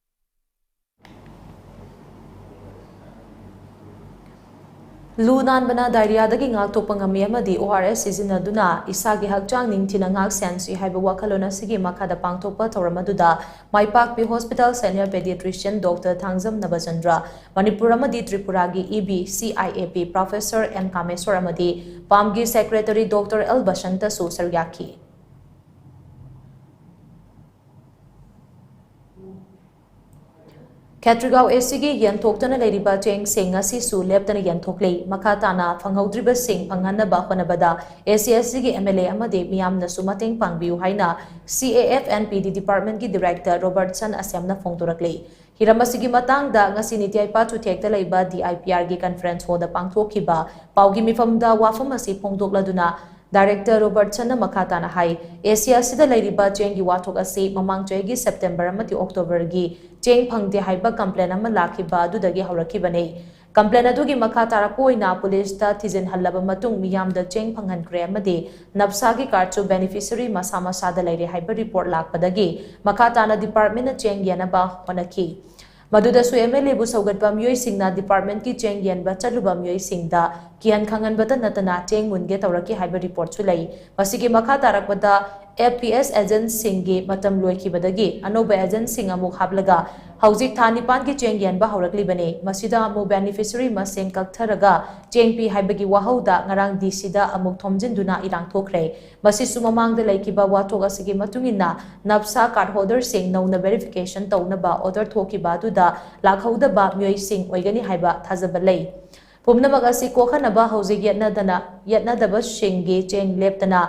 ꯂꯨ ꯅꯥꯟꯕꯅ diarrheaꯗꯒꯤ ꯉꯥꯛꯊꯣꯛꯄ ꯉꯝꯃꯤ ꯑꯃꯗꯤ O R S ꯁꯤꯖꯤꯟꯅꯗꯨꯅ ꯏꯁꯥꯒꯤ ꯍꯛꯆꯥꯡ ꯅꯤꯡꯊꯤꯅ ꯉꯥꯛ ꯁꯦꯟꯁꯤ ꯍꯥꯏꯕ ꯋꯥꯈꯜꯂꯣꯟ ꯑꯁꯤꯒꯤ ꯃꯈꯥꯗ ꯄꯥꯡꯊꯣꯛꯄ ꯊꯧꯔꯝ ꯑꯗꯨꯗ ꯃꯥꯏꯄꯥꯛꯄꯤ Hospital Senior Pediatrician Doctor Thangjam ꯅꯕꯆꯟꯗ꯭ꯔ, ꯃꯅꯤꯄꯨꯔ ꯑꯃꯗꯤ ꯇ꯭ꯔꯤꯄꯨꯔꯥꯒꯤ E B C I A P Professor M ꯀꯥꯃꯦꯁꯣꯔ ꯑꯃꯗꯤ ꯄꯥꯝꯒꯤ Secretary Doctor L ꯕꯁꯟꯇꯁꯨ ꯁꯔꯨꯛ ꯌꯥꯈꯤ꯫ ꯈꯦꯇ꯭ꯔꯤꯒꯥꯎ A Cꯒꯤ ꯌꯦꯟꯊꯣꯛꯇꯅ ꯂꯩꯔꯤꯕ ꯆꯦꯡꯁꯤꯡ ꯉꯁꯤꯁꯨ ꯂꯦꯞꯇꯅ ꯌꯦꯟꯊꯣꯛꯂꯤ꯫ ꯃꯈꯥ ꯇꯥꯅ ꯐꯪꯍꯧꯗ꯭ꯔꯤꯕꯁꯤꯡ ꯐꯪꯍꯟꯅꯕ ꯍꯣꯠꯅꯕꯗ A C S Cꯒꯤ M L A ꯑꯃꯗꯤ ꯃꯤꯌꯥꯝꯅꯁꯨ ꯃꯇꯦꯡ ꯄꯥꯡꯕꯤꯌꯨ ꯍꯥꯏꯅ C A F and P D Departmentꯀꯤ Director Robertson ꯑꯁꯦꯝꯅ ꯐꯣꯡꯗꯣꯔꯛꯂꯤ꯫ ꯍꯤꯔꯝ ꯑꯁꯤꯒꯤ ꯃꯇꯥꯡꯗ ꯉꯁꯤ ꯅꯤꯇꯤ ꯑꯩꯄꯥ ꯆꯨꯊꯦꯛꯇ ꯂꯩꯕ D I P Rꯒꯤ conference hallꯗ ꯄꯥꯡꯊꯣꯛꯈꯤꯕ ꯄꯥꯎꯒꯤ ꯃꯤꯐꯝꯗ ꯋꯥꯐꯝ ꯑꯁꯤ ꯐꯣꯡꯗꯣꯛꯂꯗꯨꯅ Director Robertsonꯅ ꯃꯈꯥ ꯇꯥꯅ ꯍꯥꯏ, A C S Cꯗ ꯂꯩꯔꯤꯕ ꯆꯦꯡꯒꯤ ꯋꯥꯊꯣꯛ ꯑꯁꯤ ꯃꯃꯥꯡ ꯆꯍꯤꯒꯤ September ꯑꯃꯗꯤ Octoberꯒꯤ ꯆꯦꯡ ꯐꯪꯗꯦ ꯍꯥꯏꯕ complaint ꯑꯃ ꯂꯥꯛꯈꯤꯕ ꯑꯗꯨꯗꯒꯤ ꯍꯧꯔꯛꯈꯤꯕꯅꯤ꯫ Complaint ꯑꯗꯨꯒꯤ ꯃꯈꯥ ꯇꯥꯔꯛꯄ ꯑꯣꯏꯅ ꯄꯨꯂꯤꯁꯇ ꯊꯤꯖꯤꯟꯍꯜꯂꯕ ꯃꯇꯨꯡ ꯃꯤꯌꯥꯝꯗ ꯆꯦꯡ ꯐꯪꯍꯟꯈ꯭ꯔꯦ ꯑꯃꯗꯤ ꯅꯞꯁꯥꯒꯤ cardꯁꯨ beneficiary ꯃꯁꯥ ꯃꯁꯥꯗ ꯂꯩꯔꯦ ꯍꯥꯏꯕ report ꯂꯥꯛꯄꯗꯒꯤ ꯃꯈꯥ ꯇꯥꯅ departmentꯅ ꯆꯦꯡ ꯌꯦꯟꯅꯕ ꯍꯣꯠꯅꯈꯤ꯫ ꯃꯗꯨꯗꯁꯨ M L Aꯕꯨ ꯁꯧꯒꯠꯄ ꯃꯤꯑꯣꯏꯁꯤꯡꯅ departmentꯀꯤ ꯆꯦꯡ ꯌꯦꯟꯕ ꯆꯠꯂꯨꯕ ꯃꯤꯑꯣꯏꯁꯤꯡꯗ ꯀꯤꯍꯟ ꯈꯪꯍꯟꯕꯇ ꯅꯠꯇꯅ ꯆꯦꯡ ꯃꯨꯟꯒꯦ ꯇꯧꯔꯛꯈꯤ ꯍꯥꯏꯕ reportꯁꯨ ꯂꯩ꯫ ꯃꯁꯤꯒꯤ ꯃꯈꯥ ꯇꯥꯔꯛꯄꯗ F P S agentꯁꯤꯡꯒꯤ ꯃꯇꯝ ꯂꯣꯏꯈꯤꯕꯗꯒꯤ ꯑꯅꯧꯕ agentꯁꯤꯡ ꯑꯃꯨꯛ ꯍꯥꯞꯂꯒ ꯍꯧꯖꯤꯛ ꯊꯥ ꯅꯤꯄꯥꯟꯒꯤ ꯆꯦꯡ ꯌꯦꯟꯕ ꯍꯧꯔꯛꯂꯤꯕꯅꯤ꯫ ꯃꯁꯤꯗ ꯑꯃꯨꯛ beneficiary ꯃꯁꯤꯡ ꯀꯛꯊꯔꯒ ꯆꯦꯡ ꯄꯤ ꯍꯥꯏꯕꯒꯤ ꯋꯥꯍꯧꯗ ꯉꯔꯥꯡ D Cꯗ ꯑꯃꯨꯛ ꯊꯣꯝꯖꯤꯟꯗꯨꯅ ꯏꯔꯥꯡ ꯊꯣꯛꯈ꯭ꯔꯦ꯫ ꯃꯁꯤꯁꯨ ꯃꯃꯥꯡꯗ ꯂꯩꯈꯤꯕ ꯋꯥꯊꯣꯛ ꯑꯁꯤꯒꯤ ꯃꯇꯨꯡ ꯏꯟꯅ ꯅꯞꯁꯥ card holderꯁꯤꯡ ꯅꯧꯅ verification ꯇꯧꯅꯕ order ꯊꯣꯛꯈꯤꯕ ꯑꯗꯨꯗ ꯂꯥꯛꯍꯧꯗꯕ ꯃꯤꯑꯣꯏꯁꯤꯡ ꯑꯣꯏꯒꯅꯤ ꯍꯥꯏꯕ ꯊꯥꯖꯕ ꯂꯩ꯫ ꯄꯨꯝꯅꯃꯛ ꯑꯁꯤ ꯀꯣꯛꯍꯟꯅꯕ ꯍꯧꯖꯤꯛ ꯌꯦꯠꯅꯗꯅ, ꯌꯦꯠꯅꯗꯕꯁꯤꯡꯒꯤ ꯆꯦꯡ ꯂꯦꯞꯇꯅ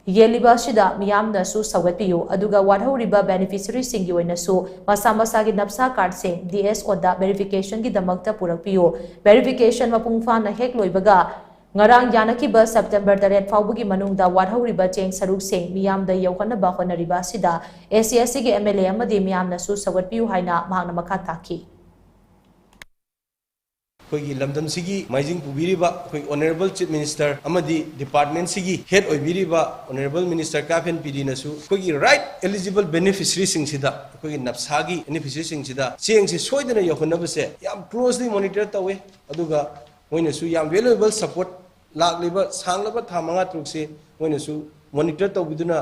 ꯌꯦꯜꯂꯤꯕ ꯑꯁꯤꯗ ꯃꯤꯌꯥꯝꯅꯁꯨ ꯁꯧꯒꯠꯄꯤꯌꯨ, ꯑꯗꯨꯒ ꯋꯥꯠꯍꯧꯔꯤꯕ beneficiaryꯁꯤꯡꯒꯤ ꯑꯣꯏꯅꯁꯨ ꯃꯁꯥ ꯃꯁꯥꯒꯤ ꯅꯞꯁꯥ cardꯁꯤꯡ D S Oꯗ verificationꯒꯤꯗꯃꯛꯇ ꯄꯨꯔꯛꯄꯤꯌꯨ꯫ Verification ꯃꯄꯨꯡ ꯐꯥꯅ ꯍꯦꯛ ꯂꯣꯏꯕꯒ ꯉꯔꯥꯡ ꯌꯥꯅꯈꯤꯕ September ꯇꯔꯦꯠ ꯐꯥꯎꯕꯒꯤ ꯃꯅꯨꯡꯗ ꯋꯥꯠꯍꯧꯔꯤꯕ ꯆꯦꯡ ꯁꯔꯨꯛꯁꯤꯡ ꯃꯤꯌꯥꯝꯗ ꯌꯧꯍꯟꯅꯕ ꯍꯣꯠꯅꯔꯤꯕ ꯑꯁꯤꯗ A C S Cꯒꯤ M L A ꯑꯃꯗꯤ ꯃꯤꯌꯥꯝꯅꯁꯨ ꯁꯧꯒꯠꯄꯤꯌꯨ ꯍꯥꯏꯅ ꯃꯍꯥꯛꯅ ꯃꯈꯥ ꯇꯥꯈꯤ꯫ ꯑꯩꯈꯣꯏꯒꯤ ꯂꯝꯗꯝꯁꯤꯒꯤ ꯃꯥꯏꯖꯤꯡ ꯄꯨꯕꯤꯔꯤꯕ ꯑꯩꯈꯣꯏ Honourable Chief Minister ꯑꯃꯗꯤ department ꯁꯤꯒꯤ head ꯑꯣꯏꯕꯤꯔꯤꯕ Honourable Minister ꯀꯥ ꯐꯦꯟ ꯄꯤꯗꯤꯅꯁꯨ ꯑꯩꯈꯣꯏꯒꯤ right eligible beneficiary ꯁꯤꯡꯁꯤꯗ, ꯑꯩꯈꯣꯏꯒꯤ ꯅꯞꯁꯥꯒꯤ beneficiary ꯁꯤꯡꯁꯤꯗ ꯆꯦꯡꯁꯤ ꯁꯣꯏꯗꯅ ꯌꯧꯍꯟꯅꯕꯁꯦ ꯌꯥꯝ closely monitor ꯇꯧꯋꯦ꯫ ꯑꯗꯨꯒ ꯃꯣꯏꯅꯁꯨ ꯌꯥꯝ valuable support, ꯂꯥꯛꯂꯤꯕ ꯁꯥꯡꯂꯕ ꯊꯥ ꯃꯉꯥ ꯇꯔꯨꯛꯁꯤ ꯃꯣꯏꯅꯁꯨ monitor ꯇꯧꯕꯤꯗꯨꯅ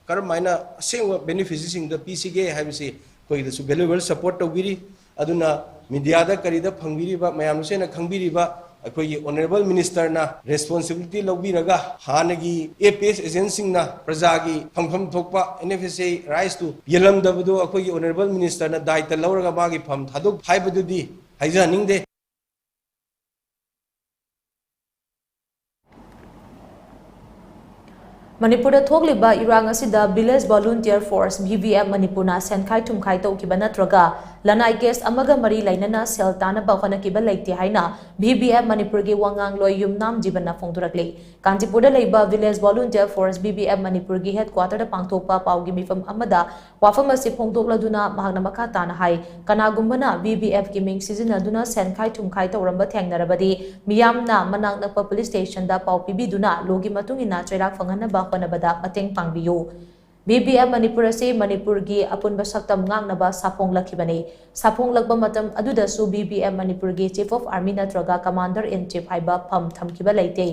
ꯀꯔꯝ ꯍꯥꯏꯅ ꯑꯁꯦꯡꯕ beneficiary ꯁꯤꯡꯗ ꯄꯤꯁꯤꯒꯦ ꯍꯥꯏꯕꯁꯤ ꯑꯩꯈꯣꯏꯒꯤꯗꯁꯨ valuable support ꯇꯧꯕꯤꯔꯤ꯫ ꯑꯗꯨꯅ media ꯗ ꯀꯔꯤꯗ ꯐꯪꯕꯤꯔꯤꯕ ꯃꯌꯥꯝꯅꯁꯨ ꯍꯦꯟꯅ ꯈꯪꯕꯤꯔꯤꯕ ꯑꯩꯈꯣꯏꯒꯤ Honourable Minister ꯅ responsibility ꯂꯧꯕꯤꯔꯒ ꯍꯥꯟꯅꯒꯤ A P S agent ꯁꯤꯡꯅ ꯄ꯭ꯔꯖꯥꯒꯤ ꯐꯪꯐꯝ ꯊꯣꯛꯄ N F S A rice ꯇꯨ ꯌꯦꯜꯂꯝꯗꯕꯗꯨ ꯑꯩꯈꯣꯏꯒꯤ Honourable Minister ꯅ ꯗꯥꯏꯇ ꯂꯧꯔꯒ ꯃꯥꯒꯤ ꯐꯝ ꯊꯥꯗꯣꯛ ꯍꯥꯏꯕꯗꯨꯗꯤ ꯍꯥꯏꯖꯍꯟꯅꯤꯡꯗꯦ꯫ ꯃꯅꯤꯄꯨꯔꯗ ꯊꯣꯛꯂꯤꯕ ꯏꯔꯥꯡ ꯑꯁꯤꯗ Village Volunteer Force, V V F, ꯃꯅꯤꯄꯨꯔꯅ ꯁꯦꯟꯈꯥꯏ ꯊꯨꯝꯈꯥꯏ ꯇꯧꯈꯤꯕ ꯅꯠꯇ꯭ꯔꯒ ꯂꯅꯥꯏ case ꯑꯃꯒ ꯃꯔꯤ ꯂꯩꯅꯅ ꯁꯦꯜ ꯇꯥꯅꯕ ꯍꯣꯠꯅꯈꯤꯕ ꯂꯩꯇꯦ ꯍꯥꯏꯅ V V F ꯃꯅꯤꯄꯨꯔꯒꯤ ꯋꯥꯉꯥꯡꯂꯣꯏ ꯌꯨꯝꯅꯥꯝ ꯖꯤꯕꯟꯅ ꯐꯣꯡꯗꯣꯔꯛꯂꯤ꯫ ꯀꯥꯟꯆꯤꯄꯨꯔꯗ ꯂꯩꯕ Village Volunteer Force, V V F, ꯃꯅꯤꯄꯨꯔꯒꯤ headquarter ꯗ ꯄꯥꯡꯊꯣꯛꯄ ꯄꯥꯎꯒꯤ ꯃꯤꯐꯝ ꯑꯃꯗ ꯋꯥꯐꯝ ꯑꯁꯤ ꯐꯣꯡꯗꯣꯛꯂꯗꯨꯅ ꯃꯍꯥꯛꯅ ꯃꯈꯥ ꯇꯥꯅ ꯍꯥꯏ, ꯀꯅꯥꯒꯨꯝꯕꯅ V V F ꯀꯤ ꯃꯤꯡ ꯁꯤꯖꯤꯟꯅꯗꯨꯅ ꯁꯦꯟꯈꯥꯏ ꯊꯨꯝꯈꯥꯏ ꯇꯧꯔꯝꯕ ꯊꯦꯡꯅꯔꯕꯗꯤ ꯃꯤꯌꯥꯝꯅ ꯃꯅꯥꯛ ꯅꯛꯄ police station ꯗ ꯄꯥꯎ ꯄꯤꯕꯤꯗꯨꯅ law ꯒꯤ ꯃꯇꯨꯡ ꯏꯟꯅ ꯆꯩꯔꯥꯛ ꯐꯪꯍꯟꯅꯕ ꯍꯣꯠꯅꯕꯗ ꯃꯇꯦꯡ ꯄꯥꯡꯕꯤꯌꯨ꯫ V V F ꯃꯅꯤꯄꯨꯔ ꯑꯁꯤ ꯃꯅꯤꯄꯨꯔꯒꯤ ꯑꯄꯨꯟꯕ ꯁꯛꯇꯝ ꯉꯥꯛꯅꯕ ꯁꯥꯐꯣꯡꯂꯛꯈꯤꯕꯅꯤ꯫ ꯁꯥꯐꯣꯡꯂꯛꯄ ꯃꯇꯝ ꯑꯗꯨꯗꯁꯨ V V F ꯃꯅꯤꯄꯨꯔꯒꯤ Chief of Army ꯅꯠꯇ꯭ꯔꯒ Commander in Chief ꯍꯥꯏꯕ ꯐꯝ ꯊꯝꯈꯤꯕ ꯂꯩꯇꯦ꯫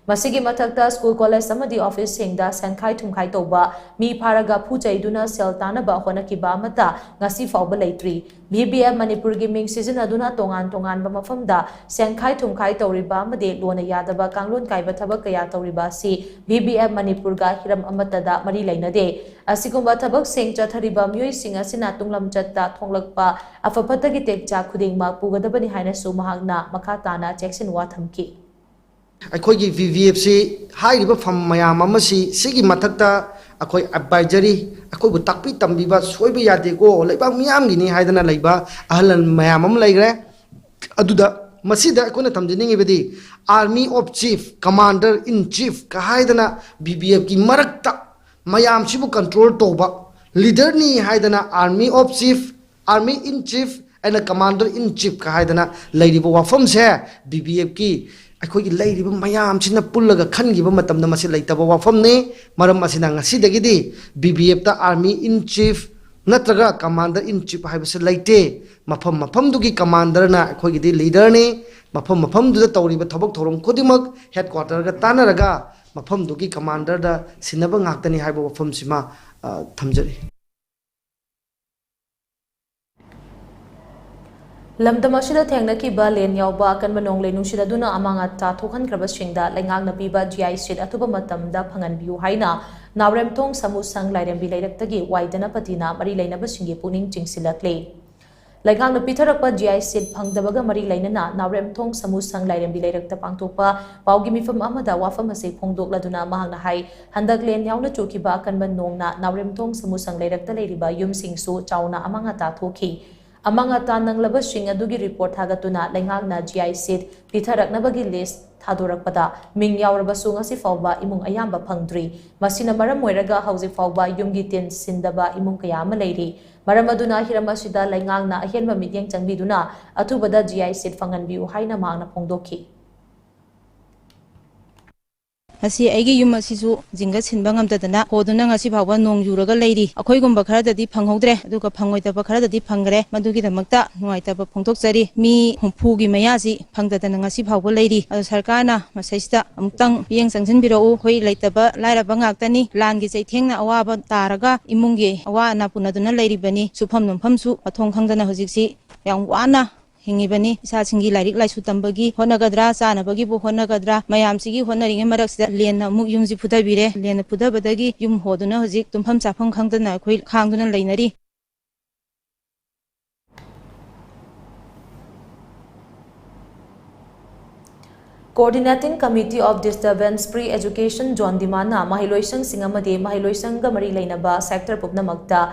ꯃꯁꯤꯒꯤ ꯃꯊꯛꯇ school, college ꯑꯃꯗꯤ office ꯁꯤꯡꯗ ꯁꯦꯟꯈꯥꯏ ꯊꯨꯝꯈꯥꯏ ꯇꯧꯕ, ꯃꯤ ꯐꯥꯔꯒ ꯐꯨ ꯆꯩꯗꯨꯅ ꯁꯦꯜ ꯇꯥꯅꯕ ꯍꯣꯠꯅꯈꯤꯕ ꯑꯃꯠꯇ ꯉꯁꯤ ꯐꯥꯎꯕ ꯂꯩꯇ꯭ꯔꯤ꯫ V V F ꯃꯅꯤꯄꯨꯔꯒꯤ ꯃꯤꯡ ꯁꯤꯖꯤꯟꯅꯗꯨꯅ ꯇꯣꯉꯥꯟ ꯇꯣꯉꯥꯟꯕ ꯃꯐꯝꯗ ꯁꯦꯟꯈꯥꯏ ꯊꯨꯝꯈꯥꯏ ꯇꯧꯔꯤꯕ ꯑꯃꯗꯤ law ꯅ ꯌꯥꯗꯕ ꯀꯥꯡꯂꯣꯟ ꯀꯥꯏꯕ ꯊꯕꯛ ꯀꯌꯥ ꯇꯧꯔꯤꯕ ꯑꯁꯤ V V F ꯃꯅꯤꯄꯨꯔꯒ ꯍꯤꯔꯝ ꯑꯃꯠꯇꯗ ꯃꯔꯤ ꯂꯩꯅꯗꯦ꯫ ꯑꯁꯤꯒꯨꯝꯕ ꯊꯕꯛꯁꯤꯡ ꯆꯠꯊꯔꯤꯕ ꯃꯤꯑꯣꯏꯁꯤꯡ ꯑꯁꯤꯅ ꯇꯨꯡꯂꯝꯆꯠꯇ ꯊꯣꯛꯂꯛꯄ ꯑꯐ ꯐꯠꯇꯒꯤ ꯇꯦꯛꯆꯥꯛ ꯈꯨꯗꯤꯡꯃꯛ ꯄꯨꯒꯗꯕꯅꯤ ꯍꯥꯏꯅꯁꯨ ꯃꯍꯥꯛꯅ ꯃꯈꯥ ꯇꯥꯅ ꯆꯦꯛꯁꯤꯟꯋꯥ ꯊꯝꯈꯤ꯫ ꯑꯩꯈꯣꯏꯒꯤ V V F ꯁꯤ ꯍꯥꯏꯔꯤꯕ ꯐꯝ ꯃꯌꯥꯝ ꯑꯃꯁꯤ ꯁꯤꯒꯤ ꯃꯊꯛꯇ ꯑꯩꯈꯣꯏ advisory, ꯑꯩꯈꯣꯏꯕꯨ ꯇꯥꯛꯄꯤ ꯇꯝꯕꯤꯕ, ꯁꯣꯏꯕ ꯌꯥꯗꯦꯀꯣ, ꯂꯩꯕꯥꯛ ꯃꯤꯌꯥꯝꯒꯤꯅꯤ ꯍꯥꯏꯗꯅ ꯂꯩꯕ ꯑꯍꯜ ꯂꯃꯟ ꯃꯌꯥꯝ ꯑꯃ ꯂꯩꯈ꯭ꯔꯦ꯫ ꯑꯗꯨꯗ ꯃꯁꯤꯗ ꯑꯩꯈꯣꯏꯅ ꯊꯝꯖꯅꯤꯡꯉꯤꯕꯗꯤ Army of Chief, Commander in Chief ꯀ ꯍꯥꯏꯗꯅ V V F ꯀꯤ ꯃꯔꯛꯇ ꯃꯌꯥꯝꯁꯤꯕꯨ control ꯇꯧꯕ leader ꯅꯤ ꯍꯥꯏꯗꯅ Army of Chief, Army in Chief, ꯑꯩꯅ commander in chief ꯀ ꯍꯥꯏꯗꯅ ꯂꯩꯔꯤꯕ ꯋꯥꯐꯝꯁꯦ B B F ꯀꯤ ꯑꯩꯈꯣꯏꯒꯤ ꯂꯩꯔꯤꯕ ꯃꯌꯥꯝꯁꯤꯅ ꯄꯨꯜꯂꯒ ꯈꯟꯈꯤꯕ ꯃꯇꯝꯗ ꯃꯁꯤ ꯂꯩꯇꯕ ꯋꯥꯐꯝꯅꯤ꯫ ꯃꯔꯝ ꯑꯁꯤꯅ ꯉꯁꯤꯗꯒꯤꯗꯤ B B F ꯇ army in chief ꯅꯠꯇ꯭ꯔꯒ commander in chief ꯍꯥꯏꯕꯁꯤ ꯂꯩꯇꯦ꯫ ꯃꯐꯝ ꯃꯐꯝꯗꯨꯒꯤ commander ꯅ ꯑꯩꯈꯣꯏꯒꯤꯗꯤ leader ꯅꯤ꯫ ꯃꯐꯝ ꯃꯐꯝꯗꯨꯗ ꯇꯧꯔꯤꯕ ꯊꯕꯛ ꯊꯧꯔꯝ ꯈꯨꯗꯤꯡꯃꯛ headquarter ꯒ ꯇꯥꯟꯅꯔꯒ ꯃꯐꯝꯗꯨꯒꯤ commander ꯗ ꯁꯤꯟꯅꯕ ꯉꯥꯛꯇꯅꯤ ꯍꯥꯏꯕ ꯋꯥꯐꯝꯁꯤꯃ, ꯑ, ꯊꯝꯖꯔꯤ꯫ ꯂꯝꯗꯝ ꯑꯁꯤꯗ ꯊꯦꯡꯅꯈꯤꯕ ꯂꯦꯟ ꯌꯥꯎꯕ ꯑꯀꯟꯕ ꯅꯣꯡꯂꯩ ꯅꯨꯡꯁꯤꯠ ꯑꯗꯨꯅ ꯑꯃꯥꯡ ꯑꯇꯥ ꯊꯣꯛꯍꯟꯈ꯭ꯔꯕꯁꯤꯡꯗ ꯂꯩꯉꯥꯛꯅ ꯄꯤꯕ G I seat ꯑꯊꯨꯕ ꯃꯇꯝꯗ ꯐꯪꯍꯟꯕꯤꯌꯨ ꯍꯥꯏꯅ ꯅꯥꯎꯔꯦꯝꯊꯣꯡ ꯁꯃꯨ ꯁꯪ ꯂꯥꯏꯔꯦꯝꯕꯤ ꯂꯩꯔꯛꯇꯒꯤ ꯋꯥꯏ ꯗꯅꯄꯇꯤꯅ ꯃꯔꯤ ꯂꯩꯅꯕꯁꯤꯡꯒꯤ ꯄꯨꯛꯅꯤꯡ ꯆꯤꯡꯁꯤꯜꯂꯛꯂꯤ꯫ ꯂꯩꯉꯥꯛꯅ ꯄꯤꯊꯔꯛꯄ G I seat ꯐꯪꯗꯕꯒ ꯃꯔꯤ ꯂꯩꯅꯅ ꯅꯥꯎꯔꯦꯝꯊꯣꯡ ꯁꯃꯨ ꯁꯪ ꯂꯥꯏꯔꯦꯝꯕꯤ ꯂꯩꯔꯛꯇ ꯄꯥꯡꯊꯣꯛꯄ ꯄꯥꯎꯒꯤ ꯃꯤꯐꯝ ꯑꯃꯗ ꯋꯥꯐꯝ ꯑꯁꯤ ꯐꯣꯡꯗꯣꯛꯂꯗꯨꯅ ꯃꯍꯥꯛꯅ ꯍꯥꯏ, ꯍꯟꯗꯛ ꯂꯦꯟ ꯌꯥꯎꯅ ꯆꯨꯈꯤꯕ ꯑꯀꯟꯕ ꯅꯣꯡꯅ ꯅꯥꯎꯔꯦꯝꯊꯣꯡ ꯁꯃꯨ ꯁꯪ ꯂꯩꯔꯛꯇ ꯂꯩꯔꯤꯕ ꯌꯨꯝꯁꯤꯡꯁꯨ ꯆꯥꯎꯅ ꯑꯃꯥꯡ ꯑꯇꯥ ꯊꯣꯛꯈꯤ꯫ ꯑꯃꯥꯡ ꯑꯇꯥ ꯅꯪꯂꯕꯁꯤꯡ ꯑꯗꯨꯒꯤ report ꯊꯥꯒꯠꯇꯨꯅ ꯂꯩꯉꯥꯛꯅ G I seat ꯄꯤꯊꯔꯛꯅꯕꯒꯤ list ꯊꯥꯗꯣꯔꯛꯄꯗ ꯃꯤꯡ ꯌꯥꯎꯔꯕꯁꯨ ꯉꯁꯤ ꯐꯥꯎꯕ ꯏꯃꯨꯡ ꯑꯌꯥꯝꯕ ꯐꯪꯗ꯭ꯔꯤ꯫ ꯃꯁꯤꯅ ꯃꯔꯝ ꯑꯣꯏꯔꯒ ꯍꯧꯖꯤꯛ ꯐꯥꯎꯕ ꯌꯨꯝꯒꯤ ꯇꯤꯟ ꯁꯤꯟꯗꯕ ꯏꯃꯨꯡ ꯀꯌꯥ ꯑꯃ ꯂꯩꯔꯤ꯫ ꯃꯔꯝ ꯑꯗꯨꯅ ꯍꯤꯔꯝ ꯑꯁꯤꯗ ꯂꯩꯉꯥꯛꯅ ꯑꯍꯦꯟꯕ ꯃꯤꯠꯌꯦꯡ ꯆꯪꯕꯤꯗꯨꯅ ꯑꯊꯨꯕꯗ G I seat ꯐꯪꯍꯟꯕꯤꯌꯨ ꯍꯥꯏꯅ ꯃꯍꯥꯛꯅ ꯐꯣꯡꯗꯣꯛꯈꯤ꯫ ꯉꯁꯤ ꯑꯩꯒꯤ ꯌꯨꯝ ꯑꯁꯤꯁꯨ ꯖꯤꯡꯒ ꯁꯤꯟꯕ ꯉꯝꯗꯗꯅ ꯍꯣꯗꯨꯅ ꯉꯁꯤ ꯐꯥꯎꯕ ꯅꯣꯡ ꯌꯨꯔꯒ ꯂꯩꯔꯤ꯫ ꯑꯩꯈꯣꯏꯒꯨꯝꯕ ꯈꯔꯗꯗꯤ ꯐꯪꯍꯧꯗ꯭ꯔꯦ, ꯑꯗꯨꯒ ꯐꯪꯉꯣꯏꯗꯕ ꯈꯔꯗꯗꯤ ꯐꯪꯈ꯭ꯔꯦ꯫ ꯃꯗꯨꯒꯤꯗꯃꯛꯇ ꯅꯨꯡꯉꯥꯏꯇꯕ ꯐꯣꯡꯗꯣꯛꯆꯔꯤ꯫ ꯃꯤ ꯍꯨꯝꯐꯨꯒꯤ ꯃꯌꯥꯁꯤ ꯐꯪꯗꯗꯅ ꯉꯁꯤ ꯐꯥꯎꯕ ꯂꯩꯔꯤ꯫ ꯑꯗꯨ ꯁꯔꯀꯥꯔꯅ ꯃꯁꯤꯁꯤꯗ ꯑꯃꯨꯛꯇꯪ ꯃꯤꯠꯌꯦꯡ ꯆꯪꯁꯤꯟꯕꯤꯔꯛꯎ꯫ ꯑꯩꯈꯣꯏ ꯂꯩꯇꯕ ꯂꯥꯏꯔꯕ ꯉꯥꯛꯇꯅꯤ꯫ ꯂꯥꯟꯒꯤ ꯆꯩꯊꯦꯡꯅ ꯑꯋꯥꯕ ꯇꯥꯔꯒ ꯏꯃꯨꯡꯒꯤ ꯑꯋꯥ ꯑꯅꯥ ꯄꯨꯅꯗꯨꯅ ꯂꯩꯔꯤꯕꯅꯤ꯫ ꯁꯨꯐꯝ ꯅꯣꯝꯐꯝꯁꯨ ꯃꯊꯣꯡ ꯈꯪꯗꯅ ꯍꯧꯖꯤꯛꯁꯤ ꯌꯥꯝ ꯋꯥꯅ ꯍꯤꯡꯉꯤꯕꯅꯤ꯫ ꯏꯆꯥꯁꯤꯡꯒꯤ ꯂꯥꯏꯔꯤꯛ ꯂꯥꯏꯁꯨ ꯇꯝꯕꯒꯤ ꯍꯣꯠꯅꯒꯗ꯭ꯔꯥ, ꯆꯥꯅꯕꯒꯤꯕꯨ ꯍꯣꯠꯅꯒꯗ꯭ꯔꯥ, ꯃꯌꯥꯝꯁꯤꯒꯤ ꯍꯣꯠꯅꯔꯤꯉꯩ ꯃꯔꯛꯁꯤꯗ ꯂꯦꯟꯅ ꯑꯃꯨꯛ ꯌꯨꯝꯁꯤ ꯐꯨꯊꯕꯤꯔꯦ꯫ ꯂꯦꯟꯅ ꯐꯨꯊꯕꯗꯒꯤ ꯌꯨꯝ ꯍꯣꯗꯨꯅ ꯍꯧꯖꯤꯛ ꯇꯨꯝꯐꯝ ꯆꯥꯐꯝ ꯈꯪꯗꯅ ꯑꯩꯈꯣꯏ ꯈꯥꯡꯗꯨꯅ ꯂꯩꯅꯔꯤ꯫ Coordinating Committee of Disturbance Free Education Zone ꯗꯤꯃꯥꯟꯅ ꯃꯍꯩꯂꯣꯏꯁꯪꯁꯤꯡ ꯑꯃꯗꯤ ꯃꯍꯩꯂꯣꯏꯁꯪꯒ ꯃꯔꯤ ꯂꯩꯅꯕ sector ꯄꯨꯝꯅꯃꯛꯇ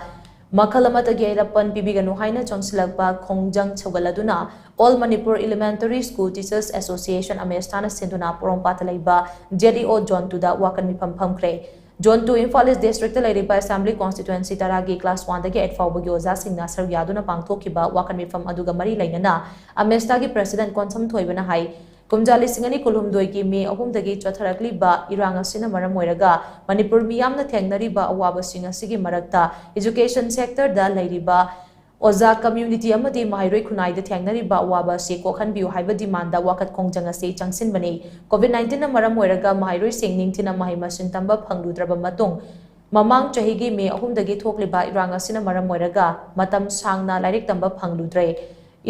ꯃꯈꯜ ꯑꯃꯠꯇꯒꯤ ꯑꯌꯦꯠ ꯑꯄꯟ ꯄꯤꯕꯤꯒꯅꯨ ꯍꯥꯏꯅ ꯆꯣꯟꯁꯤꯜꯂꯛꯄ ꯈꯣꯡꯖꯪ ꯁꯧꯒꯠꯂꯗꯨꯅ All Manipur Elementary School Teachers Association, ꯑꯃꯦꯁꯇꯥꯅ ꯁꯤꯟꯗꯨꯅ ꯄꯣꯔꯣꯝꯄꯥꯠꯇ ꯂꯩꯕ Z E O Zone two ꯗ ꯋꯥꯀꯠ ꯃꯤꯐꯝ ꯐꯝꯈ꯭ꯔꯦ꯫ Zone two Imphal East District ꯇ ꯂꯩꯔꯤꯕ Assembly Constituency ꯇꯔꯥꯒꯤ class one ꯗꯒꯤ eight ꯐꯥꯎꯕꯒꯤ ꯑꯣꯖꯥꯁꯤꯡꯅ ꯁꯔꯨꯛ ꯌꯥꯗꯨꯅ ꯄꯥꯡꯊꯣꯛꯈꯤꯕ ꯋꯥꯀꯠ ꯃꯤꯐꯝ ꯑꯗꯨꯒ ꯃꯔꯤ ꯂꯩꯅꯅ AMESTA ꯒꯤ President ꯀꯣꯟꯁꯝ ꯊꯣꯏꯕꯅ ꯍꯥꯏ, ꯀꯨꯝꯖꯥ ꯂꯤꯁꯤꯡ ꯑꯅꯤ ꯀꯨꯟꯍꯨꯝꯗꯣꯏꯒꯤ ꯃꯦ ꯑꯍꯨꯝꯗꯒꯤ ꯆꯠꯊꯔꯛꯂꯤꯕ ꯏꯔꯥꯡ ꯑꯁꯤꯅ ꯃꯔꯝ ꯑꯣꯏꯔꯒ ꯃꯅꯤꯄꯨꯔ ꯃꯤꯌꯥꯝꯅ ꯊꯦꯡꯅꯔꯤꯕ ꯑꯋꯥꯕꯁꯤꯡ ꯑꯁꯤꯒꯤ ꯃꯔꯛꯇ education sector ꯗ ꯂꯩꯔꯤꯕ ꯑꯣꯖꯥ community ꯑꯃꯗꯤ ꯃꯍꯩꯔꯣꯏ ꯈꯨꯟꯅꯥꯏꯗ ꯊꯦꯡꯅꯔꯤꯕ ꯑꯋꯥꯕ ꯑꯁꯤ ꯀꯣꯛꯍꯟꯕꯤꯌꯨ ꯍꯥꯏꯕ demand ꯗ ꯋꯥꯀꯠ ꯈꯣꯡꯖꯪ ꯑꯁꯤ ꯆꯪꯁꯤꯟꯕꯅꯤ꯫ COVID nineteen ꯅ ꯃꯔꯝ ꯑꯣꯏꯔꯒ ꯃꯍꯩꯔꯣꯏꯁꯤꯡ ꯅꯤꯡꯊꯤꯅ ꯃꯍꯩ ꯃꯁꯤꯡ ꯇꯝꯕ ꯐꯪꯂꯨꯗ꯭ꯔꯕ ꯃꯇꯨꯡ, ꯃꯃꯥꯡ ꯆꯍꯤꯒꯤ ꯃꯦ ꯑꯍꯨꯝꯗꯒꯤ ꯊꯣꯛꯂꯤꯕ ꯏꯔꯥꯡ ꯑꯁꯤꯅ ꯃꯔꯝ ꯑꯣꯏꯔꯒ ꯃꯇꯝ ꯁꯥꯡꯅ ꯂꯥꯏꯔꯤꯛ ꯇꯝꯕ ꯐꯪꯂꯨꯗ꯭ꯔꯦ꯫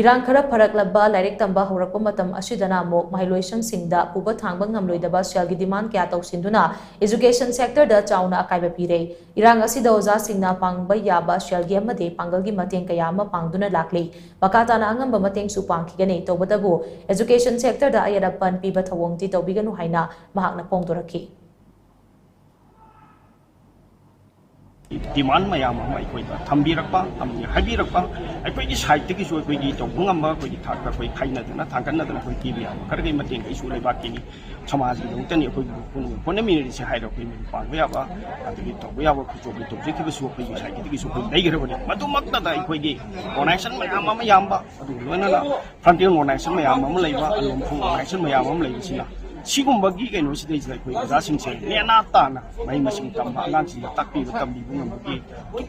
ꯏꯔꯥꯡ ꯈꯔ ꯐꯔꯛꯂꯕ ꯂꯥꯏꯔꯤꯛ ꯇꯝꯕ ꯍꯧꯔꯛꯄ ꯃꯇꯝ ꯑꯁꯤꯗꯅ ꯑꯃꯨꯛ ꯃꯍꯩꯂꯣꯏꯁꯪꯁꯤꯡꯗ ꯄꯨꯕ ꯊꯥꯡꯕ ꯉꯝꯂꯣꯏꯗꯕ ꯁꯦꯜꯒꯤ demand ꯀꯌꯥ ꯇꯧꯁꯤꯟꯗꯨꯅ education sector ꯗ ꯆꯥꯎꯅ ꯑꯀꯥꯏꯕ ꯄꯤꯔꯦ꯫ ꯏꯔꯥꯡ ꯑꯁꯤꯗ ꯑꯣꯖꯥꯁꯤꯡꯅ ꯄꯥꯡꯕ ꯌꯥꯕ ꯁꯦꯜꯒꯤ ꯑꯃꯗꯤ ꯄꯥꯡꯒꯜꯒꯤ ꯃꯇꯦꯡ ꯀꯌꯥ ꯑꯃ ꯄꯥꯡꯗꯨꯅ ꯂꯥꯛꯂꯤ꯫ ꯃꯈꯥ ꯇꯥꯅ ꯑꯉꯝꯕ ꯃꯇꯦꯡꯁꯨ ꯄꯥꯡꯈꯤꯒꯅꯤ꯫ ꯇꯧꯕꯇꯕꯨ education sector ꯗ ꯑꯌꯦꯠ ꯑꯄꯟ ꯄꯤꯕ ꯊꯧꯑꯣꯡꯗꯤ ꯇꯧꯕꯤꯒꯅꯨ ꯍꯥꯏꯅ ꯃꯍꯥꯛꯅ ꯐꯣꯡꯗꯣꯔꯛꯈꯤ꯫ Demand ꯃꯌꯥꯝ ꯑꯃ ꯑꯩꯈꯣꯏꯗ ꯊꯝꯕꯤꯔꯛꯄ ꯑꯃꯗꯤ ꯍꯥꯏꯕꯤꯔꯛꯄ, ꯑꯩꯈꯣꯏꯒꯤ side ꯇꯒꯤꯁꯨ ꯑꯩꯈꯣꯏꯒꯤ ꯇꯧꯕ ꯉꯝꯕ ꯑꯩꯈꯣꯏꯒꯤ ꯊꯥꯛꯇ ꯑꯩꯈꯣꯏ ꯈꯥꯏꯅꯗꯅ ꯊꯥꯡꯒꯠꯅꯗꯅ ꯑꯩꯈꯣꯏ ꯄꯤꯕ ꯌꯥꯕ ꯈꯔꯒꯤ ꯃꯇꯦꯡ ꯑꯩꯁꯨ ꯂꯩꯕꯥꯛꯀꯤꯅꯤ ꯁꯃꯥꯖꯒꯤꯗꯃꯛꯇꯅꯤ ꯑꯩꯈꯣꯏꯒꯤ ꯄꯨꯝꯅꯃꯛ ꯍꯣꯠꯅꯃꯤꯟꯅꯔꯤꯁꯦ ꯍꯥꯏꯔꯒ ꯑꯩꯈꯣꯏ ꯃꯗꯨ ꯄꯥꯡꯕ ꯌꯥꯕ ꯑꯗꯒꯤ ꯇꯧꯕ ꯌꯥꯕ ꯈꯨꯗꯣꯡ ꯇꯧꯖꯈꯤꯕꯁꯨ ꯑꯩꯈꯣꯏꯒꯤ side ꯇꯒꯤꯁꯨ ꯑꯩꯈꯣꯏ ꯂꯩꯈ꯭ꯔꯕꯅꯤ꯫ ꯃꯗꯨꯃꯛꯇꯗ ꯑꯩꯈꯣꯏꯒꯤ organization ꯃꯌꯥꯝ ꯑꯃ ꯌꯥꯝꯕ, ꯑꯗꯨꯒ ꯂꯣꯏꯅꯅ frontier organization ꯃꯌꯥꯝ ꯑꯃ ꯂꯩꯕ, ꯑꯂꯣꯝ ꯐꯨꯡ organization ꯃꯌꯥꯝ ꯑꯃ ꯂꯩꯕꯁꯤꯅ ꯁꯤꯒꯨꯝꯕꯒꯤ ꯀꯩꯅꯣꯁꯤꯗꯩꯁꯤꯗ ꯑꯩꯈꯣꯏ ꯑꯣꯖꯥꯁꯤꯡꯁꯦ ꯅꯦꯅꯥ ꯇꯥꯅ ꯃꯍꯩ ꯃꯁꯤꯡ ꯇꯝꯕ, ꯑꯉꯥꯡꯁꯤꯡꯗ ꯇꯥꯛꯄꯤꯕ ꯇꯝꯕꯤꯕ ꯉꯝꯕꯒꯤ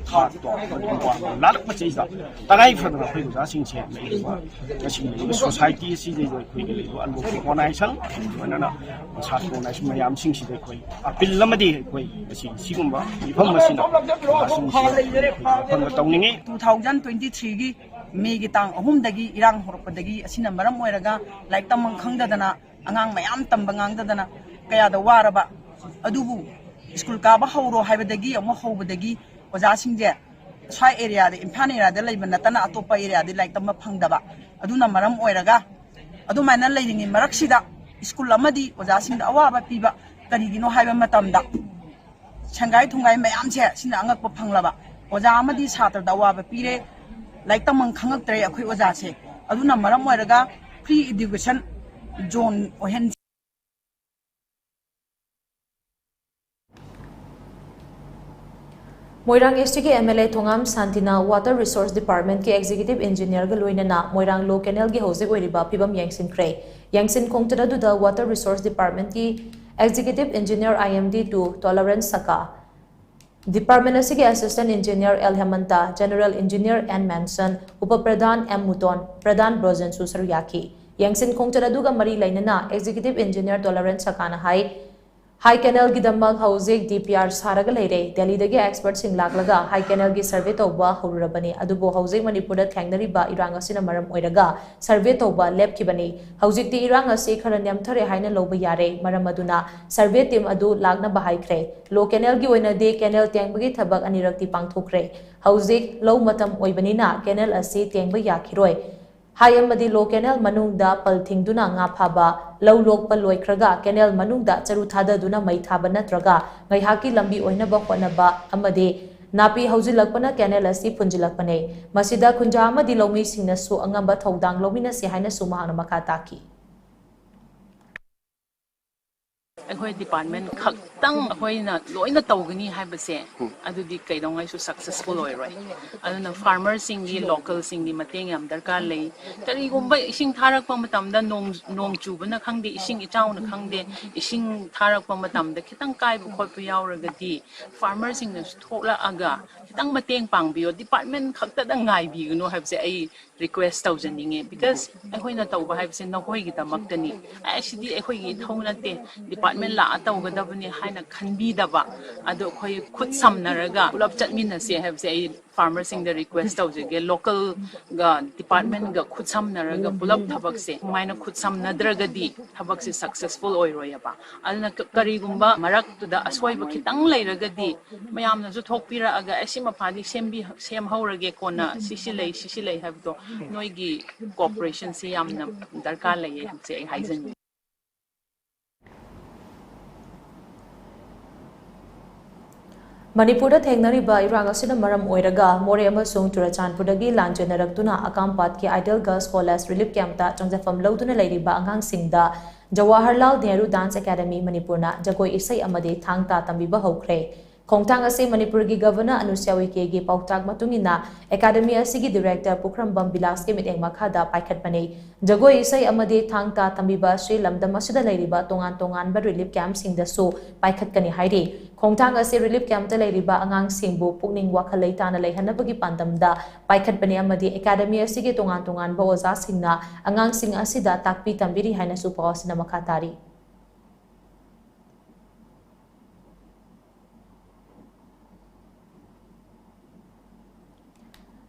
ꯊꯥꯛꯇꯣ ꯃꯗꯨ ꯋꯥꯡꯅ ꯂꯥꯜꯂꯛꯄꯁꯤꯗꯩꯗ ꯇꯉꯥꯏ ꯐꯗꯅ ꯑꯩꯈꯣꯏ ꯑꯣꯖꯥꯁꯤꯡꯁꯦ ꯂꯩꯔꯤꯕ ꯉꯁꯤ ꯂꯩꯔꯤꯕ society ꯑꯁꯤꯗꯩꯗ ꯑꯩꯈꯣꯏꯒꯤ ꯂꯩꯔꯤꯕ ꯑꯂꯣꯝ ꯐꯨꯡ organization, ꯂꯣꯏꯅꯅ ꯁꯥꯇ꯭ꯔ organization ꯃꯌꯥꯝꯁꯤꯡꯁꯤꯗ ꯑꯩꯈꯣꯏ appeal ꯑꯃꯗꯤ ꯑꯩꯈꯣꯏ ꯉꯁꯤ ꯁꯤꯒꯨꯝꯕ ꯃꯤꯐꯝ ꯑꯁꯤꯅ ꯑꯣꯖꯥꯁꯤꯡꯁꯤꯗ ꯑꯩꯈꯣꯏ ꯋꯥꯐꯝ ꯑꯃ ꯇꯧꯅꯤꯡꯉꯤ꯫ Two thousand twenty three ꯒꯤ ꯃꯦꯒꯤ ꯇꯥꯡ ꯑꯍꯨꯝꯗꯒꯤ ꯏꯔꯥꯡ ꯍꯧꯔꯛꯄꯗꯒꯤ ꯑꯁꯤꯅ ꯃꯔꯝ ꯑꯣꯏꯔꯒ ꯂꯥꯏꯔꯤꯛ ꯇꯝꯐꯝ ꯈꯪꯗꯗꯅ, ꯑꯉꯥꯡ ꯃꯌꯥꯝ ꯇꯝꯕ ꯉꯥꯡꯗꯗꯅ ꯀꯌꯥꯗ ꯋꯥꯔꯕ, ꯑꯗꯨꯕꯨ ꯁ꯭ꯀꯨꯜ ꯀꯥꯕ ꯍꯧꯔꯣ ꯍꯥꯏꯕꯗꯒꯤ ꯑꯃꯨꯛ ꯍꯧꯕꯗꯒꯤ ꯑꯣꯖꯥꯁꯤꯡꯁꯦ ꯁ꯭ꯋꯥꯏ area ꯗ, ꯏꯝꯐꯥꯜ area ꯗ ꯂꯩꯕ ꯅꯠꯇꯅ ꯑꯇꯣꯞꯄ area ꯗ ꯂꯥꯏꯔꯤꯛ ꯇꯝꯕ ꯐꯪꯗꯕ, ꯑꯗꯨꯅ ꯃꯔꯝ ꯑꯣꯏꯔꯒ ꯑꯗꯨꯃꯥꯏꯅ ꯂꯩꯔꯤꯉꯩ ꯃꯔꯛꯁꯤꯗ ꯁ꯭ꯀꯨꯜ ꯑꯃꯗꯤ ꯑꯣꯖꯥꯁꯤꯡꯗ ꯑꯋꯥꯕ ꯄꯤꯕ ꯀꯔꯤꯒꯤꯅꯣ ꯍꯥꯏꯕ ꯃꯇꯝꯗ, ꯁꯦꯡꯒꯥꯏ ꯊꯨꯡꯒꯥꯏ ꯃꯌꯥꯝꯁꯦ ꯁꯤꯅ ꯑꯉꯛꯄ ꯐꯪꯂꯕ꯫ ꯑꯣꯖꯥ ꯑꯃꯗꯤ ꯁꯥꯇ꯭ꯔꯗ ꯑꯋꯥꯕ ꯄꯤꯔꯦ, ꯂꯥꯏꯔꯤꯛ ꯇꯝꯐꯝ ꯈꯪꯉꯛꯇ꯭ꯔꯦ ꯑꯩꯈꯣꯏ ꯑꯣꯖꯥꯁꯦ꯫ ꯑꯗꯨꯅ ꯃꯔꯝ ꯑꯣꯏꯔꯒ free education zone ꯑꯣꯏꯍꯟ ꯃꯣꯏꯔꯥꯡ ꯏꯁꯀꯤ ꯑꯦꯝ ꯑꯦꯜ ꯑꯦ ꯊꯣꯉꯥꯝ ꯁꯥꯟꯇꯤꯅ ꯋꯥꯇꯔ ꯔꯤꯁꯣꯔꯁ ꯗꯤꯄꯥꯔꯠꯃꯦꯟꯠꯀꯤ ꯑꯦꯛꯖꯤꯀ꯭ꯌꯨꯇꯤꯚ ꯏꯟꯖꯤꯅꯤꯌꯔꯒ ꯂꯣꯏꯅꯅ ꯃꯣꯏꯔꯥꯡ ꯂꯣ ꯀꯦꯅꯦꯜꯒꯤ ꯍꯧꯖꯤꯛ ꯑꯣꯏꯔꯤꯕ ꯐꯤꯕꯝ ꯌꯦꯡꯁꯤꯟꯈ꯭ꯔꯦ꯫ ꯌꯦꯡꯁꯤꯟ ꯈꯣꯡꯆꯠ ꯑꯗꯨꯗ ꯋꯥꯇꯔ ꯔꯤꯁꯣꯔꯁ ꯗꯤꯄꯥꯔꯠꯃꯦꯟꯠꯀꯤ executive engineer I M D two ꯇꯣꯂꯔꯦꯟꯁ ꯁꯀꯥ, ꯗꯤꯄꯥꯔꯠꯃꯦꯟꯠ ꯑꯁꯤꯒꯤ assistant engineer L Hemanta, general engineer N Menson, upa pradhan M Muton, pradhan ꯕ꯭ꯔꯣꯖꯦꯟꯁꯨ ꯁꯔꯨꯛ ꯌꯥꯈꯤ꯫ ꯌꯦꯡꯁꯤꯟ ꯈꯣꯡꯆꯠ ꯑꯗꯨꯒ ꯃꯔꯤ ꯂꯩꯅꯅ ꯑꯦꯛꯖꯤꯀ꯭ꯌꯨꯇꯤꯚ ꯏꯟꯖꯤꯅꯤꯌꯔ ꯇꯣꯂꯔꯦꯟꯁ ꯁꯀꯥꯅ ꯍꯥꯏ, ꯍꯥꯏ ꯀꯦꯅꯦꯜꯒꯤꯗꯃꯛ ꯍꯧꯖꯤꯛ ꯗꯤ ꯄꯤ ꯑꯥꯔ ꯁꯥꯔꯒ ꯂꯩꯔꯦ꯫ ꯗꯦꯜꯂꯤꯗꯒꯤ ꯑꯦꯛꯁꯄꯔꯠꯁꯤꯡ ꯂꯥꯛꯂꯒ ꯍꯥꯏ ꯀꯦꯅꯦꯜꯒꯤ ꯁꯔꯚꯦ ꯇꯧꯕ ꯍꯧꯔꯨꯔꯕꯅꯤ, ꯑꯗꯨꯕꯨ ꯍꯧꯖꯤꯛ ꯃꯅꯤꯄꯨꯔꯗ ꯊꯦꯡꯅꯔꯤꯕ ꯏꯔꯥꯡ ꯑꯁꯤꯅ ꯃꯔꯝ ꯑꯣꯏꯔꯒ ꯁꯔꯚꯦ ꯇꯧꯕ ꯂꯦꯞꯈꯤꯕꯅꯤ꯫ ꯍꯧꯖꯤꯛꯇꯤ ꯏꯔꯥꯡ ꯑꯁꯤ ꯈꯔ ꯅꯦꯝꯊꯔꯦ ꯍꯥꯏꯅ ꯂꯧꯕ ꯌꯥꯔꯦ, ꯃꯔꯝ ꯑꯗꯨꯅ ꯁꯔꯚꯦ ꯇꯤꯝ ꯑꯗꯨ ꯂꯥꯛꯅꯕ ꯍꯥꯏꯈ꯭ꯔꯦ꯫ ꯂꯣ ꯀꯦꯅꯦꯜꯒꯤ ꯑꯣꯏꯅꯗꯤ ꯀꯦꯅꯦꯜ ꯇꯦꯡꯕꯒꯤ ꯊꯕꯛ ꯑꯅꯤꯔꯛꯇꯤ ꯄꯥꯡꯊꯣꯛꯈ꯭ꯔꯦ꯫ ꯍꯧꯖꯤꯛ ꯂꯧ ꯃꯇꯝ ꯑꯣꯏꯕꯅꯤꯅ ꯀꯦꯅꯦꯜ ꯑꯁꯤ ꯇꯦꯡꯕ ꯌꯥꯈꯤꯔꯣꯏ꯫ ꯍꯥꯏ ꯑꯃꯗꯤ ꯂꯣ ꯀꯦꯅꯦꯜ ꯃꯅꯨꯡꯗ ꯄꯜ ꯊꯤꯡꯗꯨꯅ ꯉꯥ ꯐꯥꯕ, ꯂꯧ ꯂꯣꯛꯄ ꯂꯣꯏꯈ꯭ꯔꯒ ꯀꯦꯅꯦꯜ ꯃꯅꯨꯡꯗ ꯆꯔꯨ ꯊꯥꯗꯗꯨꯅ ꯃꯩ ꯊꯥꯕ ꯅꯠꯇ꯭ꯔꯒ ꯉꯥꯏꯍꯥꯛꯀꯤ ꯂꯝꯕꯤ ꯑꯣꯏꯅꯕ ꯍꯣꯠꯅꯕ ꯑꯃꯗꯤ ꯅꯥꯄꯤ ꯍꯧꯖꯤꯜꯂꯛꯄꯅ ꯀꯦꯅꯦꯜ ꯑꯁꯤ ꯐꯨꯟꯖꯤꯜꯂꯛꯄꯅꯦ꯫ ꯃꯁꯤꯗ ꯈꯨꯟꯖꯥ ꯑꯃꯗꯤ ꯂꯧꯃꯤꯁꯤꯡꯅꯁꯨ ꯑꯉꯝꯕ ꯊꯧꯗꯥꯡ ꯂꯧꯃꯤꯟꯅꯁꯤ ꯍꯥꯏꯅꯁꯨ ꯃꯍꯥꯛꯅ ꯃꯈꯥ ꯇꯥꯈꯤ꯫ ꯑꯩꯈꯣꯏ ꯗꯤꯄꯥꯔꯠꯃꯦꯟ ꯈꯛꯇꯪ ꯑꯩꯈꯣꯏꯅ ꯂꯣꯏꯅ ꯇꯧꯒꯅꯤ ꯍꯥꯏꯕꯁꯦ, ꯑꯗꯨꯗꯤ ꯀꯩꯗꯧꯉꯩꯁꯨ ꯁꯛꯁꯦꯁꯐꯨꯜ ꯑꯣꯏꯔꯣꯏ꯫ ꯑꯗꯨꯅ ꯐꯥꯔꯃꯔꯁꯤꯡꯒꯤ, ꯂꯣꯀꯦꯜꯁꯤꯡꯒꯤ ꯃꯇꯦꯡ ꯌꯥꯝ ꯗꯔꯀꯥꯔ ꯂꯩ꯫ ꯀꯔꯤꯒꯨꯝꯕ ꯏꯁꯤꯡ ꯊꯥꯔꯛꯄ ꯃꯇꯝꯗ ꯅꯣꯡ, ꯅꯣꯡ ꯆꯨꯕꯅ ꯈꯪꯗꯦ, ꯏꯁꯤꯡ ꯏꯆꯥꯎꯅ ꯈꯪꯗꯦ, ꯏꯁꯤꯡ ꯊꯥꯔꯛꯄ ꯃꯇꯝꯗ ꯈꯤꯇꯪ ꯀꯥꯏꯕ ꯈꯣꯠꯄ ꯌꯥꯎꯔꯒꯗꯤ ꯐꯥꯔꯃꯔꯁꯤꯡꯅꯁꯨ ꯊꯣꯛꯂꯛꯑꯒ ꯈꯤꯇꯪ ꯃꯇꯦꯡ ꯄꯥꯡꯕꯤꯌꯣ, ꯗꯤꯄꯥꯔꯠꯃꯦꯟ ꯈꯛꯇꯗ ꯉꯥꯏꯕꯤꯒꯅꯨ ꯍꯥꯏꯕꯁꯦ ꯑꯩ ꯔꯤꯀ꯭ꯋꯦꯁ ꯇꯧꯖꯅꯤꯡꯉꯦ꯫ ꯕꯤꯀꯣꯁ ꯑꯩꯈꯣꯏꯅ ꯇꯧꯕ ꯍꯥꯏꯕꯁꯦ ꯅꯈꯣꯏꯒꯤꯗꯃꯛꯇꯅꯤ꯫ ꯑꯦ, ꯁꯤꯗꯤ ꯑꯩꯈꯣꯏꯒꯤ ꯏꯊꯧ ꯅꯠꯇꯦ, ꯗꯤꯄꯥꯔꯠꯃꯦꯟ ꯂꯥꯛꯑ ꯇꯧꯒꯗꯕꯅꯤ ꯍꯥꯏꯅ ꯈꯟꯕꯤꯗꯕ, ꯑꯗꯣ ꯑꯩꯈꯣꯏ ꯈꯨꯠ ꯁꯝꯅꯔꯒ ꯄꯨꯂꯞ ꯆꯠꯃꯤꯟꯅꯁꯦ ꯍꯥꯏꯕꯁꯦ ꯑꯩ ꯐꯥꯔꯃꯔꯁꯤꯡꯗ ꯔꯤꯀ꯭ꯋꯦꯁ ꯇꯧꯖꯒꯦ꯫ ꯂꯣꯀꯦꯜꯒ ꯗꯤꯄꯥꯔꯠꯃꯦꯟꯒ ꯈꯨꯠ ꯁꯝꯅꯔꯒ ꯄꯨꯂꯞ ꯊꯕꯛꯁꯦ ꯁꯨꯃꯥꯏꯅ ꯈꯨꯠ ꯁꯝꯅꯗ꯭ꯔꯒꯗꯤ ꯊꯕꯛꯁꯦ ꯁꯛꯁꯦꯁꯐꯨꯜ ꯑꯣꯏꯔꯣꯏꯑꯕ꯫ ꯑꯗꯨꯅ ꯀ-, ꯀꯔꯤꯒꯨꯝꯕ ꯃꯔꯛꯇꯨꯗ ꯑꯁꯣꯏꯕ ꯈꯤꯇꯪ ꯂꯩꯔꯒꯗꯤ ꯃꯌꯥꯝꯅꯁꯨ ꯊꯣꯛꯄꯤꯔꯛꯑꯒ, "ꯑꯦ, ꯁꯤ ꯃꯄꯥꯗꯤ ꯁꯦꯝꯕꯤ-, ꯁꯦꯝꯍꯧꯔꯒꯦ, ꯀꯣꯟꯅ ꯁꯤꯁꯤ ꯂꯩ, ꯁꯤꯁꯤ ꯂꯩ" ꯍꯥꯏꯕꯗꯣ, ꯅꯣꯏꯒꯤ ꯀꯣꯑꯣꯄꯔꯦꯁꯟꯁꯦ ꯌꯥꯝꯅ ꯗꯔꯀꯥꯔ ꯂꯩꯌꯦ ꯍꯥꯏꯕꯁꯦ ꯑꯩ ꯍꯥꯏꯖꯅꯤꯡꯉꯤ꯫ ꯃꯅꯤꯄꯨꯔꯗ ꯊꯦꯡꯅꯔꯤꯕ ꯏꯔꯥꯡ ꯑꯁꯤꯅ ꯃꯔꯝ ꯑꯣꯏꯔꯒ ꯃꯣꯔꯦ ꯑꯃꯁꯨꯡ ꯆꯨꯔꯆꯥꯟꯄꯨꯔꯗꯒꯤ ꯂꯥꯟꯖꯦꯟꯅꯔꯛꯇꯨꯅ ꯑꯀꯥꯝꯄꯥꯠꯀꯤ ꯑꯥꯏꯗꯜ ꯒꯔꯜꯁ ꯀꯣꯂꯦꯖ ꯔꯤꯂꯤꯐ ꯀꯦꯝꯞꯇ ꯆꯪꯖꯐꯝ ꯂꯧꯗꯨꯅ ꯂꯩꯔꯤꯕ ꯑꯉꯥꯡꯁꯤꯡꯗ ꯖꯋꯥꯍꯔꯂꯥꯜ ꯅꯦꯍꯔꯨ ꯗꯥꯟꯁ ꯑꯦꯀꯥꯗꯃꯤ ꯃꯅꯤꯄꯨꯔꯅ ꯖꯒꯣꯏ ꯏꯁꯩ ꯑꯃꯗꯤ ꯊꯥꯡ ꯇꯥ ꯇꯝꯕꯤꯕ ꯍꯧꯈ꯭ꯔꯦ꯫ ꯈꯣꯡꯊꯥꯡ ꯑꯁꯤ ꯃꯅꯤꯄꯨꯔꯒꯤ ꯒꯚꯔꯅꯔ ꯑꯅꯨꯁ꯭ꯌꯥ ꯎꯏꯀꯦꯒꯤ ꯄꯥꯎꯇꯥꯛ ꯃꯇꯨꯡ ꯏꯟꯅ ꯑꯦꯀꯥꯗꯃꯤ ꯑꯁꯤꯒꯤ ꯗꯤꯔꯦꯛꯇꯔ ꯄꯨꯈ꯭ꯔꯝꯕꯝ ꯕꯤꯂꯥꯁꯀꯤ ꯃꯤꯠꯌꯦꯡ ꯃꯈꯥꯗ ꯄꯥꯏꯈꯠꯄꯅꯤ꯫ ꯖꯒꯣꯏ ꯏꯁꯩ ꯑꯃꯗꯤ ꯊꯥꯡ ꯇꯥ ꯇꯝꯕꯤꯕ ꯑꯁꯤ ꯂꯝꯗꯝ ꯑꯁꯤꯗ ꯂꯩꯔꯤꯕ ꯇꯣꯉꯥꯟ ꯇꯣꯉꯥꯟꯕ ꯔꯤꯂꯤꯐ ꯀꯦꯝꯞꯁꯤꯡꯗꯁꯨ ꯄꯥꯏꯈꯠꯀꯅꯤ ꯍꯥꯏꯔꯤ꯫ ꯈꯣꯡꯊꯥꯡ ꯑꯁꯤ ꯔꯤꯂꯤꯐ ꯀꯦꯝꯞꯇ ꯂꯩꯔꯤꯕ ꯑꯉꯥꯡꯁꯤꯡꯕꯨ ꯄꯨꯛꯅꯤꯡ ꯋꯥꯈꯜ ꯂꯩꯇꯥꯅ ꯂꯩꯍꯟꯅꯕꯒꯤ ꯄꯥꯟꯗꯝꯗ ꯄꯥꯏꯈꯠꯄꯅꯤ ꯑꯃꯗꯤ ꯑꯦꯀꯥꯗꯃꯤ ꯑꯁꯤꯒꯤ ꯇꯣꯉꯥꯟ ꯇꯣꯉꯥꯟꯕ ꯑꯣꯖꯥꯁꯤꯡꯅ ꯑꯉꯥꯡꯁꯤꯡ ꯑꯁꯤꯗ ꯇꯥꯛꯄꯤ ꯇꯝꯕꯤꯔꯤ ꯍꯥꯏꯅꯁꯨ ꯄꯥꯎ ꯑꯁꯤꯅ ꯃꯈꯥ ꯇꯥꯔꯤ꯫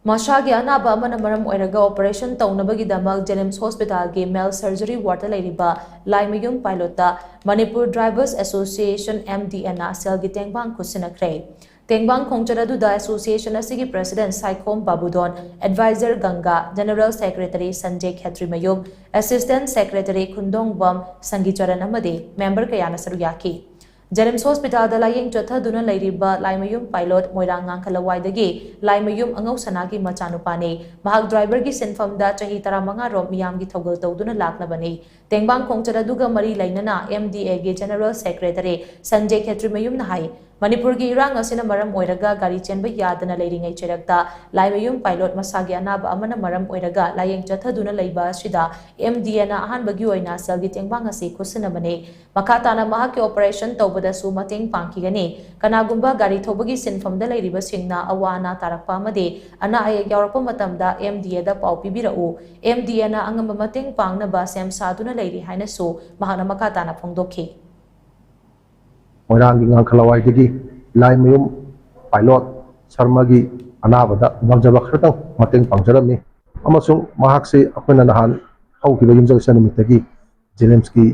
ꯃꯁꯥꯒꯤ ꯑꯅꯥꯕ ꯑꯃꯅ ꯃꯔꯝ ꯑꯣꯏꯔꯒ ꯑꯣꯄꯔꯦꯁꯟ ꯇꯧꯅꯕꯒꯤꯗꯃꯛ ꯖꯦꯅꯤꯝꯁ ꯍꯣꯁꯄꯤꯇꯥꯜꯒꯤ ꯃꯦꯜ ꯁꯔꯖꯔꯤ ꯋꯥꯔꯗꯇ ꯂꯩꯔꯤꯕ ꯂꯥꯏꯃꯌꯨꯝ ꯄꯥꯏꯂꯣꯠꯇ Manipur drivers association, M D ꯑꯦꯅ ꯁꯦꯜꯒꯤ ꯇꯦꯡꯕꯥꯡ ꯈꯨꯠꯁꯤꯟꯅꯈ꯭ꯔꯦ꯫ ꯇꯦꯡꯕꯥꯡ ꯈꯣꯡꯆꯠ ꯑꯗꯨꯗ ꯑꯦꯁꯣꯁꯤꯌꯦꯁꯟ ꯑꯁꯤꯒꯤ ꯄ꯭ꯔꯁꯤꯗꯦꯟꯠ ꯁꯥꯏꯈꯣꯝ ꯕꯥꯕꯨꯗꯣꯟ, ꯑꯦꯗꯚꯥꯏꯖꯔ ꯒꯪꯒꯥ, general secretary Sanjay Khetrimayum, assistant secretary Khundongbam ꯁꯪꯒꯤꯆꯔꯟ ꯑꯃꯗꯤ ꯃꯦꯝꯕꯔ ꯀꯌꯥꯅ ꯁꯔꯨꯛ ꯌꯥꯈꯤ꯫ ꯖꯦꯅꯤꯝꯁ ꯍꯣꯁꯄꯤꯇꯥꯜꯗ ꯂꯥꯌꯦꯡ ꯆꯠꯊꯗꯨꯅ ꯂꯩꯔꯤꯕ ꯂꯥꯏꯃꯌꯨꯝ ꯄꯥꯏꯂꯣꯠ ꯃꯣꯏꯔꯥꯡ ꯉꯥꯡꯈ ꯂꯋꯥꯏꯗꯒꯤ ꯂꯥꯏꯃꯌꯨꯝ ꯑꯉꯧꯁꯅꯥꯒꯤ ꯃꯆꯥꯅꯨꯄꯥꯅꯤ꯫ ꯃꯍꯥꯛ ꯗ꯭ꯔꯥꯏꯚꯔꯒꯤ ꯁꯤꯟꯐꯝꯗ ꯆꯍꯤ ꯇꯔꯥꯃꯉꯥ ꯔꯣꯝ ꯃꯤꯌꯥꯝꯒꯤ ꯊꯧꯒꯜ ꯇꯧꯗꯨꯅ ꯂꯥꯛꯂꯕꯅꯤ꯫ ꯇꯦꯡꯕꯥꯡ ꯈꯣꯡꯆꯠ ꯑꯗꯨꯒ ꯃꯔꯤ ꯂꯩꯅꯅ ꯑꯦꯝ ꯗꯤ ꯑꯦꯒꯤ ꯖꯦꯅꯔꯦꯜ ꯁꯦꯀ꯭ꯔꯦꯇꯔꯤ ꯁꯟꯖꯦ ꯈꯦꯇ꯭ꯔꯤꯃꯌꯨꯝꯅ ꯍꯥꯏ, ꯃꯅꯤꯄꯨꯔꯒꯤ ꯏꯔꯥꯡ ꯑꯁꯤꯅ ꯃꯔꯝ ꯑꯣꯏꯔꯒ ꯒꯥꯔꯤ ꯆꯦꯟꯕ ꯌꯥꯗꯅ ꯂꯩꯔꯤꯉꯩ ꯆꯩꯔꯛꯇ ꯂꯥꯏꯃꯌꯨꯝ ꯄꯥꯏꯂꯣꯠ ꯃꯁꯥꯒꯤ ꯑꯅꯥꯕ ꯑꯃꯅ ꯃꯔꯝ ꯑꯣꯏꯔꯒ ꯂꯥꯌꯦꯡ ꯆꯠꯊꯗꯨꯅ ꯂꯩꯕ ꯑꯁꯤꯗ ꯑꯦꯝ ꯗꯤ ꯑꯦꯅ ꯑꯍꯥꯟꯕꯒꯤ ꯑꯣꯏꯅ ꯁꯦꯜꯒꯤ ꯇꯦꯡꯕꯥꯡ ꯑꯁꯤ ꯈꯨꯠꯁꯤꯟꯅꯕꯅꯤ꯫ ꯃꯈꯥ ꯇꯥꯅ ꯃꯍꯥꯛꯀꯤ ꯑꯣꯄꯔꯦꯁꯟ ꯇꯧꯕꯗꯁꯨ ꯃꯇꯦꯡ ꯄꯥꯡꯈꯤꯒꯅꯤ꯫ ꯀꯅꯥꯒꯨꯝꯕ ꯒꯥꯔꯤ ꯊꯧꯕꯒꯤ ꯁꯤꯟꯐꯝꯗ ꯂꯩꯔꯤꯕꯁꯤꯡꯅ ꯑꯋꯥ ꯑꯅꯥ ꯇꯥꯔꯛꯄ ꯑꯃꯗꯤ ꯑꯅꯥ ꯑꯌꯦꯛ ꯌꯥꯎꯔꯛꯄ ꯃꯇꯝꯗ ꯑꯦꯝ ꯗꯤ ꯑꯦꯗ ꯄꯥꯎ ꯄꯤꯕꯤꯔꯛꯎ꯫ ꯑꯦꯝ ꯗꯤ ꯑꯦꯅ ꯑꯉꯝꯕ ꯃꯇꯦꯡ ꯄꯥꯡꯅꯕ ꯁꯦꯝ ꯁꯥꯗꯨꯅ ꯂꯩꯔꯤ ꯍꯥꯏꯅꯁꯨ ꯃꯍꯥꯛꯅ ꯃꯈꯥ ꯇꯥꯅ ꯐꯣꯡꯗꯣꯛꯈꯤ꯫ ꯃꯣꯏꯔꯥꯡꯒꯤ ꯉꯥꯡꯈꯂꯋꯥꯏꯗꯒꯤ ꯂꯥꯏꯃꯌꯨꯝ ꯄꯥꯏꯂꯣꯠ ꯁꯔꯃꯒꯤ ꯑꯅꯥꯕꯗ ꯉꯝꯖꯕ ꯈꯔꯇꯪ ꯃꯇꯦꯡ ꯄꯥꯡꯖꯔꯝꯃꯤ, ꯑꯃꯁꯨꯡ ꯃꯍꯥꯛꯁꯤ ꯑꯩꯈꯣꯏꯅ ꯅꯍꯥꯟ ꯍꯧꯈꯤꯕ ꯌꯨꯝꯖꯀꯩꯁ ꯅꯨꯃꯤꯠꯇꯒꯤ ꯖꯦꯅꯤꯝꯁꯀꯤ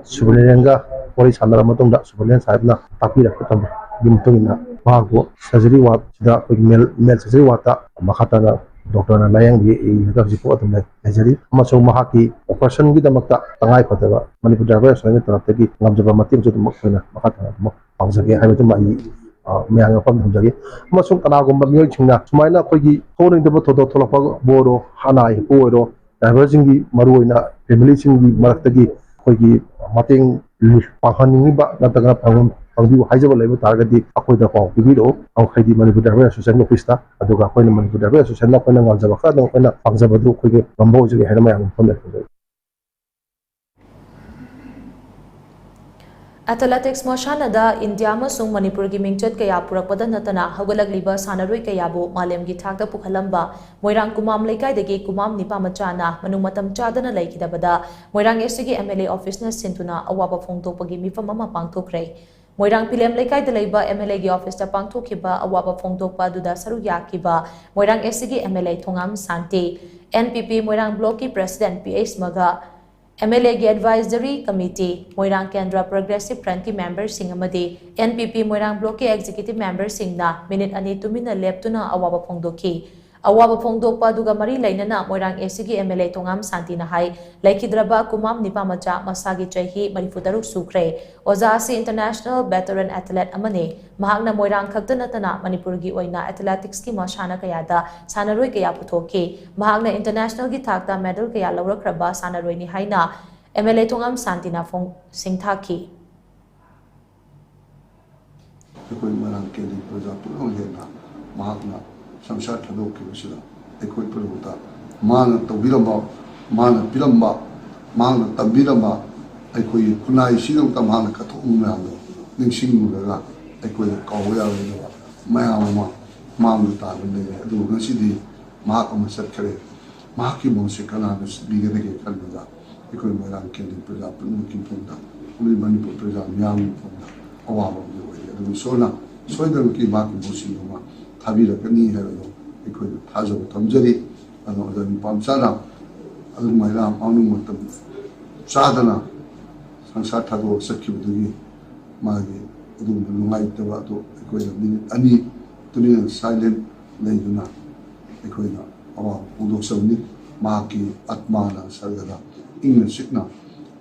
ꯁꯨꯕ꯭ꯔꯇꯦꯟꯗꯦꯟꯒ ꯋꯥꯔꯤ ꯁꯥꯟꯅꯔꯕ ꯃꯇꯨꯡꯗ, ꯁꯨꯕ꯭ꯔꯇꯦꯟꯗꯦꯟ ꯁꯥꯍꯦꯕꯅ ꯇꯥꯛꯄꯤꯔꯛꯄ ꯇꯝꯕꯒꯤ ꯃꯇꯨꯡ ꯏꯟꯅ ꯃꯍꯥꯛꯄꯨ ꯁꯔꯖꯔꯤ ꯋꯥꯔꯗꯁꯤꯗ, ꯑꯩꯈꯣꯏꯒꯤ ꯃꯦꯜ, ꯃꯦꯜ ꯁꯔꯖꯔꯤ ꯋꯥꯔꯗꯇ ꯃꯈꯥ ꯇꯥꯅ ꯗꯣꯛꯇꯔꯅ ꯂꯥꯌꯦꯡꯕꯤꯔꯒ ꯍꯧꯖꯤꯛꯐꯥꯎ ꯑꯗꯨꯝ ꯂꯩ-, ꯂꯩꯖꯔꯤ꯫ ꯑꯃꯁꯨꯡ ꯃꯍꯥꯛꯀꯤ ꯑꯣꯄꯔꯦꯁꯟꯒꯤꯗꯃꯛꯇ ꯇꯉꯥꯏꯐꯗꯕ ꯃꯅꯤꯄꯨꯔ ꯗ꯭ꯔꯥꯏꯚꯔ ꯑꯦꯁꯣꯁꯤꯌꯦꯁꯟꯒꯤ ꯇꯔꯞꯇꯒꯤ ꯉꯝꯖꯕ ꯃꯇꯦꯡꯁꯨ ꯑꯗꯨꯝ ꯑꯩꯈꯣꯏꯅ ꯃꯈꯥ ꯇꯥꯅ ꯑꯗꯨꯝ ꯄꯥꯡꯖꯒꯦ ꯍꯥꯏꯕꯗꯨꯃ ꯑꯩ, ꯑ, ꯃꯌꯥꯝꯒꯤ ꯃꯐꯝꯗ ꯊꯝꯖꯒꯦ꯫ ꯑꯃꯁꯨꯡ ꯀꯅꯥꯒꯨꯝꯕ ꯃꯤꯑꯣꯏꯁꯤꯡꯅ ꯁꯨꯃꯥꯏꯅ ꯑꯩꯈꯣꯏꯒꯤ ꯊꯣꯛꯍꯟꯅꯤꯡꯗꯕ ꯊꯧꯗꯣꯛ ꯊꯣꯛꯂꯛꯄꯕꯨ ꯑꯣꯏꯔꯣ, ꯑꯅꯥ ꯑꯌꯦꯛꯄꯨ ꯑꯣꯏꯔꯣ, ꯗ꯭ꯔꯥꯏꯚꯔꯁꯤꯡꯒꯤ, ꯃꯔꯨꯑꯣꯏꯅ ꯐꯦꯃꯤꯂꯤꯁꯤꯡꯒꯤ ꯃꯔꯛꯇꯒꯤ ꯑꯩꯈꯣꯏꯒꯤ ꯃꯇꯦꯡ ꯄꯥꯡꯍꯟꯅꯤꯡꯉꯤꯕ ꯅꯠꯇ꯭ꯔꯒꯅ ꯄꯥꯡꯍꯟ-, ꯈꯪꯕꯤꯌꯨ ꯍꯥꯏꯖꯕ ꯂꯩꯕ ꯇꯥꯔꯒꯗꯤ ꯑꯩꯈꯣꯏꯗ ꯄꯥꯎ ꯄꯤꯕꯤꯔꯛꯎ꯫ ꯑꯩꯈꯣꯏꯗꯤ ꯃꯅꯤꯄꯨꯔ ꯗ꯭ꯔꯥꯏꯚꯔ ꯑꯦꯁꯣꯁꯤꯌꯦꯁꯟ ꯑꯣꯐꯤꯁꯇ, ꯑꯗꯨꯒ ꯑꯩꯈꯣꯏꯅ ꯃꯅꯤꯄꯨꯔ ꯗ꯭ꯔꯥꯏꯚꯔ ꯑꯦꯁꯣꯁꯤꯌꯦꯁꯟꯅ ꯑꯩꯈꯣꯏꯅ ꯉꯝꯖꯕ ꯈꯔ ꯑꯗꯨꯝ ꯑꯩꯈꯣꯏꯅ ꯄꯥꯡꯖꯕꯗꯨ ꯑꯩꯈꯣꯏꯒꯤ ꯉꯝꯕ ꯑꯣꯏꯖꯒꯦ ꯍꯥꯏꯅ ꯃꯌꯥꯝ ꯃꯐꯝꯗ ꯊꯝꯖꯒꯦ꯫ ꯑꯦꯊꯂꯦꯇꯤꯛꯁ ꯃꯁꯥꯟꯅꯗ ꯏꯟꯗꯤꯌꯥ ꯑꯃꯁꯨꯡ ꯃꯅꯤꯄꯨꯔꯒꯤ ꯃꯤꯡꯆꯠ ꯀꯌꯥ ꯄꯨꯔꯛꯄꯗ ꯅꯠꯇꯅ ꯍꯧꯒꯠꯂꯛꯂꯤꯕ ꯁꯥꯟꯅꯔꯣꯏ ꯀꯌꯥꯕꯨ ꯃꯥꯂꯦꯝꯒꯤ ꯊꯥꯛꯇ ꯄꯨꯈꯠꯂꯝꯕ ꯃꯣꯏꯔꯥꯡ ꯀꯨꯃꯥꯝ ꯂꯩꯀꯥꯏꯗꯒꯤ ꯀꯨꯃꯥꯝ ꯅꯤꯄꯥ ꯃꯆꯥꯅ ꯃꯅꯨꯡ ꯃꯇꯝ ꯆꯥꯗꯅ ꯂꯩꯈꯤꯗꯕꯗ ꯃꯣꯏꯔꯥꯡ ꯑꯦꯁ ꯁꯤꯒꯤ ꯑꯦꯝ ꯑꯦꯜ ꯑꯦ ꯑꯣꯐꯤꯁꯅ ꯁꯤꯟꯗꯨꯅ ꯑꯋꯥꯕ ꯐꯣꯡꯗꯣꯛꯄꯒꯤ ꯃꯤꯐꯝ ꯑꯃ ꯄꯥꯡꯊꯣꯛꯈ꯭ꯔꯦ꯫ ꯃꯣꯏꯔꯥꯡ ꯐꯤꯂꯦꯝ ꯂꯩꯀꯥꯏꯗ ꯂꯩꯕ ꯑꯦꯝ ꯑꯦꯜ ꯑꯦꯒꯤ ꯑꯣꯐꯤꯁꯇ ꯄꯥꯡꯊꯣꯛꯈꯤꯕ ꯑꯋꯥꯕ ꯐꯣꯡꯗꯣꯛꯄ ꯑꯗꯨꯗ ꯁꯔꯨꯛ ꯌꯥꯈꯤꯕ ꯃꯣꯏꯔꯥꯡ ꯑꯦꯁ ꯁꯤꯒꯤ M L A Thongam Shanti, N P P Moirang ꯕ꯭ꯂꯣꯛꯀꯤ ꯄ꯭ꯔꯦꯁꯤꯗꯦꯟ ꯄꯤ ꯑꯩꯆ ꯃꯒ, ꯑꯦꯝ ꯑꯦꯜ ꯑꯦꯒꯤ advisory committee, Moirang Kendra progressive ꯐ꯭ꯔꯟꯠꯀꯤ ꯃꯦꯝꯕꯔꯁꯤꯡ ꯑꯃꯗꯤ ꯑꯦꯟ ꯄꯤ ꯄꯤ ꯃꯣꯏꯔꯥꯡ ꯕ꯭ꯂꯣꯛꯀꯤ ꯑꯦꯛꯖꯤꯀ꯭ꯌꯨꯇꯤꯚ ꯃꯦꯝꯕꯔꯁꯤꯡꯅ ꯃꯤꯅꯤꯠ ꯑꯅꯤ ꯇꯨꯃꯤꯟꯅ ꯂꯦꯞꯇꯨꯅ ꯑꯋꯥꯕ ꯐꯣꯡꯗꯣꯛꯈꯤ꯫ ꯑꯋꯥꯕ ꯐꯣꯡꯗꯣꯛꯄ ꯑꯗꯨꯒ ꯃꯔꯤ ꯂꯩꯅꯅ ꯃꯣꯏꯔꯥꯡ ꯑꯦꯁ ꯁꯤꯒꯤ ꯑꯦꯝ ꯑꯦꯜ ꯑꯦ ꯊꯣꯉꯥꯝ ꯁꯥꯟꯇꯤꯅ ꯍꯥꯏ, ꯂꯩꯈꯤꯗ꯭ꯔꯕ ꯀꯨꯃꯥꯝ ꯅꯤꯄꯥ ꯃꯆꯥ ꯃꯁꯥꯒꯤ ꯆꯍꯤ ꯃꯔꯤꯐꯨ ꯇꯔꯨꯛ ꯁꯨꯈ꯭ꯔꯦ꯫ ꯑꯣꯖꯥ ꯑꯁꯤ ꯏꯟꯇꯔꯅꯦꯁꯅꯦꯜ ꯚꯦꯇꯔꯟ ꯑꯦꯊꯂꯦꯠ ꯑꯃꯅꯤ꯫ ꯃꯍꯥꯛꯅ ꯃꯣꯏꯔꯥꯡ ꯈꯛꯇ ꯅꯠꯇꯅ ꯃꯅꯤꯄꯨꯔꯒꯤ ꯑꯣꯏꯅ ꯑꯦꯊꯂꯦꯇꯤꯛꯁꯀꯤ ꯃꯁꯥꯟꯅ ꯀꯌꯥꯗ ꯁꯥꯟꯅꯔꯣꯏ ꯀꯌꯥ ꯄꯨꯊꯣꯛꯈꯤ꯫ ꯃꯍꯥꯛꯅ ꯏꯟꯇꯔꯅꯦꯁꯅꯦꯜꯒꯤ ꯊꯥꯛꯇ ꯃꯦꯗꯜ ꯀꯌꯥ ꯂꯧꯔꯛꯈ꯭ꯔꯕ ꯁꯥꯟꯅꯔꯣꯏꯅꯤ ꯍꯥꯏꯅ ꯑꯦꯝ ꯑꯦꯜ ꯑꯦ ꯊꯣꯉꯥꯝ ꯁꯥꯟꯇꯤꯅ ꯐꯣꯡ-, ꯁꯤꯡꯊꯥꯈꯤ꯫ ꯑꯩꯈꯣꯏ ꯃꯣꯏꯔꯥꯡ ꯀꯦꯟꯗ꯭ꯔꯒꯤ ꯄ꯭ꯔꯖꯥ ꯄꯨꯝꯅꯃꯛ ꯍꯦꯟꯅ ꯃꯍꯥꯛꯅ ꯁꯪꯁꯥꯔ ꯊꯥꯗꯣꯛꯈꯤꯕꯁꯤꯗ ꯑꯩꯈꯣꯏ ꯄꯨꯝꯅꯃꯛꯇ ꯃꯥꯅ ꯇꯧꯕꯤꯔꯝꯕ, ꯃꯥꯅ ꯄꯤꯔꯝꯕ, ꯃꯍꯥꯛꯅ ꯇꯝꯕꯤꯔꯝꯕ ꯑꯩꯈꯣꯏꯒꯤ ꯈꯨꯟꯅꯥꯏꯁꯤꯒꯤꯗꯃꯛꯇ ꯃꯍꯥꯛꯅ ꯀꯠꯊꯣꯛꯅꯤꯡꯕ ꯃꯌꯥꯝꯗꯣ ꯅꯤꯡꯁꯤꯡꯂꯨꯔꯒ ꯑꯩꯈꯣꯏꯅ ꯀꯥꯎꯕ ꯌꯥꯔꯣꯏꯗꯕ ꯃꯌꯥꯝ ꯑꯃ ꯃꯥꯡꯗ ꯇꯥꯗꯨꯅ ꯂꯩꯔꯦ꯫ ꯑꯗꯨꯕꯨ ꯉꯁꯤꯗꯤ ꯃꯍꯥꯛ ꯑꯃ ꯆꯠꯈ꯭ꯔꯦ꯫ ꯃꯍꯥꯛꯀꯤ ꯃꯍꯨꯠꯁꯦ ꯀꯅꯥꯅ ꯁꯤꯟꯕꯤꯒꯗꯒꯦ ꯈꯟꯕꯗ ꯑꯩꯈꯣꯏ ꯃꯣꯏꯔꯥꯡ ꯀꯦꯟꯗ꯭ꯔꯒꯤ ꯄ꯭ꯔꯖꯥ ꯄꯨꯝꯅꯃꯛꯀꯤ ꯃꯐꯝꯗ, ꯑꯩꯈꯣꯏ ꯃꯅꯤꯄꯨꯔ ꯄ꯭ꯔꯖꯥ ꯃꯤꯌꯥꯝꯒꯤ ꯃꯐꯝꯗ ꯑꯋꯥꯕ ꯑꯃꯗꯤ ꯑꯣꯏꯔꯦ꯫ ꯑꯗꯨꯕꯨ ꯏꯁꯣꯔꯅ ꯁꯣꯏꯗꯅꯃꯛꯀꯤ ꯃꯍꯥꯛꯀꯤ ꯃꯍꯨꯠ ꯁꯤꯟꯕ ꯑꯃ ꯊꯥꯕꯤꯔꯛꯀꯅꯤ ꯍꯥꯏꯕꯗꯣ ꯑꯩꯈꯣꯏꯅ ꯊꯥꯖꯕ ꯊꯝꯖꯔꯤ꯫ ꯑꯗꯣ ꯑꯣꯖꯥ ꯅꯤꯄꯥ ꯃꯆꯥꯅ ꯑꯗꯨꯃꯥꯏꯅ ꯃꯥꯡꯅꯤꯡ ꯃꯇꯝ ꯆꯥꯗꯅ ꯁꯪꯁꯥꯔ ꯊꯥꯗꯣꯛꯑ ꯆꯠꯈꯤꯕꯗꯨꯒꯤ ꯃꯥꯒꯤ ꯑꯗꯨꯒꯨꯝꯕ ꯅꯨꯡꯉꯥꯏꯇꯕ ꯑꯗꯨ ꯑꯩꯈꯣꯏꯅ ꯃꯤꯅꯤꯠ ꯑꯅꯤ ꯇꯨꯃꯤꯟꯅ ꯁꯥꯏꯂꯦꯟ ꯂꯩꯗꯨꯅ ꯑꯩꯈꯣꯏꯅ ꯑꯋꯥꯕ ꯐꯣꯡꯗꯣꯛꯆꯕꯅꯤ꯫ ꯃꯍꯥꯛꯀꯤ ꯑꯥꯠꯃꯥꯅ ꯁꯔꯒꯗ ꯏꯪꯅ ꯆꯤꯛꯅ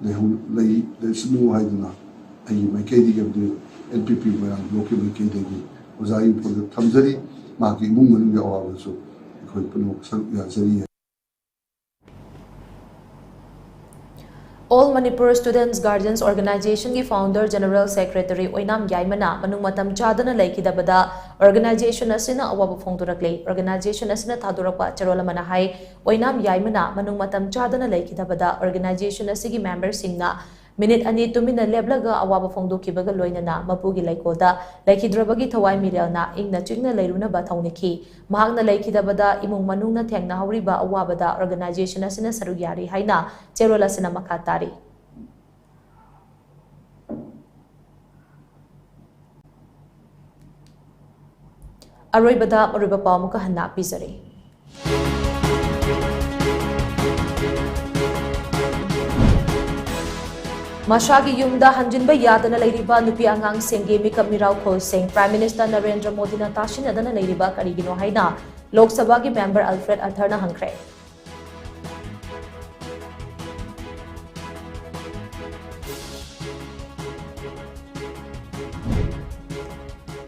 ꯂꯩꯍꯧ-, ꯂꯩ-, ꯂꯩꯁꯅꯨ ꯍꯥꯏꯗꯨꯅ ꯑꯩꯒꯤ ꯃꯥꯏꯀꯩꯗꯒꯤ ꯑꯃꯗꯤ ꯑꯦꯟ ꯄꯤ ꯄꯤ ꯃꯣꯏꯔꯥꯡ ꯕ꯭ꯂꯣꯛꯀꯤ ꯃꯥꯏꯀꯩꯗꯒꯤ ꯑꯣꯖꯥꯒꯤ ꯃꯐꯝꯗ ꯊꯝꯖꯔꯤ꯫ ꯃꯍꯥꯛꯀꯤ ꯏꯃꯨꯡ ꯃꯅꯨꯡꯒꯤ ꯑꯋꯥꯕꯁꯨ ꯑꯩꯈꯣꯏ ꯄꯨꯝꯅꯃꯛ ꯁꯔꯨꯛ ꯌꯥꯖꯔꯤ꯫ All Manipur Students Guardians Organization ꯒꯤ founder General Secretary ꯑꯣꯏꯅꯥꯝ ꯌꯥꯏꯃꯅ ꯃꯅꯨꯡ ꯃꯇꯝ ꯆꯥꯗꯅ ꯂꯩꯈꯤꯗꯕꯗ organization ꯑꯁꯤꯅ ꯑꯋꯥꯕ ꯐꯣꯡꯗꯣꯔꯛꯂꯤ꯫ Organization ꯑꯁꯤꯅ ꯊꯥꯗꯣꯔꯛꯄ ꯆꯦꯔꯣꯜ ꯑꯃꯅ ꯍꯥꯏ, ꯑꯣꯏꯅꯥꯝ ꯌꯥꯏꯃꯅ ꯃꯅꯨꯡ ꯃꯇꯝ ꯆꯥꯗꯅ ꯂꯩꯈꯤꯗꯕꯗ organization ꯑꯁꯤꯒꯤ member ꯁꯤꯡꯅ minute ꯑꯅꯤ ꯇꯨꯃꯤꯟꯅ ꯂꯦꯞꯂꯒ ꯑꯋꯥꯕ ꯐꯣꯡꯗꯣꯛꯈꯤꯕꯒ ꯂꯣꯏꯅꯅ ꯃꯄꯨꯒꯤ ꯂꯩꯀꯣꯜꯗ ꯂꯩꯈꯤꯗ꯭ꯔꯕꯒꯤ ꯊꯋꯥꯏ ꯃꯤꯔꯦꯜꯅ ꯏꯪꯅ ꯆꯤꯛꯅ ꯂꯩꯔꯨꯅꯕ ꯊꯧꯅꯤꯈꯤ꯫ ꯃꯍꯥꯛꯅ ꯂꯩꯈꯤꯗꯕꯗ ꯏꯃꯨꯡ ꯃꯅꯨꯡꯅ ꯊꯦꯡꯅꯍꯧꯔꯤꯕ ꯑꯋꯥꯕꯗ organization ꯑꯁꯤꯅ ꯁꯔꯨꯛ ꯌꯥꯔꯤ ꯍꯥꯏꯅ ꯆꯦꯔꯣꯜ ꯑꯁꯤꯅ ꯃꯈꯥ ꯇꯥꯔꯤ꯫ ꯑꯔꯣꯏꯕꯗ ꯑꯔꯣꯏꯕ ꯄꯥꯎ ꯑꯃꯨꯛꯀ ꯍꯟꯅ ꯄꯤꯖꯔꯤ꯫ ꯃꯁꯥꯒꯤ ꯌꯨꯝꯗ ꯍꯟꯖꯤꯟꯕ ꯌꯥꯗꯅ ꯂꯩꯔꯤꯕ ꯅꯨꯄꯤ ꯑꯉꯥꯡꯁꯤꯡꯒꯤ ꯃꯤꯀꯞ ꯃꯤꯔꯥꯎꯈꯣꯜꯁꯤꯡ Prime Minister ꯅꯔꯦꯟꯗ꯭ꯔ ꯃꯣꯗꯤꯅ ꯇꯥꯁꯤꯟꯅꯗꯅ ꯂꯩꯔꯤꯕ ꯀꯔꯤꯒꯤꯅꯣ ꯍꯥꯏꯅ ꯂꯣꯛ ꯁꯚꯥꯒꯤ member Alfred Arthurꯅ ꯍꯪꯈ꯭ꯔꯦ꯫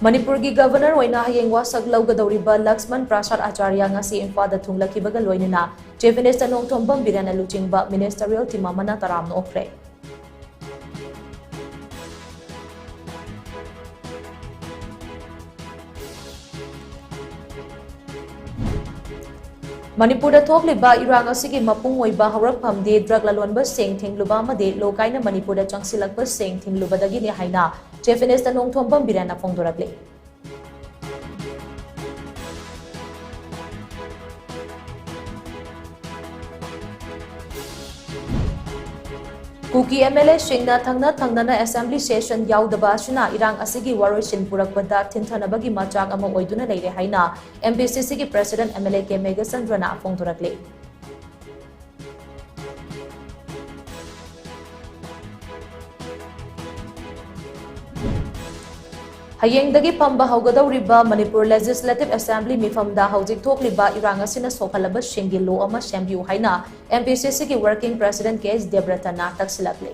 ꯃꯅꯤꯄꯨꯔꯒꯤ Governor ꯑꯣꯏꯅ ꯍꯌꯦꯡ ꯋꯥꯁꯛ ꯂꯧꯒꯗꯧꯔꯤꯕ ꯂꯛꯁꯃꯟ ꯄ꯭ꯔꯁꯥꯗ ꯑꯆꯥꯔꯌ ꯉꯁꯤ ꯏꯝꯐꯥꯜꯗ ꯊꯨꯡꯂꯈꯤꯕꯒ ꯂꯣꯏꯅꯅ Chief Minister ꯅꯣꯡꯊꯣꯝꯕꯝ ꯕꯤꯔꯦꯟꯅ ꯂꯨꯆꯤꯡꯕ Ministerial Team ꯑꯃꯅ ꯇꯔꯥꯝꯅ ꯑꯣꯛꯈ꯭ꯔꯦ꯫ ꯃꯅꯤꯄꯨꯔꯗ ꯊꯣꯛꯂꯤꯕ ꯏꯔꯥꯡ ꯑꯁꯤꯒꯤ ꯃꯄꯨꯡ ꯑꯣꯏꯕ ꯍꯧꯔꯛꯐꯝꯗꯤ drug ꯂꯂꯣꯟꯕꯁꯤꯡ ꯊꯤꯡꯂꯨꯕ ꯑꯃꯗꯤ ꯂꯣ ꯀꯥꯏꯅ ꯃꯅꯤꯄꯨꯔꯗ ꯆꯪꯁꯤꯜꯂꯛꯄꯁꯤꯡ ꯊꯤꯡꯂꯨꯕꯗꯒꯤꯅꯤ ꯍꯥꯏꯅ Chief Minister ꯅꯣꯡꯊꯣꯝꯕꯝ ꯕꯤꯔꯦꯟꯅ ꯐꯣꯡꯗꯣꯔꯛꯂꯤ꯫ ꯀꯨꯀꯤ MLAꯁꯤꯡꯅ ꯊꯪꯅ ꯊꯪꯅꯅ Assembly session ꯌꯥꯎꯗꯕ ꯑꯁꯤꯅ ꯏꯔꯥꯡ ꯑꯁꯤꯒꯤ ꯋꯥꯔꯣꯏꯁꯤꯟ ꯄꯨꯔꯛꯄꯗ ꯊꯤꯟꯊꯅꯕꯒꯤ ꯃꯆꯥꯛ ꯑꯃ ꯑꯣꯏꯗꯨꯅ ꯂꯩꯔꯦ ꯍꯥꯏꯅ MPCCꯒꯤ President MLA ꯀꯦ ꯃꯦꯘꯆꯟꯗ꯭ꯔꯅ ꯐꯣꯡꯗꯣꯔꯛꯂꯤ꯫ ꯍꯌꯦꯡꯗꯒꯤ ꯐꯝꯕ ꯍꯧꯒꯗꯧꯔꯤꯕ ꯃꯅꯤꯄꯨꯔ Legislative Assembly ꯃꯤꯐꯝꯗ ꯍꯧꯖꯤꯛ ꯊꯣꯛꯂꯤꯕ ꯏꯔꯥꯡ ꯑꯁꯤꯅ ꯁꯣꯛꯍꯜꯂꯕꯁꯤꯡꯒꯤ law ꯑꯃ ꯁꯦꯝꯕꯤꯌꯨ ꯍꯥꯏꯅ MPCCꯒꯤ Working President ꯀꯦ ꯑꯩꯆ ꯗꯦꯕ꯭ꯔꯇꯅ ꯇꯛꯁꯤꯜꯂꯛꯂꯤ꯫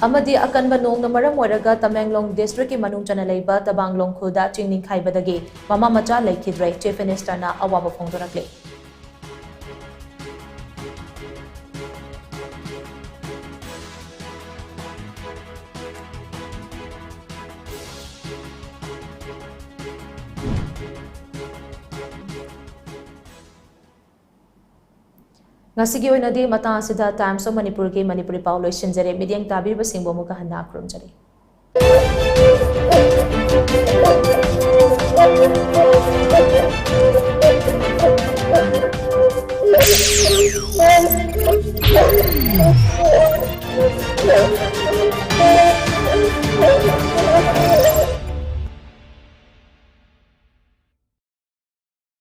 ꯑꯃꯗꯤ ꯑꯀꯟꯕ ꯅꯣꯡꯅ ꯃꯔꯝ ꯑꯣꯏꯔꯒ ꯇꯃꯦꯡꯂꯣꯡ ꯗꯤꯁꯇ꯭ꯔꯤꯛꯀꯤ ꯃꯅꯨꯡ ꯆꯟꯅ ꯂꯩꯕ ꯇꯕꯥꯡꯂꯣꯡ ꯈꯨꯜꯗ ꯆꯤꯡ ꯅꯤꯡꯈꯥꯏꯕꯗꯒꯤ ꯃꯃꯥ ꯃꯆꯥ ꯂꯩꯈꯤꯗ꯭ꯔꯦ꯫ ꯆꯤꯐ ꯃꯤꯅꯤꯁꯇꯔꯅ ꯑꯋꯥꯕ ꯐꯣꯡꯗꯣꯔꯛꯂꯤ꯫ ꯉꯁꯤꯒꯤ ꯑꯣꯏꯅꯗꯤ ꯃꯇꯥꯡ ꯑꯁꯤꯗ Times of ꯃꯅꯤꯄꯨꯔꯒꯤ ꯃꯅꯤꯄꯨꯔꯤ ꯄꯥꯎ ꯂꯣꯏꯁꯤꯟꯖꯔꯦ꯫ ꯃꯤꯠꯌꯦꯡ ꯇꯥꯕꯤꯔꯤꯕꯁꯤꯡꯕꯨ ꯑꯃꯨꯛꯀ ꯍꯟꯅ ꯈꯨꯔꯨꯝꯖꯔꯤ꯫